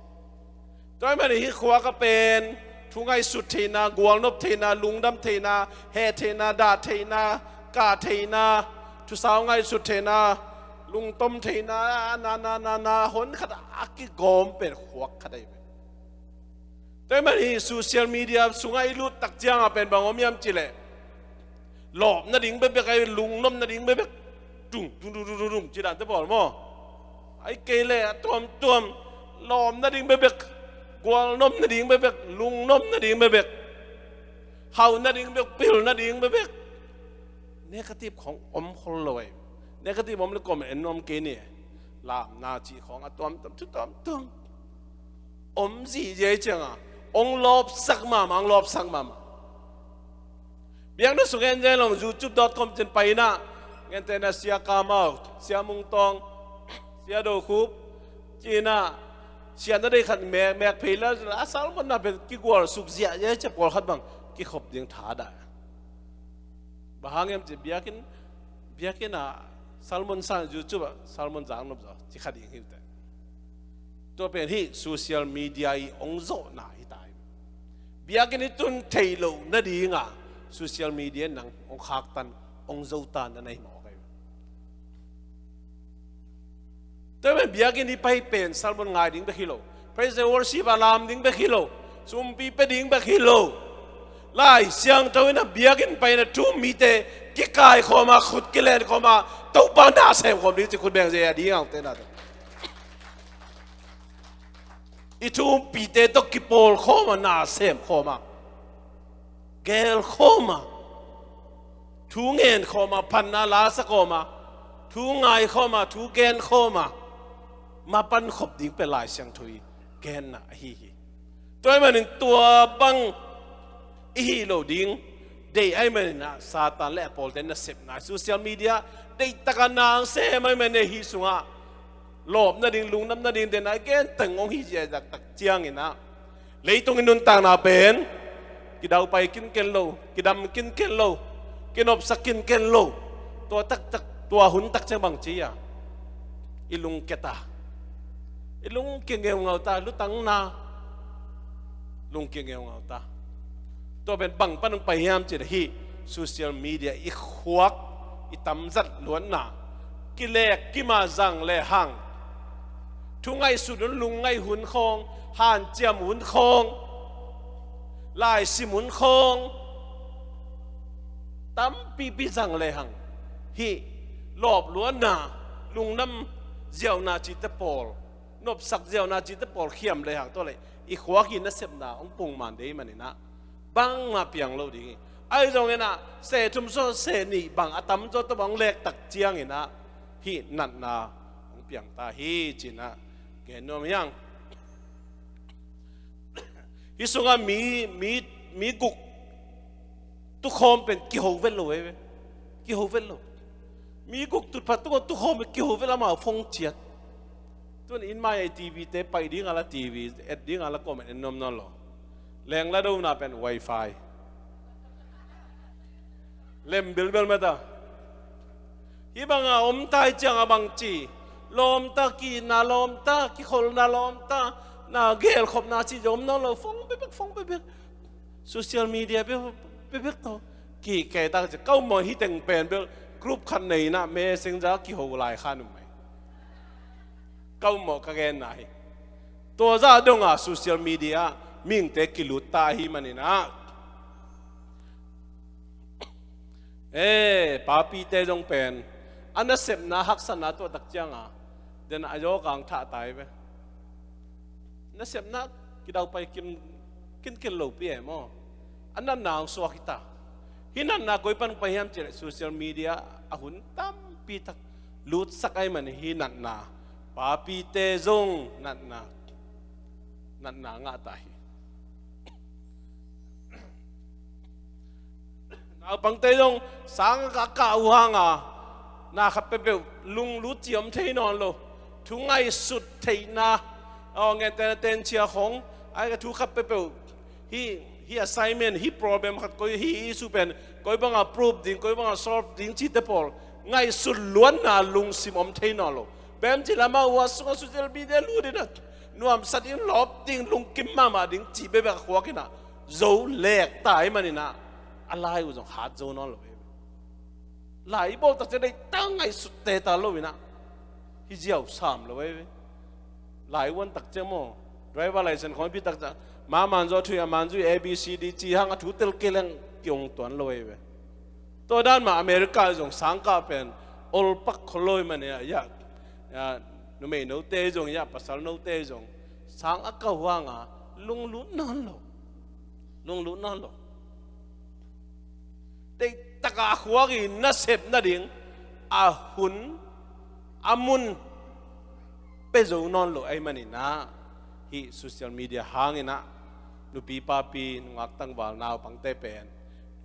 Tua hi manin hih khuak a pen thu ngaihsut theihna, gualnop theihna, lungdam theihna, heh theihna, dah theihna, kah theihna, thusau ngaihsut theihna, lungtom theihna, na, na, na, na, hon khat a kigawm pen khuak khat ahi pen. Tua hi manin hih social media sungah i lut tak ciangah pen bang om hiam cih leh, lawp nading bekbek ahi, lungnom nading bekbek. Tung, tung, tung, tung, tung, tung, ci dante pawl maw? Ahi kei leh a tuamtuam, lawp nading bekbek, gualnom nading bekbek, lungnom nading bekbek, hau nading bekbek, pil nading bekbek. Negative khong om khol lo ahi. Negative om le kawm en nuam kei ni. Lamna cih khong a tuamtuam, thu tuamtuam om zihziah ciangah ong lawpsak mahmah, ong lawpsak mahmah. Biakna sung en zel long youtube dot com cin painah, ngentehna Sia Kamau, Sia Mungtawng, Sia Do Khup cinah, Siatna dei khat mek, mek phei la, a sermon na pen kigual suk ziahziah, cia pawlkhat bang kikhop ding thadah. Bang hang hiam cih, biakinn, biakinn ah sermon sang, YouTube ah sermon zang nop zaw, ci kha ding hi uh teh. Tua pen hih social media i hong zawhna hi ta hi. Biakinn i tun theih loh nadingah social media in nang hong khaktan, hong zotan na hi mawk hi. Tua hi mah, biakinn i pai pen sermon ngai ding bek hi lo, praise and worship a lam ding bek hi lo, sumpi pia ding bek hi lo. Lai Siangtho in a biakinn pai in a thu um mite kikaikhawm a, khut kilenkhawm a, Topa na semkhawm ding ci khut beng zia ding ang te na te. I thu umpite tawh kipawlkhawm a, na semkhawm a, gelkhawm a, thu ngenkhawm a, phatna lasak khawm a, thu ngaikhawm a, thu genkhawm a, mapan khop ding pen Lai Siangtho i genna ahi hi. Tua ahih manin tua bang i hih loh ding deih ahih manin ah, Satan le a pawlte nasepna, social media deihtak a na hong sem ahih manin, hih sungah lawp nading, lungdam nading, den a gen teng hong hi ziahziah tak ciangin ah, leitung i nuntakna pen kidaupai kinken lo, kidam kinken lo, kinopsak kinken lo. Tua taktak, tua hun tak ciang bang ci a, i lungkia ta, i lungkia ngeungau ta, lutangna lungkia ngeungau ta. Tua pen bang pan hong pai hiam cih leh, hih social media i khuak, i tamzat luatna, kilek kima zang lehang, thu ngaihsut hun, lungngaih hun khawng, hanciam hun khawng, laisim hun khawng, tampipi zang lehang, hih lawp luatna, lungdam ziauna cihte pawl, nopsak ziauna cihte pawl khiam lehang, tua leh i khuak i nasepna hong pungman deih manin ah, bangmah piang lo ding hi. Ahi zongin ah, seh thum sawt seh nih bang a tamzaw tawh bang hong lek tak ciangin ah, hih natna hong piang ta hi, ci-in ah gen nuam hi hang. Hih sungah mi, mi, mi guk tukhawm pen kiho vet lo hi ve. Kiho vet lo. Mi guk tutpha tungah tukhawm pen kiho vet lo, amau phone ciat. Tun in mai a i TV te pai ding a la, TV et ding a la, comment en nuam nawn lo. Leng la dona pen wifi lem bilbel mah ta. Hih banga om ta hi ciang a bang ci, lawmta, ki-itna lawmta, kikholhna lawmta, na gelkhopna cih zong om nawn lo, phone bekbek, phone bekbek, social media bekbek tawh kikei ta ci. Ka um mawh, hih teng pen bel group khat nei in ah, Messenger kiho lai kha nuam mai. Ka um mawh, ka genna hi. Tua zah dong a social media mihingte kilut ta ahih manin ah, eh, papite zong pen a nasepna haksatna tuah tak ciang a, den a zaw kang thah ta hi ve. Nasepna kidaupai kin, kinken lopi e maw. A natna hong suak hi ta. Hih natna koi pan pai hiam cih leh, social media a hun tampi tak lutsak ahih manin hih natna, papite zong natna, natna ngah ta hi. Naupangte zong sang a kah uh hang a, na khat peuhpeuh lunglut cih om thei nawn lo. Thu ngaihsut theihna, aw, ngente na tencia khong, ai ka thu khat peuhpeuh, hih, hih assignment, hih problem khat koi, hih issue pen koi banga prove ding, koi banga solve ding cihte pawl ngaihsut luatna lungsim om thei nawn lo. Bem cih leh amau uh a sungah social media lut in ah, nuamsa ding, lawp ding, lungkim mahmah ding cih bekbek a khuak in ah, zo lek ta ahih manin ah, a lai uh zong hat zo nawn lo hi. Lai i bawl tak ciang deihtak ngaihsut teta lo in ah, hi ziau sam lo hi. Lai uan tak ciang maw, driver license khong i pia tak ciang, ma man zaw thuih, a man zui, A B C D ci hang, a thu tel kei leng ki-ong tuan lo hi ve. Tua dan mah America zong sangkah pen olpak khol lo hi mah ni a, ya, ya, numei note zong, ya, pasal note zong sang a kah uh hang a, lunglut nawn lo. Lunglut nawn lo. Deihtak a khuak i nasep nading a hun, a mun pia zo nawn lo ahih manin ah, hih social media hangin ah, nupi papi, nungak tangval, naupangte pen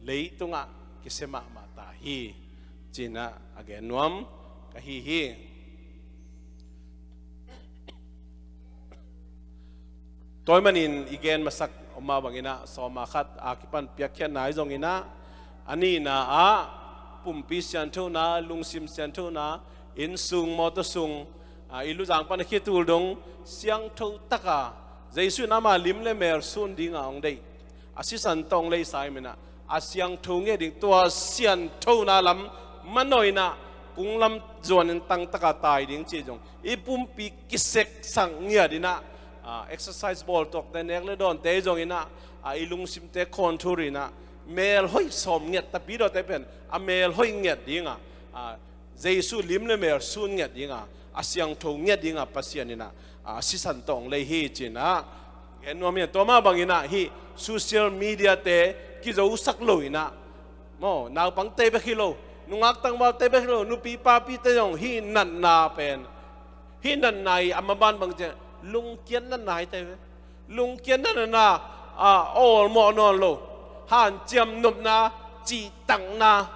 leitungah kisia mahmah ta hi, ci-in ah a gen nuam ka hi hi. Tua ahih manin i gen masak om mah bangin ah, sawm a khat a kipan piakkhiatna ahi zongin ah, a nihna ah pumpi sianthona, lungsim sianthona, inn sung, mawtaw sung, a, i luzang pan a khia tul dong siangtho taka Jesu in ama lim le mel sun dinga hong deih, a sisan tawh hong leisa ahih manin ah, a siangtho ngiat ding, tua sianthona lam manawh in ah kung lam zuanin tangtaka tai ding cih zong, i pumpi kisek sang ngiat in ah, a, exercise bawl tuakte, nek le dawnte zongin ah, a, i lungsimte control in ah, mel hoih sawm ngiat, tapidawte pen a mel hoih ngiat dinga, a, Jesu lim le mel sun ngiat dinga, a siangtho ngiat dinga Pasian in ah, a, sisan tawh hong lei hi ci-in ah gen nuam hi. Tua mah bangin ah hih social media te kizosak lo in ah, maw, naupangte bek hi lo, nungak tangvalte bek hi lo, nupi papite zong hih natna pen, hih natna i a maban bang ciang lungkiat natna hi ta ve. Lungkiat natna, a, awlmawh nawn lo, hanciam nopna, cihtakna,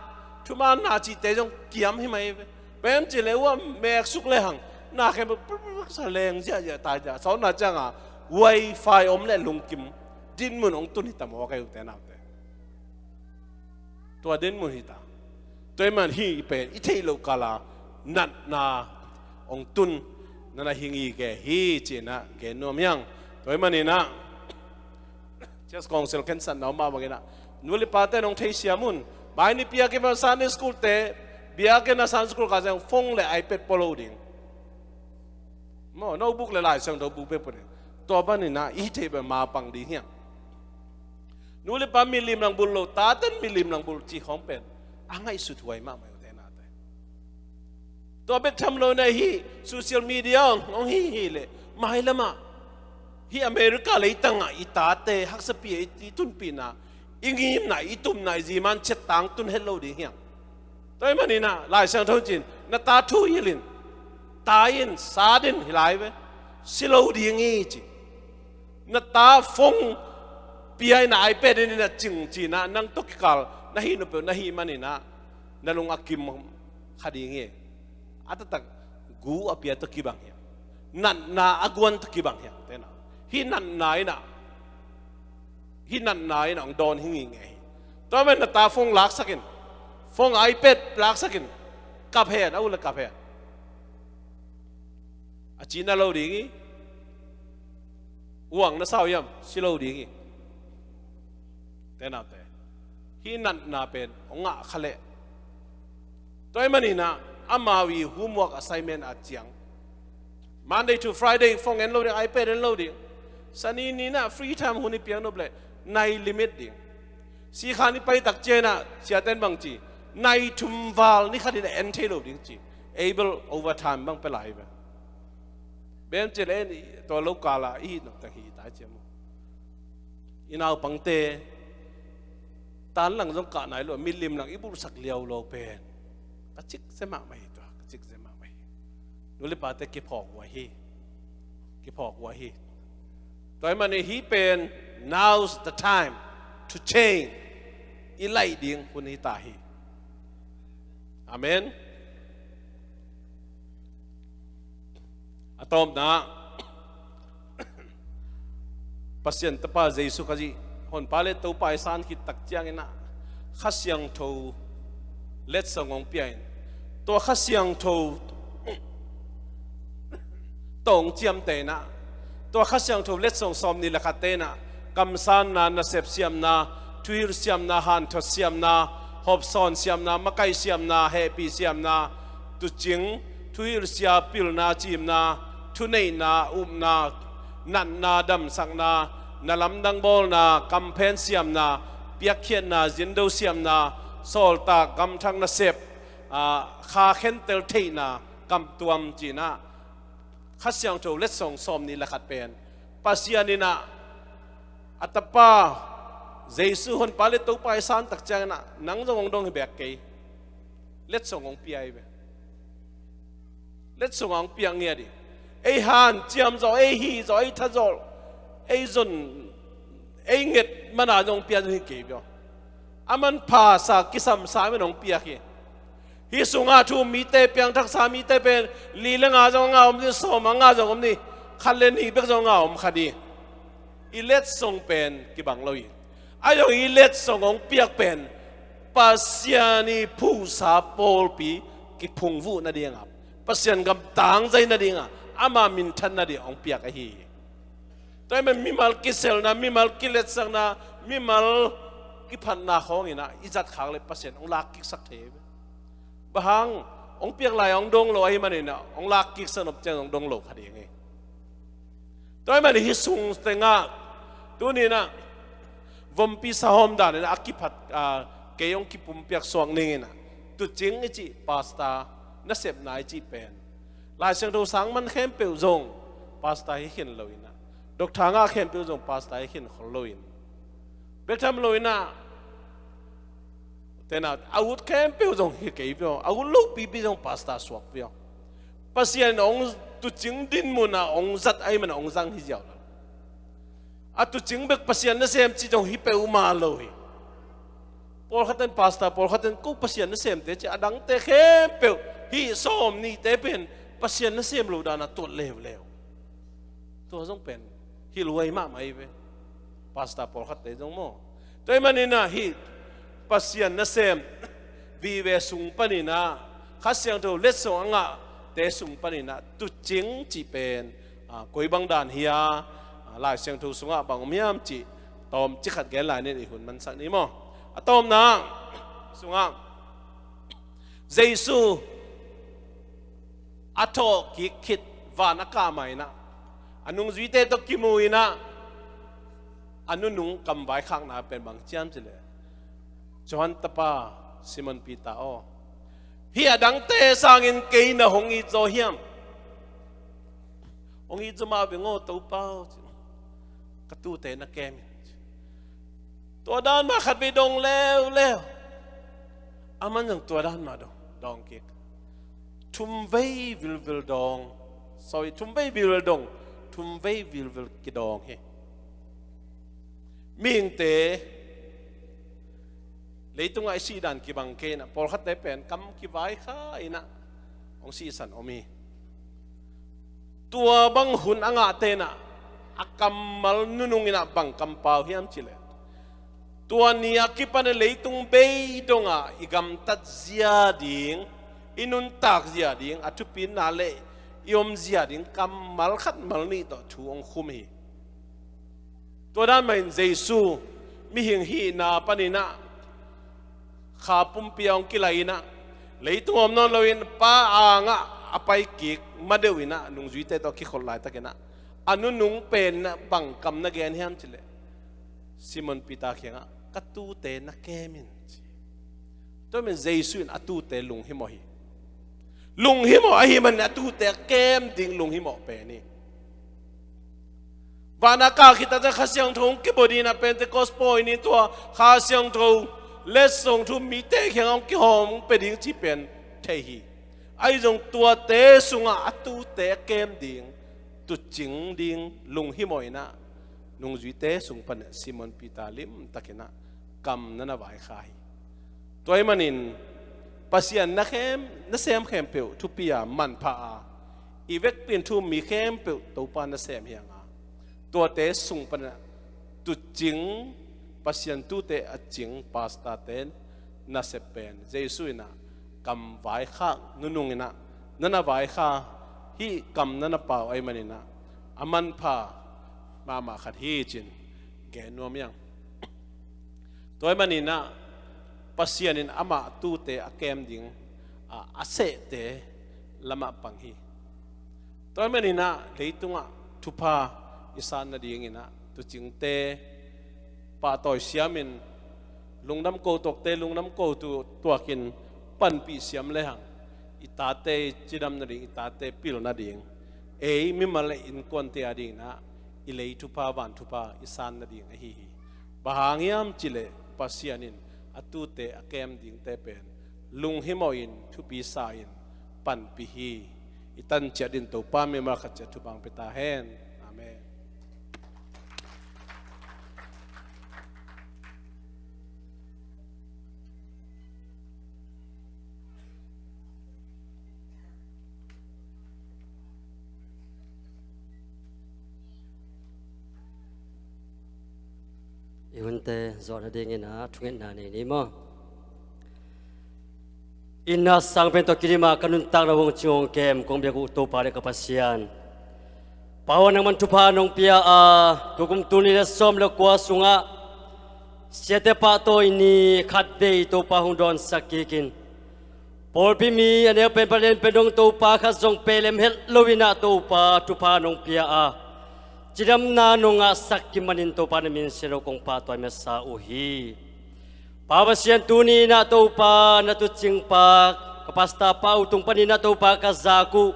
thumanna cihte zong kiam hi mai ve. Bang hiam cih leh uh a meksuk le hang, na khempeuh pulpulpul sa leng ziahziah, tai ziah, sawtna cianga wifi om le lungkim, dinmun hong tun hi ta maw, ka ute naute. Tua dinmun hi ta. Tua ahih man hih pen i theih loh kala natna hong tun, na na hi ngei hi ci-in ah gen nuam hi hang. Tua ahih manin ah, Church Council khensatna om mah bangin ah, nu le pate in hong theisiam un. Mai ni piakin Sunday school te, biakinn ah Sunday school kah ciang phone le iPad pua lo ding. Maw, notebook le Lai Siangtho bu pek pua ding. Tua ahih manin ah i theih bang mapang ding hiam? Nu le pa milim lang bulh lo, tate in milim lang bulh cih khawng pen a ngaihsut huai mahmah uh te nate. Tua bek tham lo in ah hih social media hong, hong hih hi leh, mailam ah hih America leitang ah i tate haksa pi a i, i tunpihna, i ngimna, i tumna, i ziman ciat tangtun het lo ding hiam? Tua ahih manin ah Lai Siangtho in ci-in, na ta thu hilh in, tai in, sat in hi lai ve, si lo ding hi ci. Na ta phone pia in ah, iPad in ah cing ci-in ah, nang tawh kikal na hih nop peuh na hih manin ah, na lung a kim kha ding hi. A taktak gu a pia tawh kibang hiam? Natna a guan tawh kibang hiam? Te na, hih natna in ah, hih natna in ah hong dawn hi ngei hi. Tua ahih man na ta phone laksak in, phone, iPad laksak in, kap hen, a u le kap hen. A cihna lo ding hi. Uang na sau hiam? Si lo ding hi. Te naute, hih natna pen hong ngah kha leh, tua ahih manin ah amau i homework assignment a ciang, Monday to Friday phone en lo ding, iPad en lo ding. Sani ni in ah free time hun i piak nop leh nai limit ding. Sikha ni pai tak ciangin ah siate in bang ci, nai thum val ni khat in ah en thei lo ding ci. Able overtime bang pia lai ve. Bang hiam cih leh tua lo kala i hih nop teng hi ta ciam uh. I naupangte tan lang zong kah nai lo, milim lang i bulhsak liau lo pen ka cikzia mahmah hi tua, ka cikzia mahmah hi. Nu le pate kiphawk huai hi. Kiphawk huai hi. Tua ahih manin hih pen, now's the time to change. I laih ding hun hi ta hi. Amen. A tawpna, Pasian Tapa Jesu Khazih, Honpa le Topa i san khit tak ciangin ah Kha Siangtho letsong hong pia in, tua Kha Siangtho tawh hong ciamteh in ah, tua Kha Siangtho letsong sawm nih le khatte in ah, kamsanna, nasep siamna, thuhilh siamna, hanthot siamna, hopsawn siamna, makaih siamna, hehpih siamna, tuucing, thuhilhsia, pilna, ciimna, thuneihna, upna, natna, damsakna, na lamdang bawlna, kamphen siamna, piakkhiatna, zindo siamna, sawltak, gamthak nasep, aa, kha khentel theihna, kamtuam ci-in ah, Kha Siangtho letsong sawm nih le khat pen Pasian in ah a Tapa Jesu Honpa le Topa i san tak ciangin ah nang zong hong dong hi beek kei. Letsong hong pia hi ve. Letsong hong piak ngiat hi. Ei hanciam zawh, ei hih zawh, ei tha zawh, ei zon, ei nget man a zong hong pia zong hi kei ve aw. A manpha sa, kisamsa man hong piak hi. Hih sungah thu um mite, piangthaksa mite pen li le nga zong a ngah om ni, sawm a ngah zong om ni, khat le nih bek zong a ngah om kha ding. I letsong pen kibang lo hi. A yong i letsong hong piak pen Pasian i phuhsa pawlpi kiphungvuh nadinga, Pasian gam tangzai nadinga, ama minthan nading hong piak ahi hi. Tua hi man mimal kiselna, mimal kiletsakna, mimal kiphatna khawng inah i zat khak leh Pasian hong lak kiksak thei hi. Bang hang, hong piak lai hong dong lo ahih maninah hong lak kiksak nop ciang hong dong lo kha ding hi. Tua hi man hih sung tengah tuninah vompi sahawm dan inah a kiphat, a, kei hong kipumpiak suak ning inah tuucing i cih pastor nasepna i cih pen Lai Siangtho sang man khempeuh zong pastor hi khin lo inah, doctor ngah khempeuh zong pastor hi khin khol lo in, bek tham lo inah, tena a ut khempeuh zong hi kei viau, a ut lopipi zong pastor suak viau. Pasian hong tuucing dinmun ah hong zat ahih man hong zang hi ziau lo. A tuucing bek Pasian nasem cih zong hi peuhmah lo hi. Pawlkhat in pastor, pawlkhat in ko Pasian nasemte ci, a dangte khempeuh hih sawm nihte pen Pasian nasem lo dana tuat leuleu. Tua zong pen hilhuai mahmah hi ve. Pastor pawlkhatte zong maw. Tua hi maninah hih Pasian nasem vive sung paninah Kha Siangtho letsong a ngahte sung paninah tuucing cih pen, a, koi bang dan hi a, a, Lai Siangtho sungah bang om hiam cih tawmcik khat gen lai ning, i hun mansak ni maw. A tawpna sungah Jesu a thawhkik khit van a kah ma inah a nungzuite tawh kimu inah a nunung kamvaikhakna pen bang ci hiam cih leh, Johan tapa Simon Peter aw, hih a dangte sangin kei na hong it zaw hiam? Hong it zaw mah veng aw Topa aw, ka tuute na kem in. Tua dan mah khatvei dawng leuleu. Aman zong tua dan mah dawng, dawng kik. Thumvei vilvil dawng. Sorry, thumvei vilvil dawng. Thumvei vilvil kidawng hi. Mihingte leitungah i sih dan kibang kei inah, pawlkhatte pen kam kivaikha inah hong sihsan om hi. Tua bang hun a ngahte inah a kammal nunung inah bang kampau hiam cih leh, tua ni a kipan leitung bei dongah i gamtat zia ding, i nuntak zia ding, a thupina le i om zia ding kammal khat mal nih tawh thu hong khum hi. Tua dan mahin Jesu mihing hihna paninah kha pumpi a hong kilai inah, leitung om nawn loin Pa angah a paikik ma deuh inah nungzuite tawh kikhol laitakinah a nunung pen inah bang kam na gen hiam cih leh, Simon Peter kiangah, ka tuute na kem in, ci. Tua hi man Jesu in a tuute lunghimawh hi. Lunghimawh ahih manin a tuute a kem ding lunghimawh pen hi. Van a kah khit a ciang Kha Siangtho hong kibua ding inah Pentecost pawi ni tua Kha Siangtho letsong thu mite kiangah hong kihawm hong pia ding cih pen thei hi. Ahi zong tuate sungah a tuute a kem ding, tuucing ding lunghimawh inah nungzuite sung pan Simon Peter limtakinah kam na na vaikha hi. Tua ahih manin Pasian na khem, nasem khempeuh thupi a manpha a, i vekpi in thu-um mi khempeuh Topa nasem hi hang a, tuate sung panah tuucing, Pasian tuute a cing pastorte nasep pen Jesu inah kam vaikhak nunung inah na na vaikha, hih kam na na pau ahih maninah a manpha mahmah khat hi cin gen nuam hi hang. Tua ahih maninah Pasian in amah tuute a kem ding a, a sehte lamah pang hi. Tua ahih maninah leitungah thupha i san nadinginah tuucingte pahtawi siamin, lungdam ko tuakte lungdam ko tu-, tuakin panpih siam lehang i tate cidam nading, i tate pil nading, ei mimal le innkuante adinginah i lei thupha van thupha i san nading ahi hi. Bang hang hiam cih leh Pasian in a tuute a kem dingte pen lunghimawh in, thupi sa in panpih hi. I tan ciat in Topa mimal khat ciat thupha hong pia ta hen. Amen. I hunte zawh nadingin ah thungetna nei ni maw? Itna sang pen tawh kidim a ka nuntakna hong cing hong kem kong biak uh Topa le ka Pasian, Pa aw, nangman thupha nong pia a, tukum tul nih le sawm le kua sungah Siate Pahtawi Ni khatvei Topa hong dawnsak kikin, pawlpi mi a neu pen, palen pen dong Topa khat zong pelem het lo in ah Topa thupha nong pia a, cidamna nong ngahsak kim manin Topa na min siangtho kong pahtawi masa uh hi. Pa Pasian, tuni in ah Topa na tuucingpa ka pastor pa uh tung panin ah Topa ka zak uh,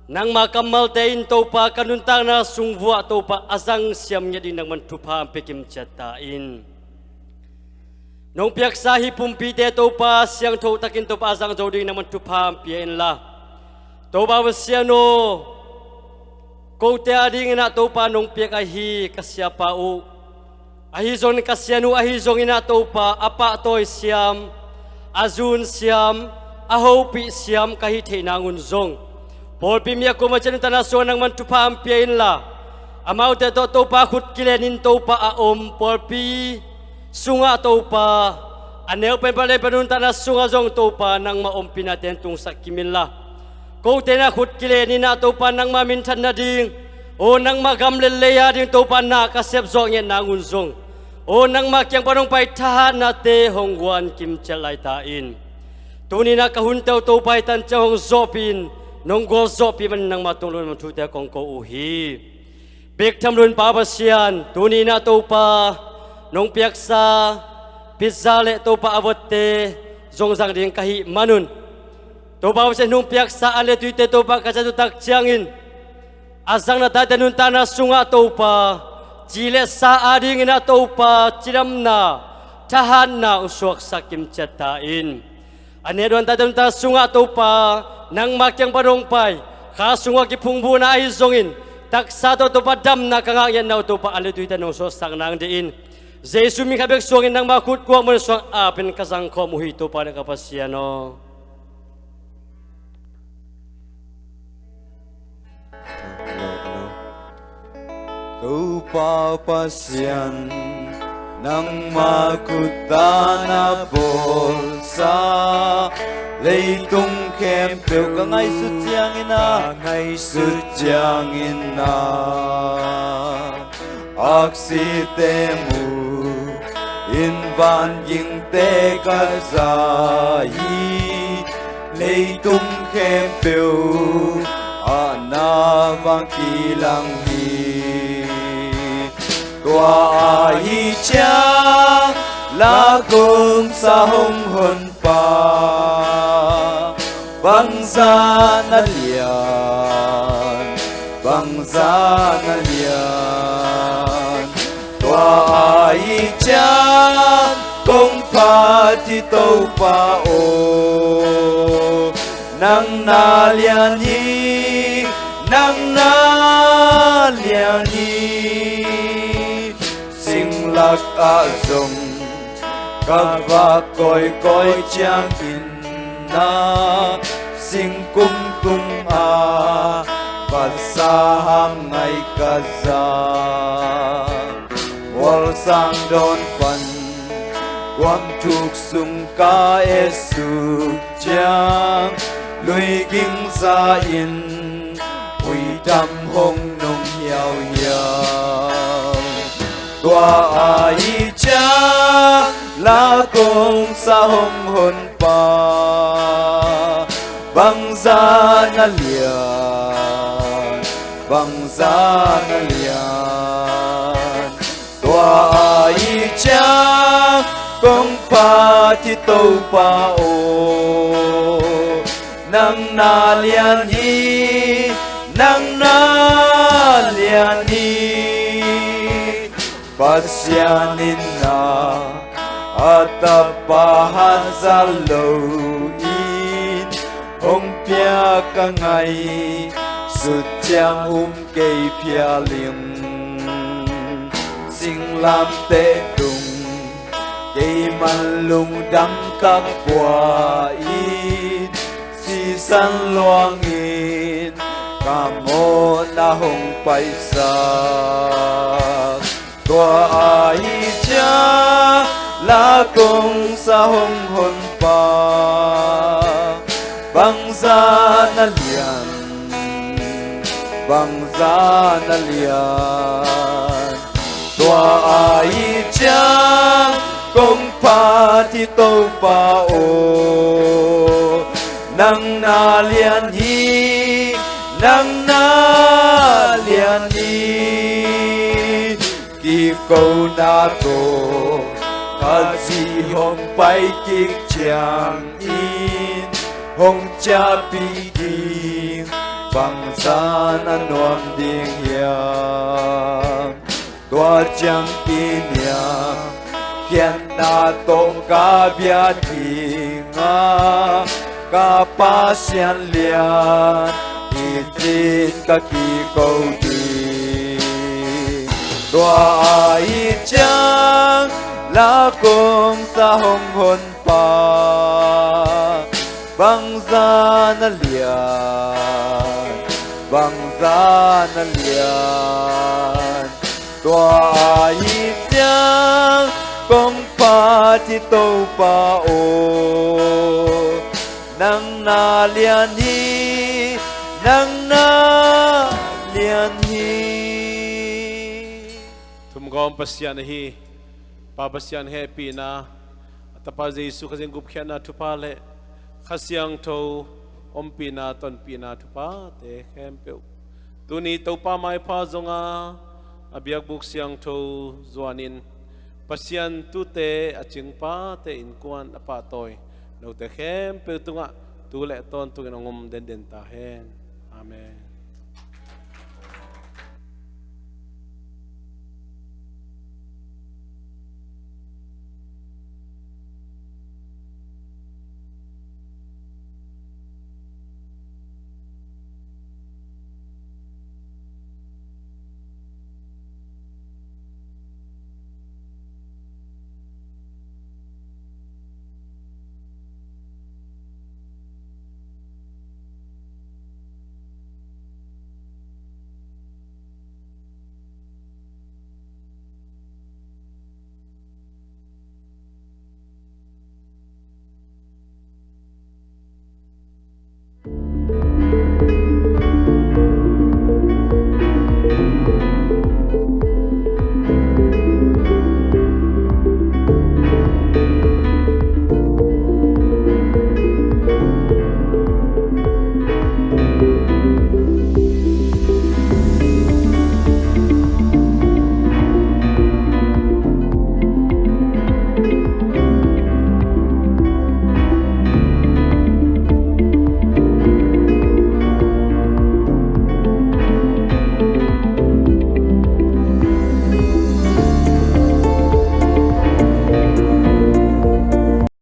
nangma kammalte in Topa ka nuntakna sung vuah Topa a zang siam ngiat ding nangman thupha hong pia kim ciat ta in. Nong piaksa hih pumpite Topa siangtho takin Topa a zang zo ding nangman thupha hong pia inla, Topa Pasian aw, kote a dingin ah Topa nong piak ahi ka siapa uh, ahi zongin ka sian uh ahi zongin ah Topa a pahtawi siam, a zun siam, a hopih siam ka hih theih nangun zong, pawlpi mi a kuama ciat nuntakna sungah nangman thupha hong pia inla, amaute tawh Topa khut kilenin Topa a om pawlpi sungah Topa, a neu pen, palen pen nuntakna sungah zong Topa nangma ompihna ten tungsak kim inla, kote na khut kilenin ah Topa nangma minthan nading, aw, nangma gam le lei a ding Topa na ka sep zawh ngiat nangun zong, aw, nangma kiang pan hong pai thahatnate hong guan kim ciat lai ta in. Tuni in ah ka hunte uh Topa hih tan ciang hong zawhpih in, nong gualzawhpih manin nangma tung lungdam thute kong ko uh hi. Bek tham loin Pa Pasian, tuni in ah Topa nong piaksa pizza le Topa a votte zong zang ding ka hih manun, Topa Pasian, nong piaksa an le tuite Topa ka ciat uh tak ciangin, a zangna tate nuntakna sungah Topa, ci le sa a dingin ah Topa cidamna, thahatna hong suaksak kim ciat ta in. A neduan tate nuntakna sungah Topa, nangma kiang pan hong pai, kha sungah kiphungvuhna ahi zongin, taksa tawh Topa damna ka ngah ngiatna uh Topa an le tuite nong suaksak nang dingin, Jesu min khat bek suangin nangma khut kuak mun suang apin ka zangkhawm uh hi Topa le ka Pasian aw. Topa Pasian, nangma khut a na bawlsa leitung khempeuh ka ngaihsut ciangin ah, ka ngaihsut ciangin ah, aksite mu in vangingte ka za hi. Leitung khempeuh ah na vang kilang hi. Tua ahih ciang la kong sa hong honpa, bangzah na lian, bangzah na lian. Tua ahih ciang kong phat hi Topa aw, nang na lian hi, nang na lian hi. Singlak ah zong ka vak kawikawi ciangin, na singkung tungah vatsa hang ngai ka za. Mualsang dawn pan kuam thuk sung ka esuk ciang, lui ging za in huidam hong nung hiauhiau. Tua ahih ciang la kong sa hong honpa, bangzah na lian, bangzah na lian. Tua ahih ciang kong phat hi Topa aw, nang na lian hi, nang na lian hi. Pasian in na a tapa hat za lo in hong piak a ngaihsut ciang um kei phial in, singlamteh tung keiman lungdam ka pua in, sisan luangin ka mawhna hong paisak. Tua ahih ciang la kong sa hong honpa, bangzah na lian, bangzah na lian. Tua ahih ciang kong phat hi Topa aw, nang na lian hi, nang na lian hi. Kikona tawh Kha zi hong pai kik ciangin hong ciahpih ding bangzah na nuam ding hiam? Tua ciang kiniam khiatna tawh ka bia ding a, ka Pasian lian, hi cin ka kiko ding. Tua ahih ciang la kong sa hong honpa, bangzah na lian, bangzah na lian. Tua ahih ciang kong phat hi Topa aw, nang na lian hi, nang na lian hi. Thumgawm Pasian ahi Pa Pasian hehpihna, a Tapa Jesu Khazih gupkhiatna thupha le Kha Siangtho ompihna, tonpihna thuphate khempeuh, tuni Topa maipha zonga a biakbuk siangtho zuanin Pasian tuute a cingpate innkuan a pahtawi note khempeuh tungah tu le tawntungin hong om denden ta hen. Amen.